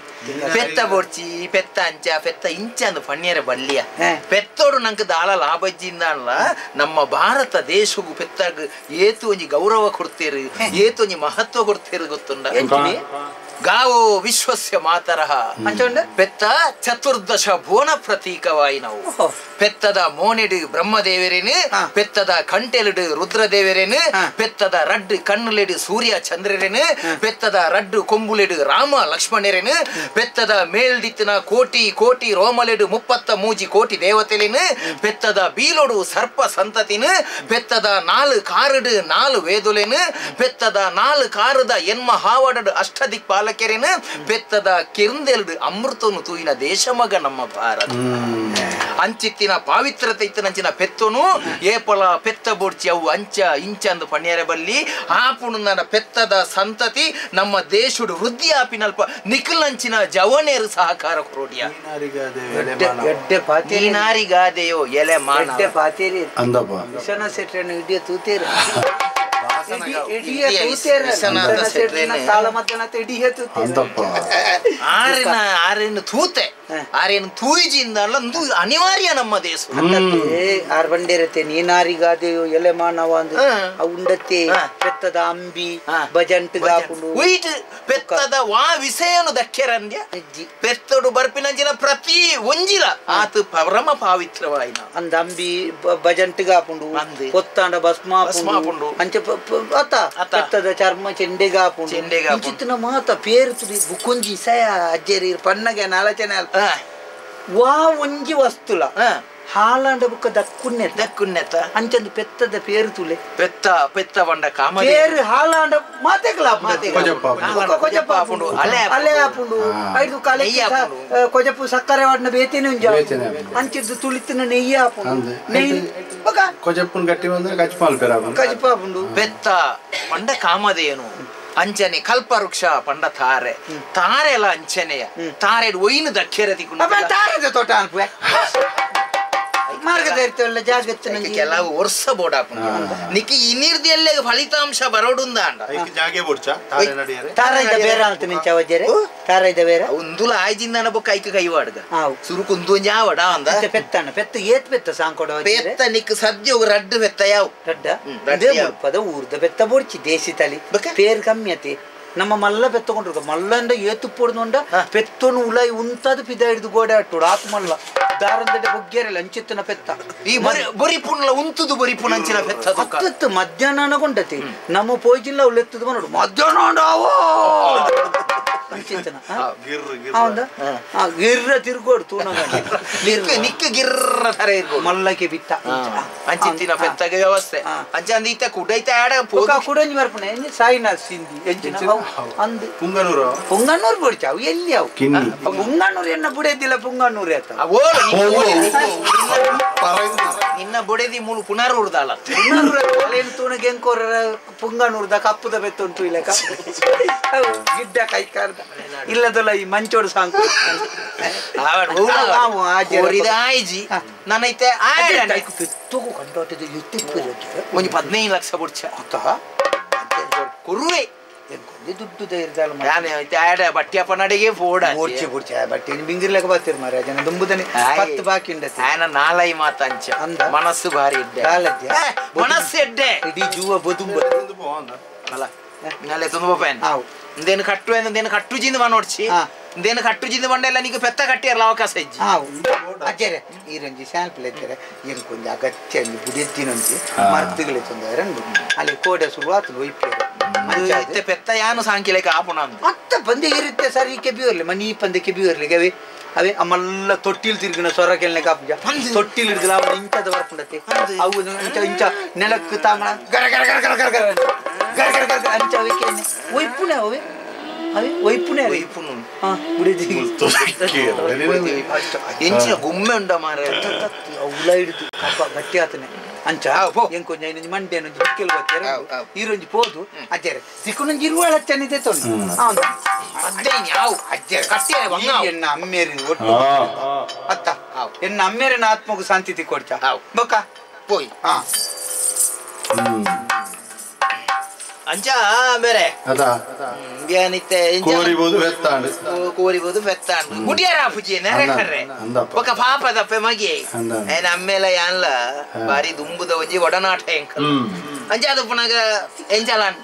ಪೆತ್ತ ಬೊಡ್ಚಿ ಪೆತ್ತ ಅಂಚ ಪೆತ್ತ ಇಂಚ ಅಂದು ಪಣ್ಣಿಯರ ಬಲ್ಲಿಯ ಪೆತ್ತೋಡು ನಂಗೆ ದಾಲ ಲಾಭಜ್ಜಿಂದ ಅಲ್ಲ ನಮ್ಮ ಭಾರತ ದೇಶಗೂ ಪೆತ್ತಾಗ ಏತು ಒಂಜಿ ಗೌರವ ಕೊಡ್ತೇರು ಏತು ಒಂಜಿ ಮಹತ್ವ ಕೊಡ್ತೇರು ಗೊತ್ತುಂಡ ಗಾವೋ ವಿಶ್ವಸ್ಯ ಮಾತರಹ ಪೆತ್ತ ಚತುರ್ದಶ ಭುವನ ಪ್ರತೀಕವಾಯಿ ನಾವು ಪೆತ್ತದ ಮೋನೆಡು ಬ್ರಹ್ಮದೇವರೇನು ಪೆತ್ತದ ಕಂಟೆಲುಡು ರುದ್ರದೇವರೇನು ಪೆತ್ತದ ರಡ್ಡು ಕಣ್ಣುಲೆಡು ಸೂರ್ಯ ಚಂದ್ರರೇನು ಪೆತ್ತದ ರಡ್ಡು ಕೊಂಬುಲೆಡು ರಾಮ ಲಕ್ಷ್ಮಣರೇನು ಪೆತ್ತದ ಮೇಲ್ದಿತ್ತಿನ ಕೋಟಿ ಕೋಟಿ ರೋಮಲೆಡು 33 ಕೋಟಿ ದೇವತೆಲೇನು ಪೆತ್ತದ ಬೀಲೊಡು ಸರ್ಪ ಸಂತತಿನು ಪೆತ್ತದ 4 ಕಾರುಡು 4 ವೇದುಲೇನು ಪೆತ್ತದ 4 ಕಾರುದ ಎನ್ಮ ಹಾವಡಡು ಅಷ್ಟದಿಕ್ಪಾಲಕರೇನು ಪೆತ್ತದ ಕಿರಂದೆಲುಡು ಅಮೃತನು ತೂಯಿನ ದೇಶಮಗ ನಮ್ಮ ಭಾರತ ಅಂಚಿತ್ತಿನ ಪಾವಿತ್ರತೆ ಇತ್ತನಂಚಿನ ಪೆತ್ತನು ಏಪಲ ಪೆತ್ತ ಬೋಡ್ಚಿ ಅವು ಅಂಚ ಇಂಚ ಅಂದು ಪಣ್ಯರೆ ಬಲ್ಲಿ ಆಪುಣು ನನ್ನ ಪೆತ್ತದ ಸಂತತಿ ನಮ್ಮ ದೇಶಡು ವೃದ್ಧಿ ಆಪಿನಲ್ಪ ನಿಖಿಲಂಚಿನ ಜವನೇರು ಸಹಕಾರ ಕೊರೋಡಿಯ ನೀನಾರಿಗಾದೆಯೋ ಎಲೆ ಮಾಡ ಪಾತೇರಿ ಅಂದಪ್ಪ ವಿಶ್ವನಾಥ ಶೆಟ್ಟರನ್ನು ಇಡಿಯ ತೂತೇರು ಆರಿನ ಆರೇನು ತೂತೆ ಆರೇನು ತೂಯಿಜಿಂದ ಅಲ್ಲ ಅನಿವಾರ್ಯ ನಮ್ಮ ದೇಶ ಆರ್ ಬಂಡೇರತ್ತೆ ನೀನಾರಿಗಾದೆಯೋ ಎಲೆ ಮಾನವ ಅಂದು ಉಂಡತ್ತೆ ಪೆತ್ತದ ಅಂಬಿ ಭಜಂಟ್ ಉಯಿಟ್ ಪೆತ್ತದ ವಾ ವಿಷಯನು ದಕ್ಕೆರಂದ್ಯ ಪೆತ್ತಡು ಬರ್ಪಿನಂಚಿನ ಪ್ರತಿ ಒಂಜಿಲ ಆತು ಪರಮ ಪಾವಿತ್ರವಾಯಿನ ಅಂದ ಅಂಬಿ ಭಜಂಟ್ ಗಾಪುಂಡು ಕೊತ್ತಾಂಡ ಭಸ್ಮಾಪುಂಡು ಅಂಚೆ ಅತ ಪೆತ್ತದ ಚರ್ಮ ಚೆಂಡೆಗಾಪುಂಡು ಚೆಂಡೆಗಾಪುಂಡು ಮಾತ ಪೇರು ತುಡಿ ಬುಕ್ಕೊಂಜಿ ಸಯ ಅಜ್ಜೇರಿ ಪನ್ನಗೆ ನಾಲಚನೆ ವಾ ಒಂಜಿ ವಸ್ತುಲ ಹಾಲಾಂಡ ಬುಕ್ಕ ದಕ್ಕುನ್ನೆ ದಕ್ಕುನ್ನೆತ ಅಂಚಂದು ಪೆತ್ತದ ಪೇರು ತುಲೆ ಪೆತ್ತ ಪೆತ್ತ ಬಂಡ ಕಾಮ ಪೇರು ಹಾಲಾಂಡ ಮಾತೆಗ್ಲ ಕೊಜಪ್ಪ ಆಪುಂಡು ಅಲೆ ಅಲೆ ಆಪುಂಡು ಐದು ಕಾಲೆ ಕೊಜಪ್ಪು ಸಕ್ಕರೆ ವಾಡ್ನ ಬೇತೇನೆ ಉಂಜ ಅಂಚಿದ್ದು ತುಳಿತಿನ ನೆಯ್ಯಿ ಆಪುಂಡು ನೆಯ್ಯಿ ಬೊಕ ಕೊಜಪ್ಪುನ್ ಗಟ್ಟಿ ಬಂದ್ರೆ ಕಜ್ಪಾಲ್ ಪೇರ ಆಪುಂಡು ಕಜ್ಪ ಆಪುಂಡು ಪೆತ್ತ ಪಂಡ ಕಾಮಧೇನು ಅಂಚನೆ ಕಲ್ಪವೃಕ್ಷ ಪಂಡ ತಾರೆ ತಾರೆಲ ಅಂಚನೆಯ ತಾರೆ ಒಯ್ನು ದಕ್ಕೆರ ತಿಕ್ಕು ತಾರದ ತೋಟ ಅನ್ಪುವೆ ಮಾರ್ಗದರ್ಶಿ ಜಾಗ್ರತೆ ಕೆಲವು ವರ್ಷ ಬೋಡಾಪುಂಡು ನಿಕ್ಕಿ ಇನಿರ್ದೆಲ್ಲೆ ಫಲಿತಾಂಶ ಬರೋಡುಂದ ಅಂಡ ಜಾಗೆ ಬೋಡ್ಚ ತಾರೆ ನಡಿಯರೆ ತಾರ ಇದ್ದ ಬೇರೆ ಅಂತ ನಿಂಚವಜರೆ ತಾರ ಇದ್ದ ಬೇರೆ ಒಂದುಲ ಆಯ್ಜಿಂದನ ಬೊಕ್ಕ ಐಕ ಕೈವಾಡ್ಗ ಸುರುಕು ಒಂದು ಜಾವಡ ಅಂದ ಪೆತ್ತಣ್ಣ ಪೆತ್ತ ಏತ್ ಪೆತ್ತ ಸಾಂಕೊಡ ಪೆತ್ತ ನಿಕ್ ಸದ್ಯ ರಡ್ಡು ಪೆತ್ತ ಯಾವ ರಡ್ಡ ಮುಲ್ಪದ ಊರ್ದ ಪೆತ್ತ ಬೋಡ್ಚಿ ದೇಸಿ ತಲಿ ಪೇರ್ ಕಮ್ಮಿ ಅತಿ ನಮ್ಮ ಮಲ್ಲ ಪೆತ್ತಕೊಂಡ್ರು ಮಲ್ಲಂಡ ಏತು ಪೊಡ್ದುಂಡ ಪೆತ್ತೊನು ಉಲಾಯಿ ಉಂತಾದ ಪಿದ ಹಿಡಿದು ಗೋಡೆ ಅಟ್ಟೋಡು ಆತು ಮಲ್ಲ ದಾರಂದಡೆ ಬೊಗ್ಗೇರಲ್ಲ ಅಂಚಿತ್ತಿನ ಪೆತ್ತ ಈ ಬರಿ ಪುಣ್ಲ ಉಂತುದು ಬರಿ ಪುಣ್ಣ ಅಂಚಿನ ಪೆತ್ತ ಅತ್ತತ್ತು ಮಧ್ಯಾಹ್ನ ಕೊಂಡತಿ ನಮ್ಮ ಪೋಯ್ಜಿಲ್ಲ ಅವ್ಳು ಎತ್ತದು ನೋಡು ಮಧ್ಯಾಹ್ನ ಅಂಚಿತ್ತನ ಹೌದಾ ಗಿರ್ರ ತಿರ್ಗೋಡು ತೂನ ನಿಕ್ಕ ಗಿರ್ರ ತರ ಇರ್ಬೋದು ಮಲ್ಲಕ್ಕೆ ಬಿತ್ತ ಅಂಚಿತ್ತಿನ ಪೆತ್ತಗೆ ವ್ಯವಸ್ಥೆ ಅಂಚ ಅಂದ ಈತ ಕುಡೈತ ಆಡ ಕುಡಂಜಿ ಬರ್ಪುಣೆ ಸಾಯಿನಾಥ್ ಸಿಂಧಿ ಎಂಚಿನ ಅಂದು ಪುಂಗನೂರು ಪುಂಗನೂರು ಬೋಡ್ಚ ಅವು ಎಲ್ಲಿ ಅವು ಪುಂಗನೂರು ಎನ್ನ ಬುಡೇದಿಲ್ಲ ಪುಂಗನೂರು ಆತ ನಿನ್ನ ಬುಡೇದಿ ಮೂಲು ಪುನರೂರ್ದಾಲ ಅಲೇನು ತೂನಗೆ ಎಂಕೋರ ಪುಂಗನೂರ್ದ ಕಪ್ಪುದ ಬೆತ್ತುಂಟು ಇಲ್ಲ ಗಿಡ್ಡ ಕೈ ಕಾರ್ದ ಇಲ್ಲದಲ್ಲ ಈ ಮಂಚೋಡು ಸಾಂಕು ಆಯ್ಜಿ ನಾನೈತೆ ಪೆತ್ತುಗು ಕಂಡೋಟಿದ್ದು ಎತ್ತಿಪ್ಪು ಒಂದು 15 ಲಕ್ಷ ಬುಡ್ಚ ಕುರುವೆ ದುಡ್ಡು ಧೈರ್ಯದಾಲ ಬಟ್ಟಿಯಪ್ಪ ನಡಿಗೆ ಫೋಡ ಬೋಡ್ಚಿ ಬೋಡ್ಚಿ ಬಟ್ಟಿ ಬಿಂಗಿರ್ಲಕ ಬಾತಿರ್ ಮಾರ ಜನ ದುಂಬುದನೆ 10 ಬಾಕಿ ಉಂಡತಿ ಆಯನ ನಾಲೈ ಮಾತ ಅಂಚ ಅಂದ ಮನಸ್ಸು ಭಾರಿ ಇಡ್ಡೆ ಮನಸ್ಸು ಎಡ್ಡೆ ಇಡೀ ಜೂವ ಬದುಂಬ ಅಲ್ಲ ನಾಳೆ ತುಂಬ ಪೇನ್ ಇಂದೇನು ಕಟ್ಟು ಇಂದೇನು ಕಟ್ಟು ಜಿಂದ ಮನೋಡ್ಚಿ ಇಂದೇನು ಕಟ್ಟು ಜಿಂದ ಬಂಡೆಲ್ಲ ನೀಗ ಪೆತ್ತ ಕಟ್ಟಿರಲ್ಲ ಅವಕಾಶ ಇಜ್ಜಿ ಅಜ್ಜರೆ ಈ ರಂಜಿ ಸ್ಯಾಂಪಲ್ ಇದ್ದಾರೆ ಎಂಕೊಂಜಿ ಅಗತ್ಯ ಬುಡಿದ್ದಿನೊಂಜಿ ಮರ್ತುಗಳೇ ತೊಂದರೆ ಅಲ್ಲಿ ಕೋಡೆ ಶುರುವಾತು ಒಯ್ಪಿಯರು ಪೆತ್ತ ಯಾನು ಸಾಂಕಿಲೇಕ ಆಪುಣ ಅತ್ತ ಬಂದೆ ಇರುತ್ತೆ ಸರ್ ಈ ಕೆಬಿಯೋರ್ಲಿ ಮನಿ ಪಂದೆ ಕೆಬಿಯೋರ್ಲಿ ಅವೇ ಅವೇ ಅಮ್ಮಲ್ಲ ತೊಟ್ಟಿಲ್ ತಿರುಗಿನ ಸೊರ ಕೆಲ್ನೆ ಕಾಪುಜ ತೊಟ್ಟಿಲ್ ಹಿಡಿದಿಲ್ಲ ಅವನು ಇಂಚದ ಬರ್ಪುಂಡತೆ ಅವು ಇಂಚ ಇಂಚ ನೆಲಕ್ಕೆ ತಾಂಗಣ ಗರ ಗರ ಗರ ಗರ ಗರ ಗರ ಗರ ಗರ ಗರ ಅಂಚ ಅವಕ್ಕೆ ಒಯ್ಪುಣೆ ಅವೇ ಅವೇ ಒಯ್ಪುಣೆ ಒಯ್ಪುಣು ಹಾ ಬುಡಿದಿ ಎಂಚಿನ ಗುಮ್ಮೆ ಉಂಡ ಮಾರ ಉಲ ಹಿಡಿದು ಕಪ್ಪ ಗಟ್ಟಿ ಆತನೆ ಅಂಚ ಎಂಕೊಂಜ ಇನ್ನೊಂಜಿ ಮಂಡ್ಯನೊಂಜಿ ಬಿಕ್ಕೆಲ್ ಬರ್ತಾರೆ ಈರೊಂಜಿ ಪೋದು ಅಜ್ಜರೆ ಸಿಕ್ಕುನೊಂಜಿ ಇರುವಳ ಹಚ್ಚನಿದೆ ತೊಂದು ಹೌದು ಎನ್ನ ಅಮ್ಮೇರಿ ಒಟ್ಟು ಅತ್ತ ಎನ್ನ ಅಮ್ಮೇರಿನ ಆತ್ಮಗೂ ಶಾಂತಿ ತಿಕ್ಕೊಡ್ಚ ಬೊಕ್ಕ ಪೋಯ್ ಅಂಚ ಬೇರೆ ಕೋರಿಬೋದು ಬೆತ್ತಾಂಡು ಕೋರಿಬೋದು ಬೆತ್ತಾಂಡು ಗುಡಿಯಾರ ಪೂಜೆ ನೆರೆ ಬೊಕ ಪಾಪದಪ್ಪೆ ಮಗಿ ಏನ ಅಮ್ಮೇಲ ಯಾನ್ಲ ಬಾರಿ ದುಂಬುದ ಒಂಜಿ ಒಡನಾಟ ಎಂಕ ಅಂಚ ಅದು ಪುನಗ ಎಂಚಲಾನ್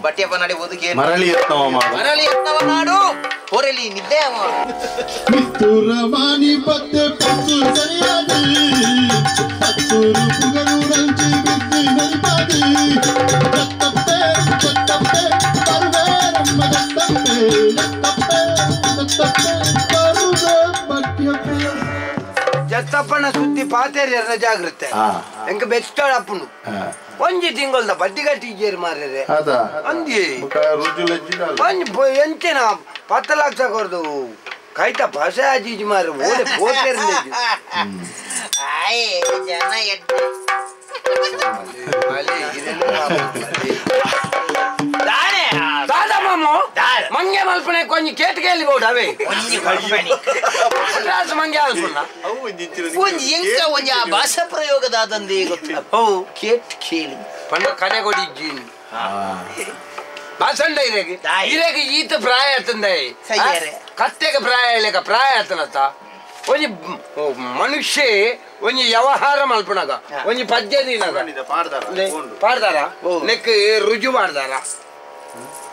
ಬಟ್ಟಿಯಪ್ಪ ನಡಿ ಬದುಕಿ ಮರಳಿ ಎತ್ತವ ಮರಳಿ ಎತ್ತವ ನಾಡು ಹೊರಲಿ ನಿದ್ದೆ ಮಿತ್ತುರವಾಣಿ ಪತ್ತೆ ಪತ್ತು ಸರಿಯಾದಿ ಪತ್ತೂರು ಪುಗಲೂರಂಚಿ ಬಿದ್ದಿ ನರಿಪಾದಿ ದತ್ತಪ್ಪೆ ದತ್ತಪ್ಪೆ ಬರುವೆ ನಮ್ಮ ದತ್ತಪ್ಪೆ ದತ್ತಪ್ಪೆ ದತ್ತಪ್ಪೆ ಬರುವೆ ಬಟ್ಟಿಯಪ್ಪೆ ಜತ್ತಪ್ಪನ ಸುದ್ದಿ ಪಾತೇರಿಯರ್ನ ಜಾಗೃತೆ ಎಂಕ ಬೆಚ್ಚಳಪ್ಪನು ಒಂಜಿ ತಿಂಗಳ್ದ ಬಡ್ಡಿ ಕಟ್ಟಿದ್ದೀರಿ ಮಾರ್ರೆ ಅಂದಿ ಒಂಜಿ ಎಂಚಿನ 10 ಲಕ್ಷ ಕೊರ್ದು ಕೈತ ಭಾಷೆ ಆಜೀಜಿ ಮಾರ್ರೆ ಓಡೆ ಪೋತೇರಿ ಜನ ದಾದಾ ಮಾಮು ಮಂಗೆ ಮಲ್ಪನೆ ಕೊಂಜಿ ಕೇಟ್ಗೆಲ್ಲಿ ಬೋಡು ಅವೇ ಮಂಗೆ ಅಲ್ಪುನ ಒಂಜಿ ಎಂಕ ಒಂಜಿ ಆ ಭಾಷಾ ಪ್ರಯೋಗದಾದಂದೇ ಗೊತ್ತ ಹೋ ಕೇಟ್ ಕೇಳಿ ಪಂಡ ಕಡೆ ಕೊಡಿದ್ದೀನಿ ಭಾಷಂಡ ಇರೇಗೆ ಇರೇಗೆ ಈತ ಪ್ರಾಯ ಆತಂದೆ ಕತ್ತೆಗೆ ಪ್ರಾಯ ಇಲ್ಲಕ ಪ್ರಾಯ ಆತನತ್ತ ಒಂಜಿ ಮನುಷ್ಯ ಒಂಜಿ ವ್ಯವಹಾರ ಮಲ್ಪನಾಗ ಒಂಜಿ ಪದ್ಯ ದಿನಾಗ ಪಾಡ್ದಾರ ನೆಕ್ ರುಜು ಮಾಡ್ದಾರ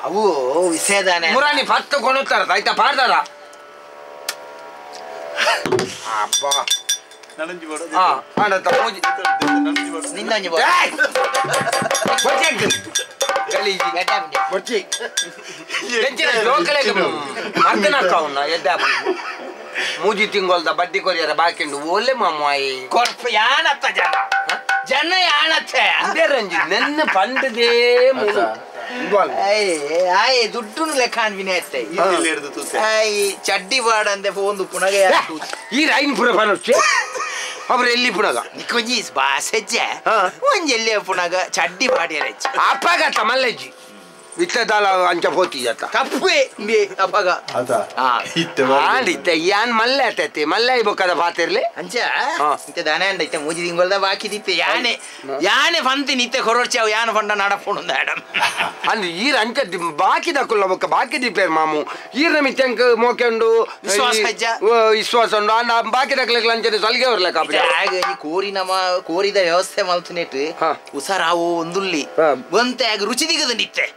ಅವು ವಿಷಯದಾನೆ ಮುರಾಣಿ ಪತ್ತು ಕೊನುತ್ತಾರ ಆಯ್ತಾ ಪಾಡ್ದಾರ ಅಬ್ಬಾ ಮೂಜಿ ತಿಂಗೊಲ್ದ ಬಡ್ಡಿ ಕೊರಿಯರ ಬಾಕಿಂಡು ಓಲೆ ಮಾಮಾಯಿ ಕೊರ್ಪ ಯಾನತ್ತ ಜನ ಜನ ಯಾನತ್ತೆ ರಂಜಿ ನೆನ್ನ ಪಂಡದೇ ಆಯ್ ದುಡ್ಡು ಲೆಕ್ಕ ಅನ್ವಿನ ಚಡ್ಡಿ ಬಾಡಂದೆ ಫೋನ್ ಪುನಗ ಈ ರೈನ್ ಪುರ ಪನೊಚ್ಚೆ ಅವ್ರು ಎಲ್ಲಿ ಪುನಗ ನಿಕೊಂಜಿ ಬಾಸೆಜ್ಜೆ ಒಂಜಿ ಎಲ್ಲಿ ಪುನಗ ಚಡ್ಡಿ ಬಾಡಿಯರ ಅಪ್ಪಗತ್ತ ಮಲ್ಲೆಜ್ಜಿ ಇತ್ತದಾಲ ಅಂಚ ಪೋತಿ ಜತ್ತ ತಪ್ಪೆ ಬೇ ಅಪ್ಪಗ ಇತ್ತೆ ಯಾನ್ ಮಲ್ಲೆ ಆತೈತಿ ಮಲ್ಲೆ ಬೊಕ್ಕದ ಪಾತಿರ್ಲಿ ಅಂಚ ಇತ್ತೆ ದಾನೆ ಅಂಡ ಇತ್ತೆ ಮೂಜಿ ತಿಂಗೊಲ್ದ ಬಾಕಿದಿತ್ತೆ ಯಾನೆ ಯಾನೆ ಫಂತಿ ನಿತ್ತೆ ಕೊರೊರ್ಚಿ ಅವು ಯಾನ ಫಂಡ ನಡಪುಣು ಮೇಡಮ್ ಅಂದ್ರೆ ಈರ ಅಂಚ ಬಾಕಿದ ಕುಲ್ಲ ಬೊಕ್ಕ ಬಾಕಿ ದಿಪ್ಪೇರ್ ಮಾಮು ಈರ ಮಿತ್ಯಂಕ ಮೋಕೆಂಡು ವಿಶ್ವಾಸ ಹೆಜ್ಜ ವಿಶ್ವಾಸ ಉಂಡು ಅಂಡ ಬಾಕಿ ದಕ್ಲೆಗ್ ಅಂಚನೆ ಸಲಿಗೆ ಹೊರ್ಲೆಕ್ಕ ಆಗ ಈ ಕೋರಿ ನಮ್ಮ ಕೋರಿದ ವ್ಯವಸ್ಥೆ ಮಲ್ತುನೆಟ್ ಉಸಾರಾವು ಒಂದುಲ್ಲಿ ಒಂತೆ ಆಗ ರುಚಿ ದಿಗದ ನಿತ್ತೆ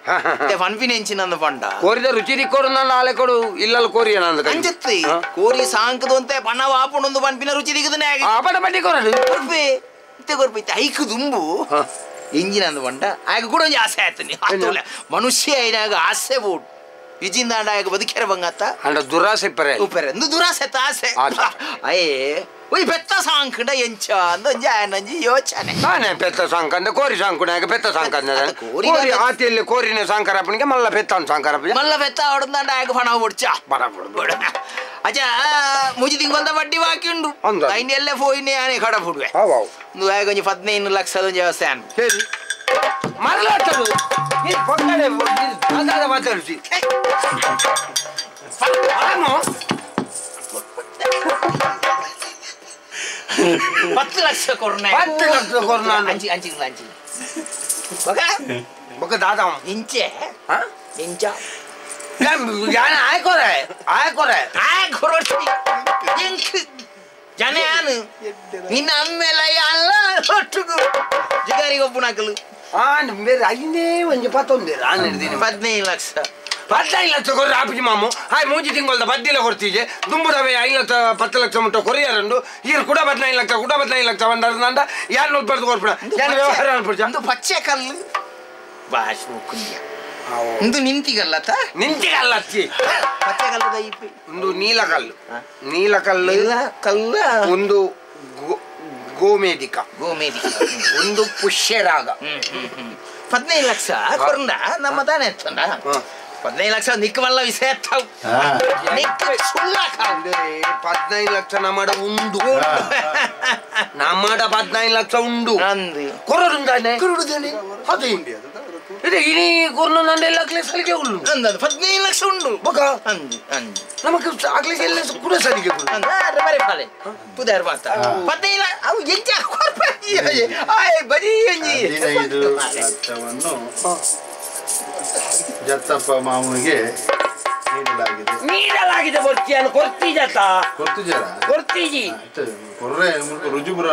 ಫನ್ಫಿನೆಂಚಿನ ಪಂಡ ಕೋರಿದ ರುಚಿ ದಿಕ್ಕೋರು ನಾನು ಆಲೆ ಕೊಡು ಇಲ್ಲಲ್ಲ ಕೋರಿ ಏನಂದ ಅಂಜತ್ತಿ ಕೋರಿ ಸಾಂಕದ ಅಂತೆ ಪಣ ವಾಪುಣೊಂದು ಪನ್ಪಿನ ರುಚಿ ದಿಗದನೆ ಆಗ ಪಣ ಬಡ್ಡಿ ಕೊರಡು ಕೊರ್ಪೆ ಇತ್ತೆ ಕೊರ್ಪೆ ಇತ್ತೆ ಐಕು ದುಂಬು ಇಂಜಿನ್ ಅಂದ ಪಂಡ ಆಗ ಕೂಡ ಒಂಜಿ ಆಸೆ ಆಯ್ತು ಆತೋಲೆ ಮನುಷ್ಯ ಐನಾಗ ಆಸೆ ಬೋಡು ವಿಜಿಂದಾಂಡ ಆಗ ಬದುಕೆರ ಬಂಗತ್ತ ಅಂಡ ದುರಾಸೆ ಪರೆ ಉಪರೆ ಒಂದು ದುರಾಸೆ ಆಸೆ ಅಯ್ಯೇ ಒಯ್ ಪೆತ್ತ ಸಾಂಕಂಡ ಎಂಚ ಅಂದ ಒಂಜಿ ಆಯನಂಜಿ ಯೋಚನೆ ನಾನೇ ಪೆತ್ತ ಸಾಂಕಂದ ಕೋರಿ ಸಾಂಕುನಾಗ ಪೆತ್ತ ಸಾಂಕಂದ ಕೋರಿ ಆತಿಯಲ್ಲಿ ಕೋರಿನ ಸಾಂಕರಪ್ಪನಿಗೆ ಮಲ್ಲ ಪೆತ್ತ ಸಾಂಕರಪ್ಪ ಮಲ್ಲ ಪೆತ್ತ ಅವಡಂದಾಂಡ ಆಗ ಪಣ ಬುಡ್ಚ ಬಡ ಅಜ್ಜ ಮುಜಿ ತಿಂಗೊಲ್ದ ಬಡ್ಡಿ ಬಾಕಿ ಉಂಡು ಐನ್ ಎಲ್ಲೇ ಪೋಯಿನೆ ಆನೆ ಕಡ ಪುಡುವೆ ಒಂದು ಆಗ ಒಂಜಿ 15 ಲಕ್ಷದ ಒಂಜಿ ವ್ಯವಸ್ಥೆ ಅನ್ ಸರಿ ಮರಲಾಟದು ನೀನು ಪಕ್ಕಡೆ ದಾದಾದ ಮಾತಾಡಿಸಿ 10 ಲಕ್ಷ ಕೊರ್ನ 10 ಲಕ್ಷ ಕೊರ್ನ ಅಂಚಿ ಅಂಚಿ ಅಂಚಿ ಬಗ ಬಗ ದಾದಾ ಇಂಚೆ ಇಂಚ ಯಾನ ಆಯ್ಕೊರೆ ಆಯ್ಕೊರೆ ಆಯ್ಕೊರೊಟ್ಟಿ ಇಂಕ್ ಜನ ಯಾನು ನಿನ್ನ ಅಮ್ಮೆಲ ಅಲ್ಲ ಒಟ್ಟುಗು ಜಿಗಾರಿಗೆ ಒಬ್ಬನಾಕಲು ಆನ್ ಬೇರೆ ಐನೇ ಒಂಜಿ ಪತ್ತೊಂದೇರು ಆನ್ ಹಿಡ್ದೀನಿ 15 ಲಕ್ಷ 15 ಲಕ್ಷ ಕೊರ್ರೆ ಆಪಿಜಿ ಮಾಮು ಹಾಯ್ ಮೂಜಿ ತಿಂಗೊಲ್ದ ಬಡ್ಡಿಲ ಕೊಡ್ತೀಜೆ ದುಂಬುದವೇ 5 ಲಕ್ಷ 10 ಲಕ್ಷ ಮುಟ್ಟ ಕೊರಿಯರಂಡು ಈರು ಕೂಡ 15 ಲಕ್ಷ ಕೂಡ 15 ಲಕ್ಷ ಬಂದ ಯಾರು ಬರೆದು ಕೊರ್ಪಣ ಯಾರು ವ್ಯವಹಾರ ಅನ್ಪುಡ್ಚ ಒಂದು ಪಚ್ಚೆ ಕಲ್ಲು ಬಾಶ್ ಕುಂದ್ಯ ಒಂದು ನಿಂತಿಗಲ್ಲತ ನಿಂತಿಗಲ್ಲ ಅಚ್ಚಿ ಪಚ್ಚೆ ಕಲ್ಲುದ ಇಪ್ಪಿ ಒಂದು ನೀಲಕಲ್ಲು ನೀಲಕಲ್ಲು ಕಲ್ಲ ಒಂದು ಗೋಮೇಧಿಕ ಗೋಮೇಧಿಕ ಒಂದು ಪುಷ್ಯರಾಗ 15 ಲಕ್ಷ ಕೊರಂಡ ನಮ್ಮ ತಾನೇ ಎತ್ತಂಡ 15 ಲಕ್ಷ ನಿಕ್ಕವಲ್ಲ ವಿಷಯ 15 ಲಕ್ಷ ನಮ್ಮಡ ಉಂಡು ನಮ್ಮಡ 15 ಲಕ್ಷ ಉಂಡು ಕೊರಡುಂದಾನೆ ಕೊರಡುದಾನೆ ಅದು ಇದು ಇಡೀ ಕೊರ್ನು ನಂಡೆಲ್ಲ ಸಲಿಗೆ ಉಂಡು 15 ಲಕ್ಷ ಉಂಡು ಬೊಕ ಅಂದು ಅಂದು ನಮಕ್ ಆಗ್ಲೇ ಎಲ್ಲ ಕೂಡ ಸಲಿಗೆ ಉಂಡು ಬರೆ ಫಾಲೆ ಪುದಾರ್ ಮಾತ 15 ಅವು ಎಂಚ ಕೊರ್ಪ ಆಯ್ ಬರಿ ಎಂಜಿ 15 ಲಕ್ಷವನ್ನು ಜತ್ತಪ್ಪ ಮಾಮುನಿಗೆ ನೀಡಲಾಗಿದೆ ನೀಡಲಾಗಿದೆ ಕೊರ್ತಿಯನ್ನು ಕೊರ್ತಿಜತ್ತ ಕೊರ್ತಿಜರ ಕೊರ್ತಿಜಿ ಕೊರ್ರೆ ರುಜು ಬುರ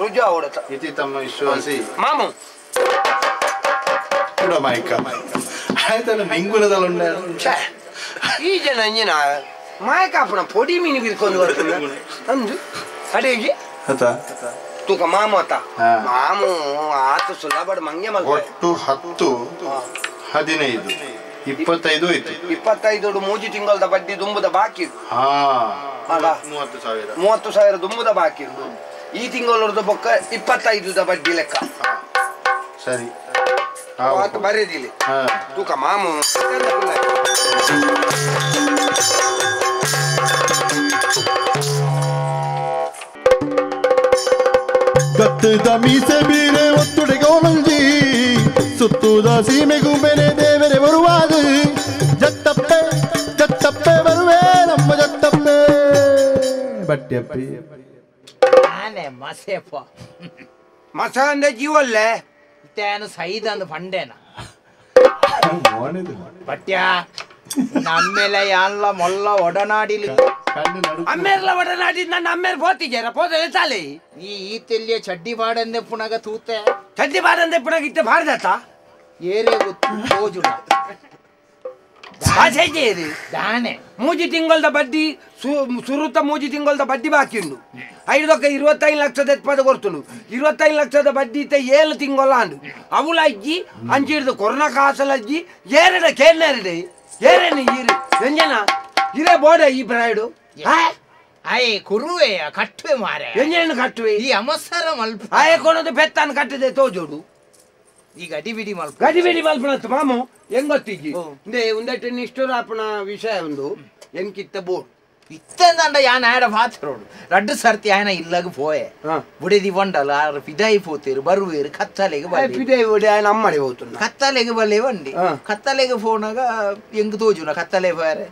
ರುಜು ಅವಡತ ಇತಿ ತಮ್ಮ ವಿಶ್ವಾಸಿ ಮಾಮು ಕೂಡ ಮಾಯ್ಕ ಆಯ್ತಲ್ಲ ಮಿಂಗುನದಲ್ಲ ಉಂಡ ಈ ಜನ ಇಂಜಿನ ಮಾಯಕ ಅಪ್ಪನ ಪೊಡಿ ಮೀನು ಬಿರ್ಕೊಂಡು ಬರ್ತದೆ ಅಂದು ಅಡೇಜಿ ಅತ ತೂಕ ಮಾಮು ಅತ್ತ ಮಾಮು ಆತ ಸುಲಭ ಮಂಗೆ ಮಗ ಒಟ್ಟು 10 15 25 ಆಯ್ತು 25 ಮೂಜಿ ತಿಂಗಳದ ಬಡ್ಡಿ ದುಂಬುದ ಬಾಕಿ 30,000 30,000 ದುಂಬುದ ಬಾಕಿ ಈ ತಿಂಗಳದ ಬೊಕ್ಕ 25 ಬಡ್ಡಿ ಲೆಕ್ಕ ಸರಿ ಬರೆದಿಲ್ಲ ತೂಕ ಮಾಮು ಗತ್ತದ ಮೀಸೆ ಬೀರೆ ಒತ್ತುಡೆಗೋಲಂಜಿ ಸುತ್ತುದ ಸೀಮೆಗೂ ಬೆನೆ ದೇವರೇ ಬರುವಾದು ಜತ್ತಪ್ಪೆ ಜತ್ತಪ್ಪೆ ಬರುವೆ ನಮ್ಮ ಜತ್ತಪ್ಪೆ ಬಟ್ಟೆಪ್ಪಿ ಮಸೆಪ್ಪ ಮಸ ಅಂದ್ರೆ ಜೀವಲ್ಲೇ ಇತ್ತೇನು ಸೈದ ಅಂದ ಫಂಡೇನ ಬಟ್ಯ ನಮ್ಮೆಲೆ ಎಲ್ಲ ಮೊಲ್ಲ ಒಡನಾಡಿಲಿ ಅಮ್ಮೇರ್ಲ ಒಡನಾಡಿ ನನ್ನ ಅಮ್ಮೇರ್ ಪೋತಿಜಾರ ಪೋತಲೆ ಚಾಲೆ ಈ ಈತೆಲ್ಲಿಯ ಚಡ್ಡಿ ಬಾಡಂದೆ ಪುನಗ ತೂತೆ ಚಡ್ಡಿ ಬಾಡಂದೆ ಪುನಗ ಇತ್ತೆ ಬಾರ್ದತ್ತ ಏರೇ ಗೊತ್ತು ತೋಜುಡ ದಾನೆ ಮೂಜಿ ತಿಂಗಳದ ಬಡ್ಡಿ ಸುರುತ ಮೂಜಿ ತಿಂಗಳದ ಬಡ್ಡಿ ಬಾಕಿ ಉಂಡು ಐದೊಕ್ಕ 25 ಲಕ್ಷದ ಎತ್ಪದ ಕೊರ್ತುಂಡು 25 ಲಕ್ಷದ ಬಡ್ಡಿ ಇತ್ತ 7 ತಿಂಗಳ ಅಂಡು ಅವಳ ಅಜ್ಜಿ ಅಂಚಿಡ್ದು ಕೊರೋನಾ ಕಾಸಲ ಅಜ್ಜಿ ಏರಡ ಕೇರ್ನೆರಡೆ ಏರೇನು ಈರು ವ್ಯಂಜನ ಇರೇ ಬೋಡ ಈ ಬ್ರಾಯ್ಡು ಆಯೆ ಕುರುವೆ ಕಟ್ಟುವೆ ಮಾರೆ ಎಂಜೇನು ಕಟ್ಟುವೆ ಈ ಅಮಸರ ಮಲ್ಪ ಆಯೆ ಕೊನದು ಪೆತ್ತಾನ ಕಟ್ಟದೆ ತೋಜೋಡು ಈ ಗಡಿಬಿಡಿ ಮಲ್ಪ ಗಡಿಬಿಡಿ ಮಲ್ಪನತ್ತು ಮಾಮು ಹೆಂಗ್ ಗೊತ್ತಿಜ್ಜಿ ಇಂದೇ ಉಂದಟ್ಟೆ ನಿಷ್ಠುರಾಪನ ವಿಷಯ ಒಂದು ಎಂಕಿತ್ತ ಬೋರ್ಡ್ ಇತ್ತಂದಂಡ ಯಾನ್ ಆಯಡ ಪಾತ್ರೋಡು ರಡ್ಡು ಸರ್ತಿ ಆಯನ ಇಲ್ಲಾಗ ಪೋಯೆ ಬುಡೆದಿ ಬಂಡಲ್ಲ ಆರು ಪಿದಾಯಿ ಪೋತೇರು ಬರುವೇರು ಕತ್ತಲೆಗೆ ಬಲ್ಲೆ ಪಿದಾಯಿ ಓಡಿ ಆಯನ ಅಮ್ಮಡೆ ಹೋಗ್ತುನ್ನ ಕತ್ತಲೆಗೆ ಬಲ್ಲೆ ಬಂಡಿ ಕತ್ತಲೆಗೆ ಫೋನಾಗ ಎಂಗ್ ತೋಜುನ ಕತ್ತಲೆ ಬಾರೆ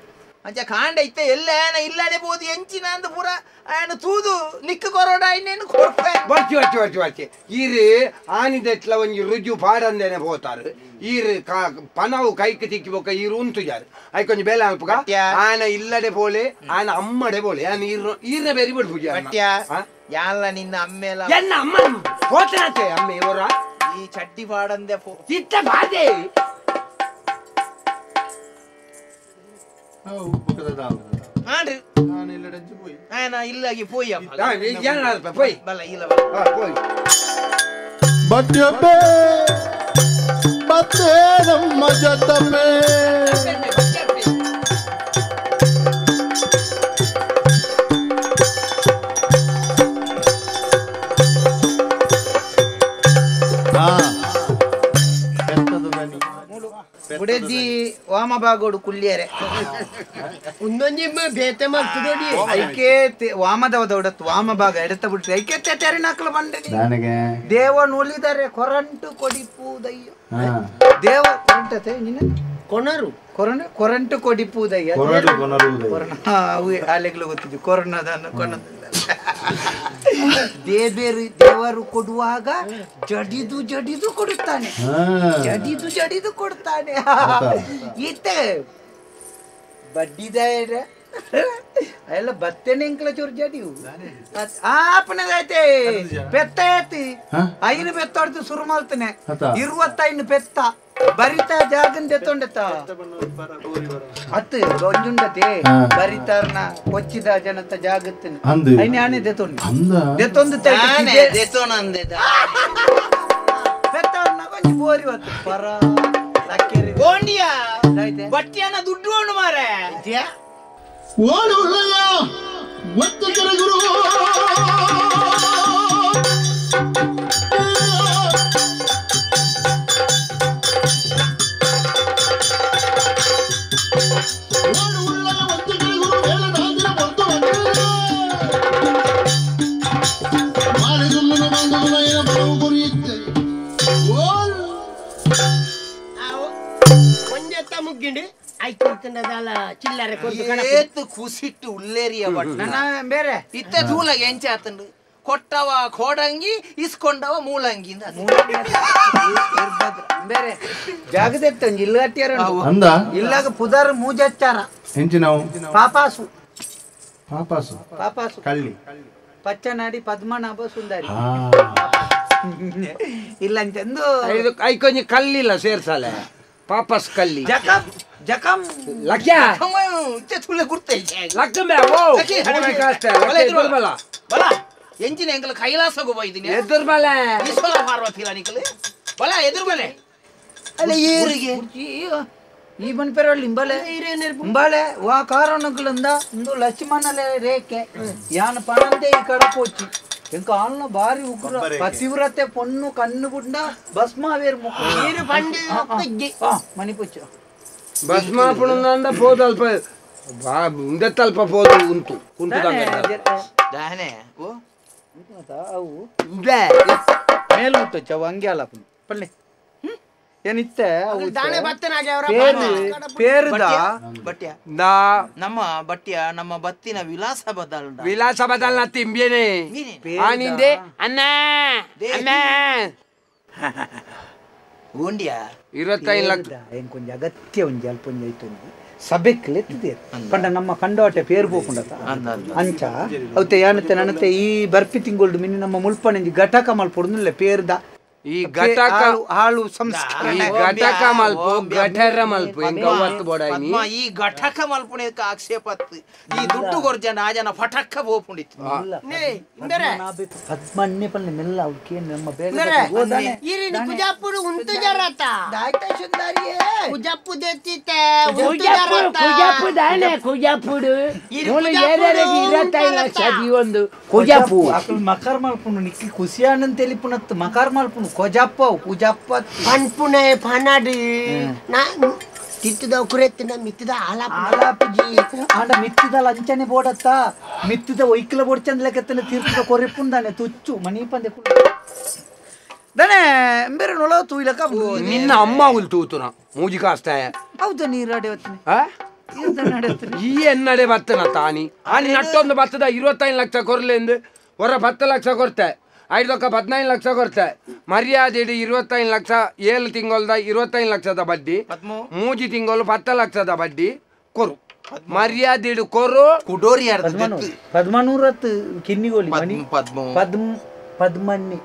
ಅಂಚ ಕಾಂಡ ಇತ್ತ ಎಲ್ಲ ಆಯನ ಇಲ್ಲಡೆ ಬೋದು ಎಂಚಿನ ಅಂದ ಪೂರ ಆಯನ ತೂದು ನಿಕ್ಕ ಕೊರೋಡ ಆಯ್ನೇನು ಕೊರ್ಪೆ ಬರ್ಚಿ ಬರ್ಚಿ ಬರ್ಚಿ ಬರ್ಚಿ ಈರು ಆನಿದೆಟ್ಲ ಒಂಜಿ ರುಜು ಪಾಡಂದೇನೆ ಪೋತಾರು ಈರು ಪನವು ಕೈಕ್ ತಿಕ್ಕಿ ಬೊಕ್ಕ ಈರು ಉಂತು ಜಾರು ಐಕೊಂಜಿ ಬೇಲೆ ಅಲ್ಪಗ ಆಯನ ಇಲ್ಲಡೆ ಪೋಲೆ ಆಯನ ಅಮ್ಮಡೆ ಪೋಲೆ ಆಯನ ಈರು ಈರ್ನ ಬೇರೆ ಬಿಡು ಪೂಜೆ ಯಾಲ ನಿನ್ನ ಅಮ್ಮೆಲ ಎನ್ನ ಅಮ್ಮ ಪೋತನತೆ ಅಮ್ಮೆ ಇವರ ಈ ಚಡ್ಡಿ ಪಾಡಂದೆ ಪೋ ಇತ್ತ ಬಾದೆ ಬುಡೆದಿ ವಾಮಭಾಗೋಡು ಕುಳ್ಳಿಯರೆ ಒಂದೊಂಜಿ ಬೇತೆ ಮಾಡ್ತದೋಡಿ ಐಕೆ ವಾಮದವದೌಡತ್ತು ವಾಮಭಾಗ ಎಡತ ಬಿಟ್ರೆ ಐಕೆ ತೆರೆನಾಕ್ಲ ಬಂಡೆ ದೇವ ನೋಲಿದರೆ ಕೊರಂಟು ಕೊಡಿಪುದಯ್ಯ ದೇವ ಕೊರಂಟತೆ ನೀನು ಕೊನರು ಕೊರಣ ಕೊರಂಟು ಕೊಡಿಪುದಯ್ಯ ಅವು ಆಲೆಗಳು ಗೊತ್ತಿದ್ದು ಕೊರೋನಾದನ್ನು ಕೊನದಿಲ್ಲ ದೇವೇರು ದೇವರು ಕೊಡುವಾಗ ಜಡಿದು ಜಡಿದು ಕೊಡುತ್ತಾನೆ ಜಡಿದು ಜಡಿದು ಕೊಡ್ತಾನೆ ಇತ್ತ ಬಡ್ಡಿದಾಯ ಎಲ್ಲ ಬತ್ತೇನೆ ಇಂಕ್ಲ ಚೂರು ಜಡಿವು ಆಪನದೈತೆ ಪೆತ್ತ ಐತಿ ಐನು ಪೆತ್ತ ಹೊಡ್ದು ಶುರು ಮಾಡ್ತಾನೆ 25 ಪೆತ್ತ ಬರಿತ ಜಾಗನ್ ದೆತ್ತೊಂಡೆತ ಅತ್ತು ಒಂಜುಂಡತೆ ಬರಿತಾರ್ನ ಕೊಚ್ಚಿದ ಜನತ ಜಾಗತ್ತನೆ ಐನೆ ಆನೆ ದೆತ್ತೊಂಡು ದೆತ್ತೊಂದು ದೆತ್ತೊಂದೆ ಪೆತ್ತವನ್ನ ಕೊಂಚ ಬೋರಿ ಹೊತ್ತು ಪರ ಲಕ್ಕೇರಿ ಗೋಂಡಿಯಾ ಬಟ್ಟಿಯನ್ನ ದುಡ್ಡು ಉಂಡು ಮಾರೆ ಓಡುಳ್ಳಯ್ಯ ಒತ್ತುತ್ತರ ಗುರು ಕುಸಿಟ್ಟು ಉಲ್ಲೇರಿಯ ಬೇರೆ ಇತ್ತ ತೂಲಾಗ ಎಂಚ ಆತಂಡು ಕೊಟ್ಟವ ಕೋಡಂಗಿ ಇಸ್ಕೊಂಡವ ಮೂಲಂಗಿ ಬೇರೆ ಜಾಗದೆತ್ತ ಇಲ್ಲಟ್ಟಿಯಾರ ಇಲ್ಲಾಗ ಪುದರ್ ಮೂಜಚ್ಚಾರ ಪಾಪಾಸು ಪಾಪಾಸು ಪಾಪಾಸು ಕಳ್ಳಿ ಪಚ್ಚನಾಡಿ ಪದ್ಮನಾಭ ಸುಂದರಿ ಇಲ್ಲ ಅಂತಂದು ಐಕೊಂಜಿ ಕಲ್ಲಿಲ್ಲ ಸೇರ್ಸಾಲೆ ಪಾಪಸ್ ಕಲ್ಲಿ ಜಕಂ ಜಕಂ ಲಕ್ಯಾ ತುಲೆ ಗುರ್ತೆ ಲಕ್ಕಂಬೆ ಓ ಬಲ ಬಲ ಎಂಜಿನ ಎಂಗಲ ಕೈಲಾಸಗು ಬೈದಿನಿ ಎದುರು ಬಲ ಈಶ್ವರ ಪಾರ್ವತಿ ನಿಕಲೆ ಬಲ ಎದುರು ಬಲೆ ಅಲ್ಲ ಏರಿಗೆ ಈ ಬನ್ಪೆರಳ್ಳಿ ಇಂಬಲೆ ಇಂಬಲೆ ವಾ ಕಾರಣಗಳಿಂದ ಇಂದು ಲಕ್ಷ್ಮಣಲೆ ರೇಖೆ ಯಾನ ಪಣಂದೆ ಈ ಕಡಪೋಚಿ ಎಂಕ ಆಲ್ನ ಬಾರಿ ಉಗ್ರ ಪತಿವ್ರತೆ ಪೊಣ್ಣು ಕಣ್ಣು ಬುಡ್ಡ ಭಸ್ಮಾವೇರ್ ಮುಖ ನೀರು ಪಂಡಿ ಮಣಿಪುಚ್ಚ ಭಸ್ಮ ಪುಣಂದ ಪೋದು ಅಲ್ಪ ಉಂದೆತ್ತಲ್ಪ ಪೋದು ಉಂಟು ಕುಂಟು ದಾನೆ ಓ ಅವು ಮೇಲ್ ಮುಟ್ಟೊಚ್ಚ ಅವು ಹಂಗೆ ಅಲ್ಲ ಪಳ್ಳಿ ಏನಿತ್ತೆ ಬಟ್ಯ ನಮ್ಮ ಬಟ್ಯ ನಮ್ಮ ಬತ್ತಿನ ವಿಲಾಸ ಬದಲ್ ವಿಲಾಸ ಬದಲ್ ತಿಂಬೇನೆ ಆನಿಂದೆ ಅಣ್ಣ ಅಣ್ಣ ಗೋಂಡಿಯಾ 25 ಲಕ್ಷ ಎಂಕೊಂಜ ಅಗತ್ಯ ಒಂಜಿ ಅಲ್ಪ ಒಂಜಿ ಐತೊಂಜಿ ಸಭೆಕ್ ಎತ್ತಿದೆ ಪಂಡ ನಮ್ಮ ಕಂಡೋಟೆ ಪೇರು ಪೋಪುಂಡತ ಅಂಚ ಅವತ್ತೆ ಯಾನತ್ತೆ ನನತ್ತೆ ಈ ಬರ್ಪಿ ತಿಂಗೊಳ್ಡು ಮಿನಿ ನಮ್ಮ ಮುಲ್ಪನೆಂಜಿ ಘಟಕ ಮಲ್ಪೊಡುನಿಲ್ಲ ಪೇರ್ದ ಈ ಘಟಕ ಹಾಳು ಸಂಸ್ಕರಣೆ ಈ ಘಟಕ ಮಲ್ಪು ಗಠರ ಮಲ್ಪು ಎಂಕ ಒತ್ತು ಬೋಡಾಯ್ನಿ ಈ ಘಟಕ ಮಲ್ಪುನೇಕ ಆಕ್ಷೇಪ ಈ ದುಡ್ಡು ಕೊರ್ಜನ ಆ ಜನ ಫಟಕ್ಕ ಬೋಪುಂಡಿತ್ತು ಪದ್ಮಣ್ಣೆ ಪಲ್ಲೆ ಮೆಲ್ಲ ಅವಕ್ಕೆ ನಮ್ಮ ಬೇರೆ ಇರಿನ ಕುಜಾಪುರು ಉಂಟು ಜರತ ದಾಯ್ತ ಸುಂದರಿಯೇ ಕುಜಾಪು ದೆತ್ತಿತೆ ಕುಜಾಪು ದಾನೆ ಕುಜಾಪುಡು ಮೂಲು ಏರೆರೆಗೆ 25 ಲಕ್ಷ ಒಂದು ಕುಜಾಪು ಅಕಲ್ ಮಕರ್ ಮಲ್ಪುನು ನಿಕ್ಕಿ ಖುಷಿಯಾನಂತ తెలిపుನತ್ತು ಮಕರ್ ಮಲ್ಪುನು ಕೊಜಾಪ್ಪ ಕುಜಾಪ್ಪ ಪನ್ಪುನೆ ಪನಡಿ ನಾ ತಿತ್ತದ ಕುರೆತ್ತಿನ ಮಿತ್ತದ ಆಲಾಪ ಆಲಾಪಜಿ ಆಂಡ ಮಿತ್ತದ ಲಂಚನೆ ಬೋಡತ್ತ ಮಿತ್ತದ ಒಯ್ಕಲ ಬೋಡ್ಚಂದ್ಲಕತ್ತನ ತೀರ್ಥದ ಕೊರೆಪುಂದಾನೆ ತುಚ್ಚು ಮಣಿ ಪಂದೆ ದನೆ ಬೇರೆ ನೊಳ ತೂಯ್ಲಕ ನಿನ್ನ ಅಮ್ಮ ಉಲ್ ತೂತುನ ಮೂಜಿ ಕಾಸ್ತಾಯ ಹೌದ ನೀರಾಡೆ ಹೊತ್ತನೆ ಈ ಎನ್ನಡೆ ಬತ್ತನ ತಾನಿ ಆನಿ ನಟ್ಟೊಂದು ಬತ್ತದ 25 ಲಕ್ಷ ಕೊರ್ಲೆಂದು ಹೊರ 10 ಲಕ್ಷ ಕೊರ್ತೆ ಐದೊಕ್ಕ 15 ಲಕ್ಷ ಕೊರ್ತೆ ಮರ್ಯಾದೆ ಇಡಿ 25 ಲಕ್ಷ 7 ತಿಂಗಳದ 25 ಲಕ್ಷದ ಬಡ್ಡಿ ಮೂಜಿ ತಿಂಗಳು 10 ಲಕ್ಷದ ಬಡ್ಡಿ ಕೊರು ಮರ್ಯಾದೆ ಇಡು ಕೊರು ಕುಡೋರಿ ಪದ್ಮನೂರತ್ತು ಕಿನ್ನಿಗೋಲಿ ಪದ್ಮ ಪದ್ಮಣ್ಣಿ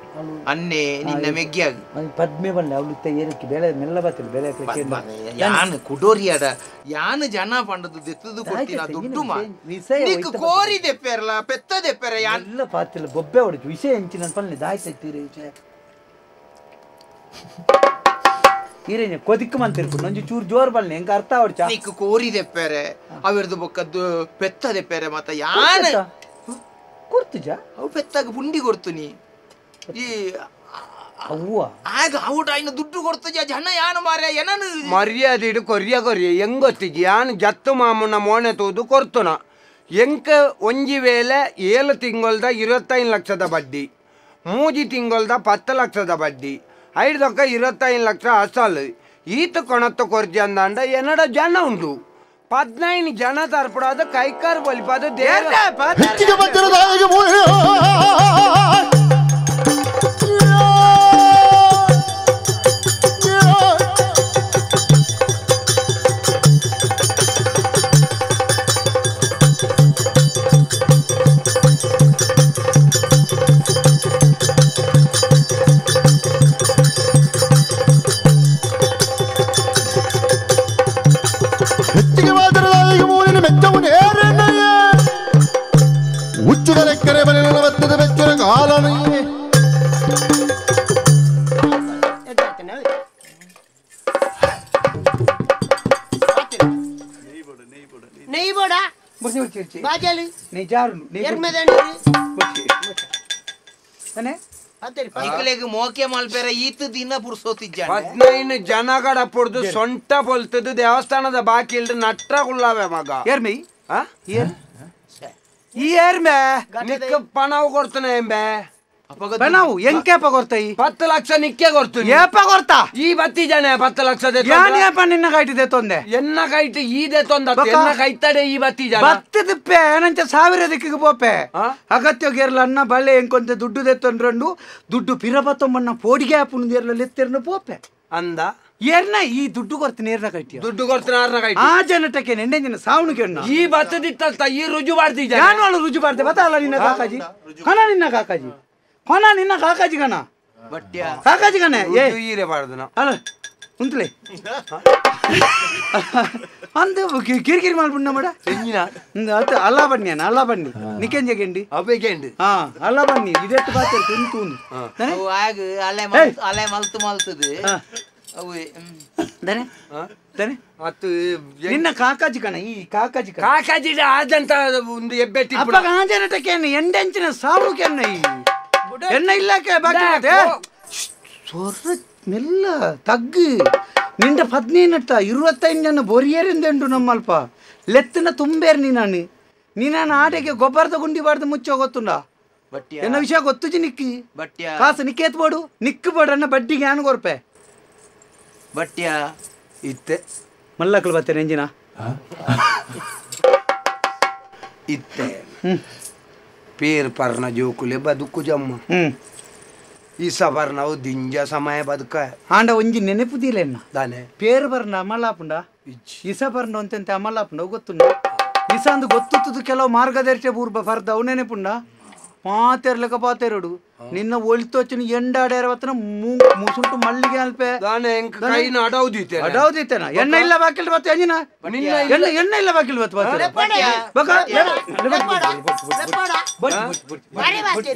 ಅನ್ನೆ ನಿನ್ನ ಮೆಗ್ಗಿಯಾಗ ಪದ್ಮೆ ಬಲ್ಲೆ ಅವಳು ಏರಕ್ಕೆ ಬೆಳೆ ಮೆಲ್ಲ ಬರ್ತದೆ ಬೆಳೆ ಯಾನು ಕುಡೋರಿಯಾಡ ಯಾನು ಜನ ಪಂಡದು ದೆತ್ತದು ಕೊಡ್ತೀನ ದುಡ್ಡು ಮಾ ನಿಕ್ ಕೋರಿ ದೆಪ್ಪೆರಲ ಪೆತ್ತ ದೆಪ್ಪೆರ ಯಾನ್ ಎಲ್ಲ ಪಾತಿಲ್ಲ ಬೊಬ್ಬೆ ಹೊಡಿತು ವಿಷಯ ಎಂಚಿನ ಪಲ್ಲೆ ದಾಯ್ತ ತೀರೆ ವಿಷಯ ಈರೇನೆ ಕೊದಿಕ್ಕ ಮಂತಿರ್ಕು ನಂಜು ಚೂರು ಜೋರ್ ಬಲ್ಲೆ ಎಂಕ ಅರ್ಥ ಹೊಡ್ಚಾ ನಿಕ್ ಕೋರಿ ದೆಪ್ಪೆರೆ ಅವಿರ್ದು ಬೊಕ್ಕದ್ದು ಪೆತ್ತ ದೆಪ್ಪೆರೆ ಮತ್ತ ಯಾನು ಕೊಡ್ತುಜ ಅವು ಪೆತ್ತಾಗ ಪುಂಡಿ ಕೊಡ್ತು ನೀ ಈ ಅವ್ವ ಆಗ ಔಟ ಇನ್ನು ದುಡ್ಡು ಕೊಡ್ತುಜ ಜನ ಯಾನು ಮಾರ್ಯ ಏನನು ಮರ್ಯಾದೆ ಇಡು ಕೊರಿಯ ಕೊರಿಯ ಹೆಂಗೊತ್ತಿಜಿ ಯಾನು ಜತ್ತು ಮಾಮುನ ಮೋಣೆ ತೂದು ಕೊರ್ತುನ ಎಂಕ ಒಂಜಿ ವೇಳೆ 7 ತಿಂಗಳದ 25 ಲಕ್ಷದ ಬಡ್ಡಿ ಮೂಜಿ ತಿಂಗಳದ 10 ಲಕ್ಷದ ಬಡ್ಡಿ ಐದೊಕ್ಕ 25 ಲಕ್ಷ ಅಸಲು ಈತ ಕೊಣತ್ತು ಕೊರ್ಜಿ ಅಂದಾಂಡ ಎನ್ನಡ ಜನ ಉಂಡು 15 ಜನ ತರ್ಪಡಾದ ಕೈಕಾರ್ ಬಲಿಪಾದ ಮೋಕೆ ಮಲ್ಪೆರೆ ಈತ ದಿನ ಪುರ್ಸೋತಿದ್ದ 15 ಜನಗಡ ಪೊಡ್ದು ಸೊಂಟ ಪೊಲ್ತದ್ದು ದೇವಸ್ಥಾನದ ಬಾಕಿ ಇಲ್ದು ನಟ್ರ ಕುಳ್ಳಾವೆ ಮಗ ಏರ್ಮೆ ಈ ಏರ್ಮೆ ನಿಕ್ಕ ಪಣವು ಕೊಡ್ತಾನೆ ಎಂಬೆ ಪಣವು ಎಂಕೆಪ ಕೊಡ್ತಾಯಿ 10 ಲಕ್ಷ ನಿಕ್ಕೆ ಕೊಡ್ತೀನಿ ಏಪ ಕೊಡ್ತಾ ಈ ಬತ್ತಿ ಜನ 10 ಲಕ್ಷ ಯಾನೇಪ ನಿನ್ನ ಕೈಟಿದೆ ತೊಂದೆ ಎನ್ನ ಕೈಟ್ ಈದೆ ತೊಂದ ಎನ್ನ ಕೈತಡೆ ಈ ಬತ್ತಿ ಜನ ಬತ್ತದಿಪ್ಪೆ ಏನಂಚ ಸಾವಿರ ದಿಕ್ಕಿಗೆ ಪೋಪೆ ಅಗತ್ಯ ಗೇರ್ಲ ಅನ್ನ ಬಳೆ ಎಂಕೊಂತೆ ದುಡ್ಡು ದೆತ್ತೊಂಡ್ರಂಡು ದುಡ್ಡು ಪಿರಬತ್ತೊಂಬಣ್ಣ ಪೋಡಿಗೆ ಆಪುನ ಏರ್ಲ ಲೆತ್ತೆರ್ನ ಪೋಪೆ ಅಂದ ಏರ್ನ ಈ ದುಡ್ಡು ಕೊಡ್ತೀನಿ ಏರ್ನ ಕೈಟಿ ದುಡ್ಡು ಕೊಡ್ತೀನಿ ಆರ್ನ ಕೈಟಿ ಆ ಜನಟಕ್ಕೆ ನೆಂಡೆ ಜನ ಸಾವನು ಕೆಣ್ಣ ಈ ಬತ್ತದಿತ್ತ ಈ ರುಜು ಮಾಡ್ತಿ ಯಾನು ಅಳು ರುಜು ಮಾಡ್ದೆ ಬತ್ತಲ್ಲ ನಿನ್ನ ಕಾಕಾಜಿ ಕಣ ನಿನ್ನ ಕಾಕಾಜಿ ಕೊನ ನಿನ್ನ ಕಾಕಾಜಿ ಕಣ ಕಾಕಾಜಿ ಕಣೆ ಏ ಈರೆ ಬಾರ್ದನ ಅಲ್ಲ ಉಂತಲೆ ಅಂದ ಕಿರಿಕಿರಿ ಮಾಡ್ಬಿಡ್ ಮಾಡ ಅತ್ತ ಅಲ್ಲ ಬನ್ನಿ ಅಲ್ಲ ಬನ್ನಿ ನಿಕೆಂಜಗೆಂಡಿ ಅಬೇಗೆಂಡಿ ಹಾ ಅಲ್ಲ ಬನ್ನಿ ಇದೆಟ್ಟು ಬಾತೇರಿ ತಿಂತು ಆಗ ಅಲೆ ಅಲೆ ಮಲ್ತು ಮಲ್ತದು ಅವು ದನೆ ದನೆ ಅತ್ತು ನಿನ್ನ ಕಾಕಾಜಿ ಕಣ ಈ ಕಾಕಾಜಿ ಕಾಕಾಜಿ ಆಜಂತ ಒಂದು ಎಬ್ಬೆಟ್ಟಿ ಅಪ್ಪ ಆಜನಟಕ್ಕೆ ಎಂಡೆಂಚಿನ ಸಾವು ಕೆನ್ನ ಈ ಎಣ್ಣ ಇಲ್ಲಕ್ಕೆ ಬಾಕಿ ಸೊರ್ರ ಮೆಲ್ಲ ತಗ್ಗು ನಿಂಡ 15 25 ಜನ ಬೊರಿಯರಿಂದೆಂಡು ನಮ್ಮಲ್ಪ ಲೆತ್ತಿನ ತುಂಬೇರ್ ನೀನಾನು ನೀನಾನು ಆಟಕ್ಕೆ ಗೊಬ್ಬರದ ಗುಂಡಿ ಬಾರ್ದು ಮುಚ್ಚೋ ಗೊತ್ತುಂಡ ಎನ್ನ ವಿಷಯ ಗೊತ್ತುಜಿ ನಿಕ್ಕಿ ಕಾಸು ನಿಕ್ಕೇತ್ ಬೋಡು ನಿಕ್ಕು ಬೋಡು ಅನ್ನ ಬಡ್ಡಿಗೆ ಯಾನು ಕೊರ್ಪೆ ಬಟ್ಯ ಇತ್ತೆ ಮಲ್ಲಕ್ಲು ಬತ್ತೇನೆ ಎಂಜಿನ ಇತ್ತೆ ಪೇರ್ ಪರ್ನ ಜೋಕುಲೆ ಬದುಕು ಜಮ್ಮ ಈ ಸಬರ್ನವು ದಿಂಜ ಸಮಯ ಬದುಕ ಆಂಡ ಒಂಜಿ ನೆನಪುದಿಲ್ಲ ದಾನೆ ಪೇರ್ ಬರ್ನ ಅಮಲಾಪುಂಡ ಇಸ ಬರ್ನ ಅಂತೆಂತೆ ಅಮಲಾಪುಂಡ ಗೊತ್ತುಂಡ ಇಸ ಅಂದು ಗೊತ್ತುತ್ತದು ಕೆಲವು ಮಾರ್ಗದರ್ಶಿ ಪೂರ್ವ ಫರ್ದ ಅವು ನೆನಪುಂಡ ಪಾತೆರ್ಲೆಕ ಪಾತೆರಡು ನಿನ್ನ ಒಳಿತೋಚಿನ ಎಂಡಾಡೇರ ಬತ್ತನ ಮುಸುಂಟು ಮಲ್ಲಿಗೆ ಅಲ್ಪೆ ದಾನೆ ಎಂಕ್ ಕೈನ ಅಡೌದಿತ್ತೆ ಅಡೌದಿತ್ತೇನ ಎಣ್ಣ ಇಲ್ಲ ಬಾಕಿಲ್ ಬತ್ತ ಎಂಜಿನ ಎಣ್ಣ ಎಣ್ಣ ಇಲ್ಲ ಬಾಕಿಲ್ ಬತ್ತ ಬತ್ತ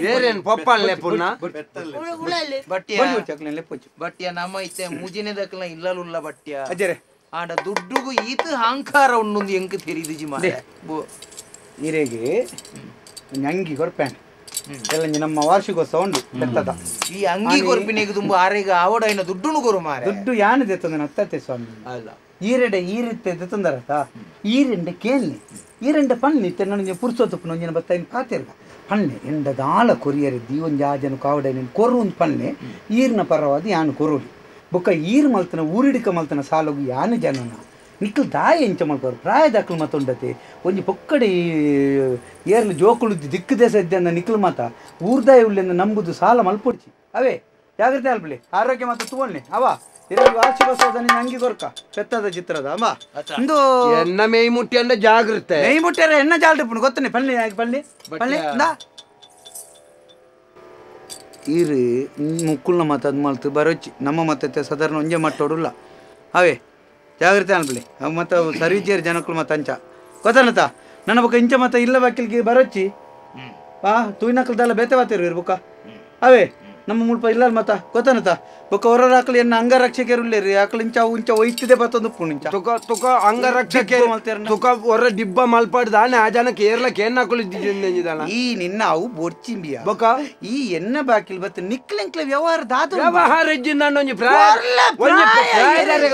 ಬೇರೇನ್ ಪಪ್ಪಲ್ಲೆ ಪುಣ್ಣ ಬಟ್ಟಿಯ ಬಟ್ಟಿಯ ನಮ್ಮ ಇತ್ತೆ ಮೂಜಿನೆದಕ್ಲ ಇಲ್ಲಲುಲ್ಲ ಬಟ್ಟಿಯ ಅಜ್ಜರೆ ಆಂಡ ದುಡ್ಡುಗು ಈತ ಅಹಂಕಾರ ಉಣ್ಣೊಂದು ಎಂಕ್ ತೆರಿದಿಜಿ ಮಾರೆ ನೀರೇಗೆ ಅಂಗಿ ಕೊರ್ಪೇಣ ಎಲ್ಲ ನಮ್ಮ ವಾರ್ಷಿಕೋತ್ಸವ ಉಂಡು ಬೆತ್ತದ ಈ ಅಂಗಿ ಕೊರ್ಪಿನಿಗೆ ತುಂಬ ಆರೆಗ ಆವಡ ದುಡ್ಡುನು ಕೊರು ಮಾರೆ ದುಡ್ಡು ಯಾನು ದೆತ್ತಂದ ಅತ್ತತೆ ಸ್ವಾಮಿ ಅಲ್ಲ ಈರೆಡೆ ಈರಿತ್ತೆ ದೆತ್ತಂದರತ ಈರೆಂಡೆ ಕೇಳ್ನಿ ಈರೆಂಡೆ ಪನ್ನಿ ತೆನ್ನೊಂಜಿ ಪುರ್ಸೊತ್ತುಪ್ಪು ಒಂಜಿನ ಬತ್ತ ಪಾತಿರ್ಗ ಪನ್ನೆ ಎಂಡ ದಾಳ ಕೊರಿಯರೆ ದೀವೊಂಜಿ ಆಜನ ಕಾವಡ ಕೊರು ಒಂದು ಪನ್ನೆ ಈರ್ನ ಪರವಾದ ಯಾನು ಕೊರೋಲಿ ಬೊಕ್ಕ ಈರ್ ಮಲ್ತನ ಊರಿಡಿಕ ಮಲ್ತನ ಸಾಲಗು ಯಾನು ಜನನ ನಿಕ್ಕಲು ದಾಯ ಎಂಚ ಮಲ್ಪರು ಪ್ರಾಯದಾಕ್ಲು ಮತ್ತುಂಡತೆ ಒಂಜಿ ಪೊಕ್ಕಡೆ ಏರ್ಲು ಜೋಕುಳುದ್ದಿ ದಿಕ್ಕು ದೇಶ ಇದ್ದೆ ನಿಕ್ಕಲು ಮಾತ ಊರ್ದಾಯ ಉಳ್ಳೆಂದು ನಂಬುದು ಸಾಲ ಮಲ್ಪೊಡ್ಚಿ ಅವೇ ಜಾಗ್ರತೆ ಅಲ್ಪಲಿ ಆರೋಗ್ಯ ಮಾತ್ರ ತಗೊಳ್ಳಿ ಅವ ಇರಲ್ಲಿ ವಾರ್ಷಿಕೋತ್ಸವದ ನಿನ್ನ ಅಂಗಿ ಕೊರ್ಕ ಪೆತ್ತದ ಚಿತ್ರದ ಅಮ್ಮ ಇಂದು ಎನ್ನ ಮೇಯ್ ಮುಟ್ಟಿ ಅಂಡ ಜಾಗ್ರತೆ ಮೇಯ್ ಮುಟ್ಟಿಯರ ಎನ್ನ ಜಾಲ್ರಿಪ್ಪುನು ಗೊತ್ತನೆ ಪಳ್ಳಿ ಪಳ್ಳಿ ಪಳ್ಳಿ ಇಂದಾ ಈರು ಮುಕ್ಕುಲ್ನ ಮಾತು ಅದು ಮಲ್ತು ಬರೋಚ್ಚಿ ನಮ್ಮ ಮತ್ತತ್ತೆ ಸಾಧಾರಣ ಒಂಜೆ ಮಟ್ಟೋಡುಲ್ಲ ಅವೇ ಜಾಗ್ರತೆ ಅನ್ಬಿಡಿ ಅವು ಮತ್ತು ಸರ್ವಿಜೇರ್ ಜನಕ್ಕಳು ಮತ್ತು ಅಂಚ ಗೊತ್ತಾನತ ನನ್ನ ಬೊಕ್ಕ ಇಂಚ ಮತ್ತೆ ಇಲ್ಲ ಬಾಕಿಲ್ಗೆ ಬರೋಚ್ಚಿ ಆ ತೂಯಿನಕ್ಲದಲ್ಲ ಬೇತೆ ಬಾತಿರು ಇರು ಬೊಕ್ಕ ಅವೇ ನಮ್ಮ ಮುಲ್ಪ ಇಲ್ಲ ಮತ್ತ ಗೊತ್ತಾನತ ಬೊಕ್ಕ ಹೊರ ಹಾಕಲಿ ಎನ್ನ ಅಂಗರಕ್ಷಕರು ಆಕಳು ಇಂಚ ಉಂಚ ಒಯ್ತಿದೆ ಬತ್ತೊಂದು ಪುಣಿಂಚ ತುಕ ತುಕ ಅಂಗರಕ್ಷಕ ತುಕ ಹೊರ ಡಿಬ್ಬ ಮಲ್ಪಾಡ್ದಾನೆ ಆ ಜನಕ್ಕೆ ಏರ್ಲಕ್ಕೆ ಏನ್ ಹಾಕುಳಿದ್ದಾನ ಈ ನಿನ್ನ ಅವು ಬೊಡ್ಚಿಂಬಿಯ ಬೊಕ್ಕ ಈ ಎನ್ನ ಬಾಕಿಲ್ ಬತ್ತ ನಿಕ್ಲೆಂಕ್ಲೆ ವ್ಯವಹಾರ ದಾದು ವ್ಯವಹಾರ ಇಜ್ಜಿಂದ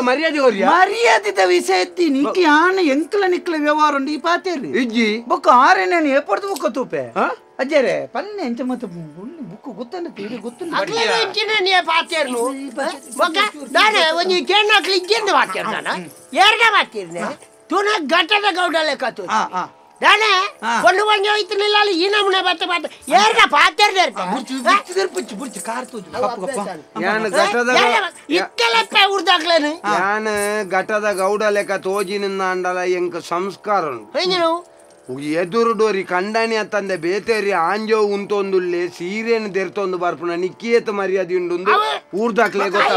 ಮರ್ಯಾದೆ ಮರ್ಯಾದಿದ ವಿಷಯ ಇದ್ದಿ ನಿಕ್ಕಿ ಆನ ಎಂಕ್ಲ ನಿಕ್ಲ ವ್ಯವಹಾರ ಉಂಡು ಈ ಪಾತೇರಿ ಇಜ್ಜಿ ಬೊಕ್ಕ ಆರೆ ನಾನು ಏಪಡ್ದು ಬೊಕ್ಕ ತೂಪೆ ಅಜ್ಜರೇ ಪನ್ನೆ ಎಂಚ ಮತ್ತೆ ಬುಕ್ ಗೊತ್ತಂಡ ತಿಳಿ ಗೊತ್ತುಂಡು ಅಕ್ಲೆನ ಇಂಚಿನ ನೀ ಪಾತೇರ್ನು ಬೊಕ್ಕ ದಾನೆ ಒಂಜಿ ಕೇಣ್ಣಕ್ಲು ಇಜ್ಜಿಂದ ಪಾತೇರ್ ದಾನ ಏರ್ನ ಪಾತೇರ್ನೆ ತೂನ ಗಟ್ಟದ ಗೌಡ ಲೆಕ್ಕ ತೂ ದಾನೆ ಕೊಂಡು ಒಂಜಿ ಹೋಯ್ತಿನಿಲ್ಲ ಅಲ್ಲಿ ಈ ನಮೂನೆ ಬತ್ತ ಬಾತ ಏರ್ನ ಪಾತೇರ್ದೆ ಬುರ್ಚಿ ಬುರ್ಚಿ ಕಾರ್ ತೂಜು ಕಪ್ಪು ಕಪ್ಪ ಯಾನ್ ಗಟ್ಟದ ಇತ್ತೆಲೆಪ್ಪ ಉರ್ದಾಕ್ಲೇನು ಯಾನ್ ಗಟ್ಟದ ಗೌಡ ಲೆಕ್ಕ ತೋಜಿನಿಂದ ಅಂಡಲ ಎಂಕ್ ಸಂಸ್ಕಾರ ಉಂಡು ಎದುರು ಡೋರಿ ಕಂಡಾಣಿ ಅಂತಂದೆ ಬೇತೇರಿ ಆಂಜೋ ಉಂತೊಂದುಲ್ಲೆ ಸೀರೆಯನ್ನು ದೆರ್ತೊಂದು ಬರ್ಪುನ ನಿಕ್ಕಿಯೇತ ಮರ್ಯಾದೆ ಉಂಡು ಊರ್ದಾಕ್ಲೆ ಗೊತ್ತ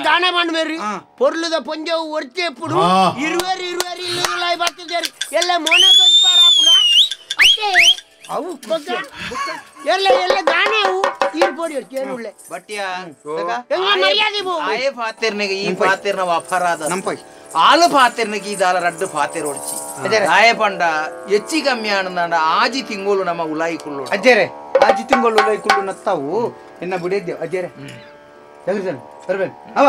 ದಾನ பண்ணுவேரு பொருளுத பொஞ்சவு ஒருத்தி ఎప్పుడు ఇరువేరు ఇరువేరు ఇల్లు బతుదేరు ಎಲ್ಲ ಮೋನೆ ತೋಜ್ಪಾರ ಅತ್ತೆ ಅವು ಎಲ್ಲ ಎಲ್ಲ ದಾನೆ ಅವು ತೀರ್ ಪೋಡಿ ಕೇಳುಳ್ಳೆ ಬಟ್ಟಿಯ ಎಂಗ ಮರ್ಯಾದೆ ಬೋ ಆಯೆ ಪಾತೆರ್ನೆಗೆ ಈ ಪಾತೆರ್ನ ಅಪರಾಧ ನಂಪೈ ಆಲು ಪಾತೆರ್ನೆಗೆ ಈ ದಾಲ ರಡ್ಡು ಪಾತೆರ್ ಒಡ್ಚಿ ಆಯೆ ಪಂಡ ಹೆಚ್ಚಿ ಕಮ್ಮಿ ಆನಂದ ಆಜಿ ತಿಂಗಳು ನಮ್ಮ ಉಲಾಯಿ ಕುಳ್ಳು ಅಜ್ಜರೆ ಆಜಿ ತಿಂಗಳು ಉಲಾಯಿ ಕುಳ್ಳು ನತ್ತಾವು ಎನ್ನ ಬುಡಿದ್ದೆ ಅಜ್ಜರೆ ಜಗರ್ಸನ್ ಬರ್ಬೇನ್ ಅವ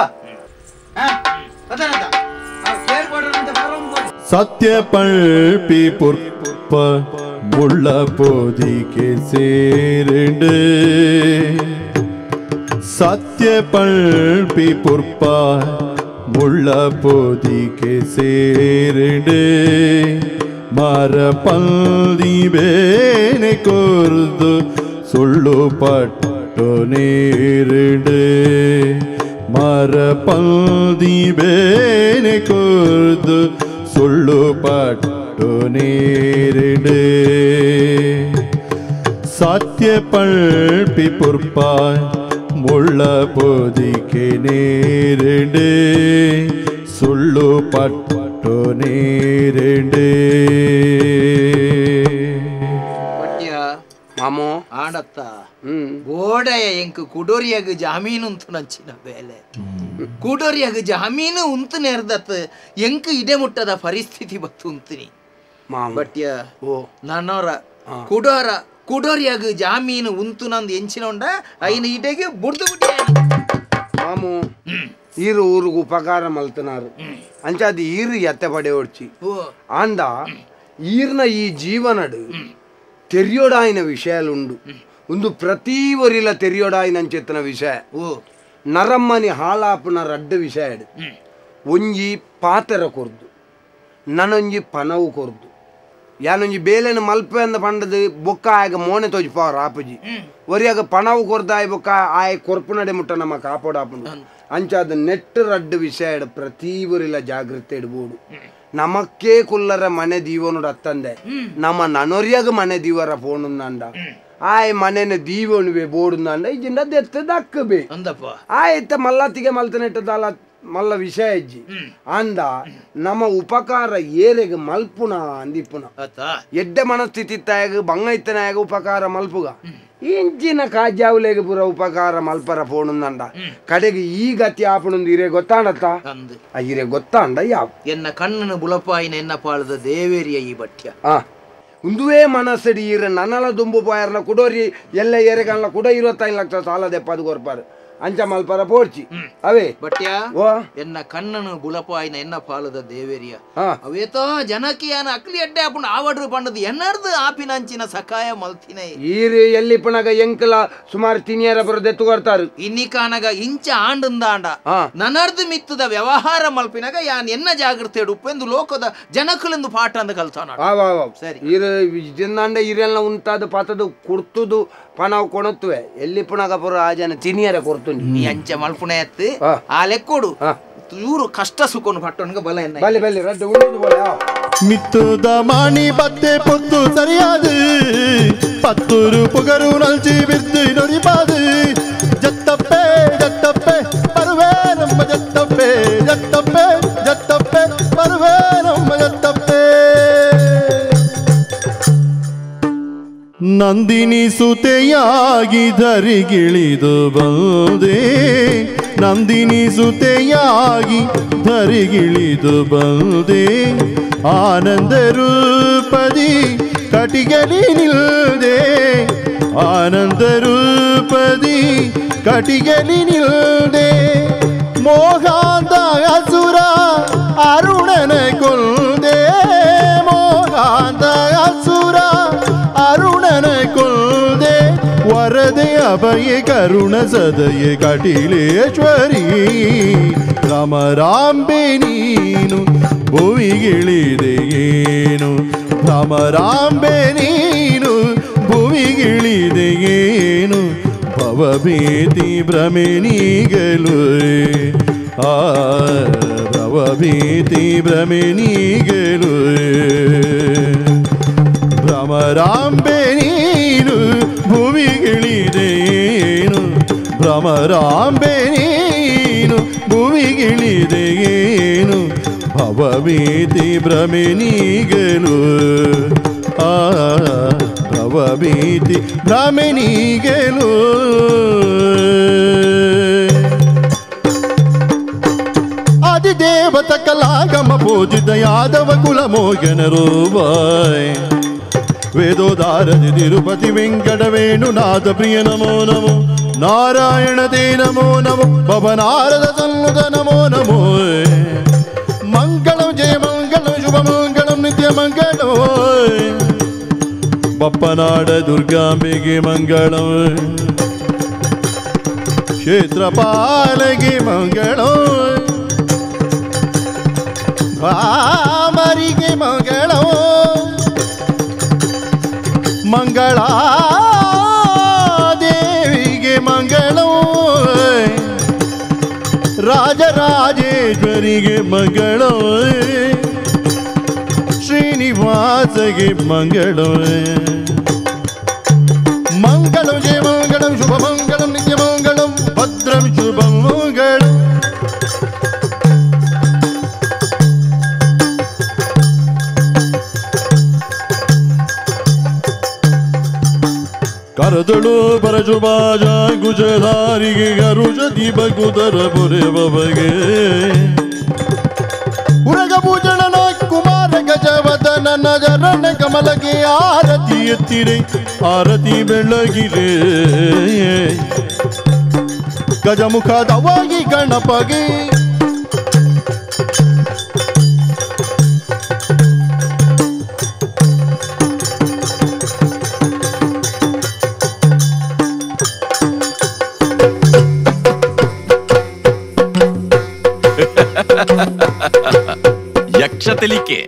ಸತ್ಯ ಪಳ್ಪಿ ಪುರ್ಪ ಮುಳ್ಳ ಪೊದಿಗೆ ಸೇರಿಂಡು ಸತ್ಯ ಪಳ್ಪಿ ಪುರ್ಪ ಮುಳ್ಳ ಪೊದಿಗೆ ಸೇರಿಂಡು ಮರ ಪಲ್ದಿ ಬೇನೆ ಕೊರ್ದು ಸುಳ್ಳು ಪಟ್ಟು ನೀರಿಂಡು ಮರ ಪಲ್ದಿ ಬೇನೆ ಕೊರ್ದು ಸುಳ್ಳು ಪಟ್ಟು ನೀರಿಡು ಸತ್ಯ ಪಳ್ಪಿ ಪುರ್ಪ ಮುಳ್ಳ ಪೊದಿಗೆ ನೀರಿಡು ಸುಳ್ಳು ಪಟ್ಟು ನೀರಿಡು ಮಾಮೋ ಆಡತ್ತ ಗೋಡೆಯ ಎಂಕ್ ಕುಡೋರಿಯಾಗ ಜಾಮೀನು ಉಂತು ನಂಚಿನ ಬೇಲೆ ಕುಡೋರಿಯಾಗ ಜಾಮೀನು ಉಂತು ನೇರ್ದತ್ ಎಂಕ್ ಇಡೆ ಮುಟ್ಟದ ಪರಿಸ್ಥಿತಿ ಬತ್ತು ಉಂತಿನಿ ಬಟ್ಟಿಯ ನನ್ನೋರ ಕುಡೋರ ಕುಡೋರಿಯಾಗ ಜಾಮೀನು ಉಂತು ನಂದು ಎಂಚಿನ ಉಂಡ ಐನ ಇಡೆಗೆ ಬುಡ್ದು ಬಿಟ್ಟಿ ಮಾಮು ಈರು ಊರುಗು ಉಪಕಾರ ಮಲ್ತನಾರು ಅಂಚಾದ ಈರು ಎತ್ತೆ ಪಡೆ ಒಡ್ಚಿ ಆಂದ ಈರ್ನ ಈ ಜೀವನಡು ತೆರಿಯೋಡಾಯಿನ ವಿಷಯಾಲುಂಡು ಒಂದು ಪ್ರತಿ ಒರಿಲ ತೆರಿಯೋಡಾಯಿನಂಚೆತ್ತನ ವಿಷಯ ನರಮ್ಮನಿ ಹಾಳಾಪುನ ರಡ್ಡ ವಿಷಯ ಒಂಜಿ ಪಾತೆರ ಕೊರ್ದು ನನೊಂಜಿ ಪನವು ಕೊರ್ದು ಯಾನೊಂಜಿ ಬೇಲೆನ ಮಲ್ಪೆ ಅಂದ ಪಂಡದು ಬೊಕ್ಕ ಆಗ ಮೋನೆ ತೋಜಿಪಾವ್ರ ಆಪುಜಿ ಒರಿಯಾಗ ಪಣವು ಕೊರ್ದಾಯ್ ಬೊಕ್ಕ ಆಯ್ ಕೊರ್ಪು ನಡೆ ಮುಟ್ಟ ನಮ್ಮ ಕಾಪೋಡಾಪುಂಡು ಅಂಚಾದ ನೆಟ್ ರಡ್ಡು ವಿಷಯ ಪ್ರತಿ ಊರಿಲ ಜಾಗೃತೆ ಇಡ್ಬೋದು ನಮಕ್ಕೇ ಕುಲ್ಲರ ಮನೆ ದೀವನುಡು ಅತ್ತಂದೆ ನಮ್ಮ ನನೊರಿಯಾಗ ಮನೆ ದೀವರ ಫೋನುಂದ ಆಯ್ ಮನೆನ ದೀವನುವೆ ಬೋಡುಂದ ಇಜಿಂದ ದೆತ್ತ ದಕ್ಕಬೆ ಆಯ್ತ ಮಲ್ಲತ್ತಿಗೆ ಮಲ್ತನೆಟ್ಟದಲ್ಲ ಮಲ್ಲ ವಿಷಯ ಇಜ್ಜಿ ಅಂದ ನಮ್ಮ ಉಪಕಾರ ಏರೆಗ್ ಮಲ್ಪುನ ಅಂದಿಪ್ಪುನ ಎಡ್ಡೆ ಮನಸ್ಥಿತಿ ತಾಯಗ ಬಂಗ ಇತ್ತನಾಗ ಉಪಕಾರ ಮಲ್ಪುಗ ಇಂಚಿನ ಕಾಜಾವುಲೆಗ್ ಪೂರ ಉಪಕಾರ ಮಲ್ಪರ ಫೋನುಂದ ಕಡೆಗೆ ಈ ಗತಿ ಆಪುಣಂದು ಇರೇ ಗೊತ್ತಾಂಡತ್ತ ಇರೇ ಗೊತ್ತಾಂಡ ಯಾವ ಎನ್ನ ಕಣ್ಣನು ಬುಲಪಾಯಿನ ಎನ್ನ ಪಾಳದ ದೇವೇರಿಯ ಈ ಬಟ್ಯ ಉಂದುವೇ ಮನಸ್ಸಡಿ ಇರ ನನ್ನಲ ದುಂಬು ಪಾಯರ್ನ ಕುಡೋರಿ ಎಲ್ಲ ಏರೆಗಲ್ಲ ಕುಡ 25 ಲಕ್ಷ ಸಾಲ ದೆಪ್ಪದು ಕೊರ್ಪಾರು ಅಂಚ ಮಲ್ಪರ ಪೋರ್ಚಿ ಅವೇ ಬಟ್ಯ ಎನ್ನ ಕಣ್ಣನು ಬುಲಪಾಯಿನ ಎನ್ನ ಪಾಲದ ದೇವೇರಿಯ ಅವೇತೋ ಜನಕಿಯಾನ ಅಕ್ಲಿ ಅಡ್ಡೆ ಆಪುಂಡು ಆವಡ್ರು ಪಂಡದು ಎನ್ನರ್ದು ಆಪಿನ ಅಂಚಿನ ಸಕಾಯ ಮಲ್ತಿನ ಈರು ಎಲ್ಲಿ ಪುಣಗ ಎಂಕಲ ಸುಮಾರು ತಿನಿಯರ ಬರ ದೆತ್ತು ಕೊರ್ತಾರು ಇನ್ನಿಕಾನಗ ಇಂಚ ಆಂಡಂದಾಂಡ ನನರ್ದು ಮಿತ್ತದ ವ್ಯವಹಾರ ಮಲ್ಪಿನಾಗ ಯಾನ್ ಎನ್ನ ಜಾಗೃತಿ ಉಪ್ಪೆಂದು ಲೋಕದ ಜನಕಲೆಂದು ಪಾಠ ಅಂದ ಕಲ್ತಾನ ಸರಿ ಈರು ಜಿಂದಾಂಡ ಈರೆಲ್ಲ ಉಂತಾದ ಪಾತದು ಕುರ್ತುದು ಪಣವು ಕೊಣತ್ತುವೆ ಎಲ್ಲಿ ಪುಣಗ ಪುರ ಆ ಜನ ತಿನಿಯರ ಕೊರ್ತು ನೀ ಅಂಚೆ ಮಲ್ಪುಣೆ ಎತ್ತು ಆ ಲೆಕ್ಕೋಡು ಇವರು ಕಷ್ಟ ಸುಖನು ಪಟ್ಟೊನ್ಗೆ ಬಲ ಎನ್ನ ಬಲೆ ಬಲೆ ರಡ್ಡು ಉಂಡು ಬಲೆ ಮಿತ್ತುದ ಮಾಣಿ ಬತ್ತೆ ಪೊತ್ತು ಸರಿಯಾದ ಪತ್ತೂರು ಪುಗರು ನಲ್ಚಿ ಬಿದ್ದು ನೊರಿಪಾದು ಜತ್ತಪ್ಪೆ ಜತ್ತಪ್ಪೆ ಬರುವೆ ನಮ್ಮ ಜತ್ತಪ್ಪೆ ಜತ್ತಪ್ಪೆ ಜತ್ತಪ್ಪೆ ಬರುವೆ ನಮ್ಮ ಜತ್ತಪ್ಪೆ ನಂದಿನಿ ಸುತೆಯಾಗಿ ಧರಿಗಿಳಿದು ಬಂದೆ ನಂದಿನಿ ಸುತೆಯಾಗಿ ಧರಿಗಿಳಿದು ಬಂದೆ ಆನಂದ ರೂಪದಿ ಕಟಿಗಲಿ ನಿಲ್ದೆ ಆನಂದ ರೂಪದಿ ಕಟಿಗಲಿ ನಿಲ್ದೆ ಮೋಹಾಂತ ಅಸುರ ಅರುಣನ ಕೊಲ್ದೆ ಮೋಹಾಂತ ಅಸುರ ಅರುಣನ ಕೊಲ್ದೆ ವರದೆ ಅಭಯ ಕರುಣ ಸದಯ ಕಟಿಲೇಶ್ವರಿ ರಾಮರಾಂಬೆ ನೀನು ಭುವಿಗಿಳಿದೆಯೇನು ರಾಮರಾಂಬೆ ನೀನು ಭುವಿಗಿಳಿದೆಯೇನು ಭವಭೀತಿ ಭ್ರಮೆ ನೀಗಲು ಆ ಭವಭೀತಿ ಭ್ರಮೆ ನೀಗಲು ಭ್ರಮರಾಂಬೆ ನೀನು ಭುವಿಗಿಳಿದೆಯೇನು ಭ್ರಮರಾಂಬೆ ನೀನು ಭುವಿಗಿಳಿದೆಯೇನು ಭವಭೀತಿ ಭ್ರಮೆ ನೀಗಲು ಆ ಭವಭೀತಿ ಭ್ರಮೆ ನೀಗಲು ಆದಿದೇವತ ಕಲಾಗಮ ಪೂಜಿತ ಯಾದವ ಕುಲ ಮೋಗನ ರೂಪಾಯ್ ವೇದೋದಾರದಿ ತಿರುಪತಿ ವೆಂಕಟ ವೇಣುನಾಥ ಪ್ರಿಯ ನಮೋ ನಮೋ ನಾರಾಯಣ ತೇ ನಮೋ ನಮೋ ಭವನಾರದ ಸನ್ನುತ ನಮೋ ನಮೋ ಮಂಗಳಂ ಜಯ ಮಂಗಳಂ ಶುಭ ಮಂಗಳಂ ನಿತ್ಯ ಮಂಗಳಂ ಬಪ್ಪನಾಡ ದುರ್ಗಾಂಬೆಗೆ ಮಂಗಳಂ ಕ್ಷೇತ್ರಪಾಲಗೆ ಮಂಗಳಂ ಭಾಮರಿಗೆ ಮಂಗಳಂ ಮಂಗಳಾದೇವಿಗೆ ಮಂಗಳಂ ರಾಜರಾಜೇಶ್ವರಿಗೆ ಮಂಗಳಂ ಶ್ರೀನಿವಾಸಗೆ ಮಂಗಳಂ ಮಂಗಳಂ ಜಯ ಮಂಗಳಂ ಶುಭ ಮಂಗಳಂ ನಿತ್ಯ ಮಂಗಳಂ ಭದ್ರಂ ಶುಭ ಮಂಗಳಂ ಕರದಳು ಪರಶುಭಾಜ ಕುಶಧಾರಿಗೆ ಗರುಷ ದೀಪ ಕುದರ ಪುರೆ ಬಗೆ ಉರಗಭೂಷಣನ ಕುಮಾರ ಗಜವದನ ನಜರನ ಕಮಲಗೆ ಆರತಿ ಎತ್ತಿರೆ ಆರತಿ ಬೆಳಗಿರೆ ಗಜಮುಖದವಾಗಿ ಗಣಪಗೆ ಯಕ್ಷ ತೆಲಿಕೆ.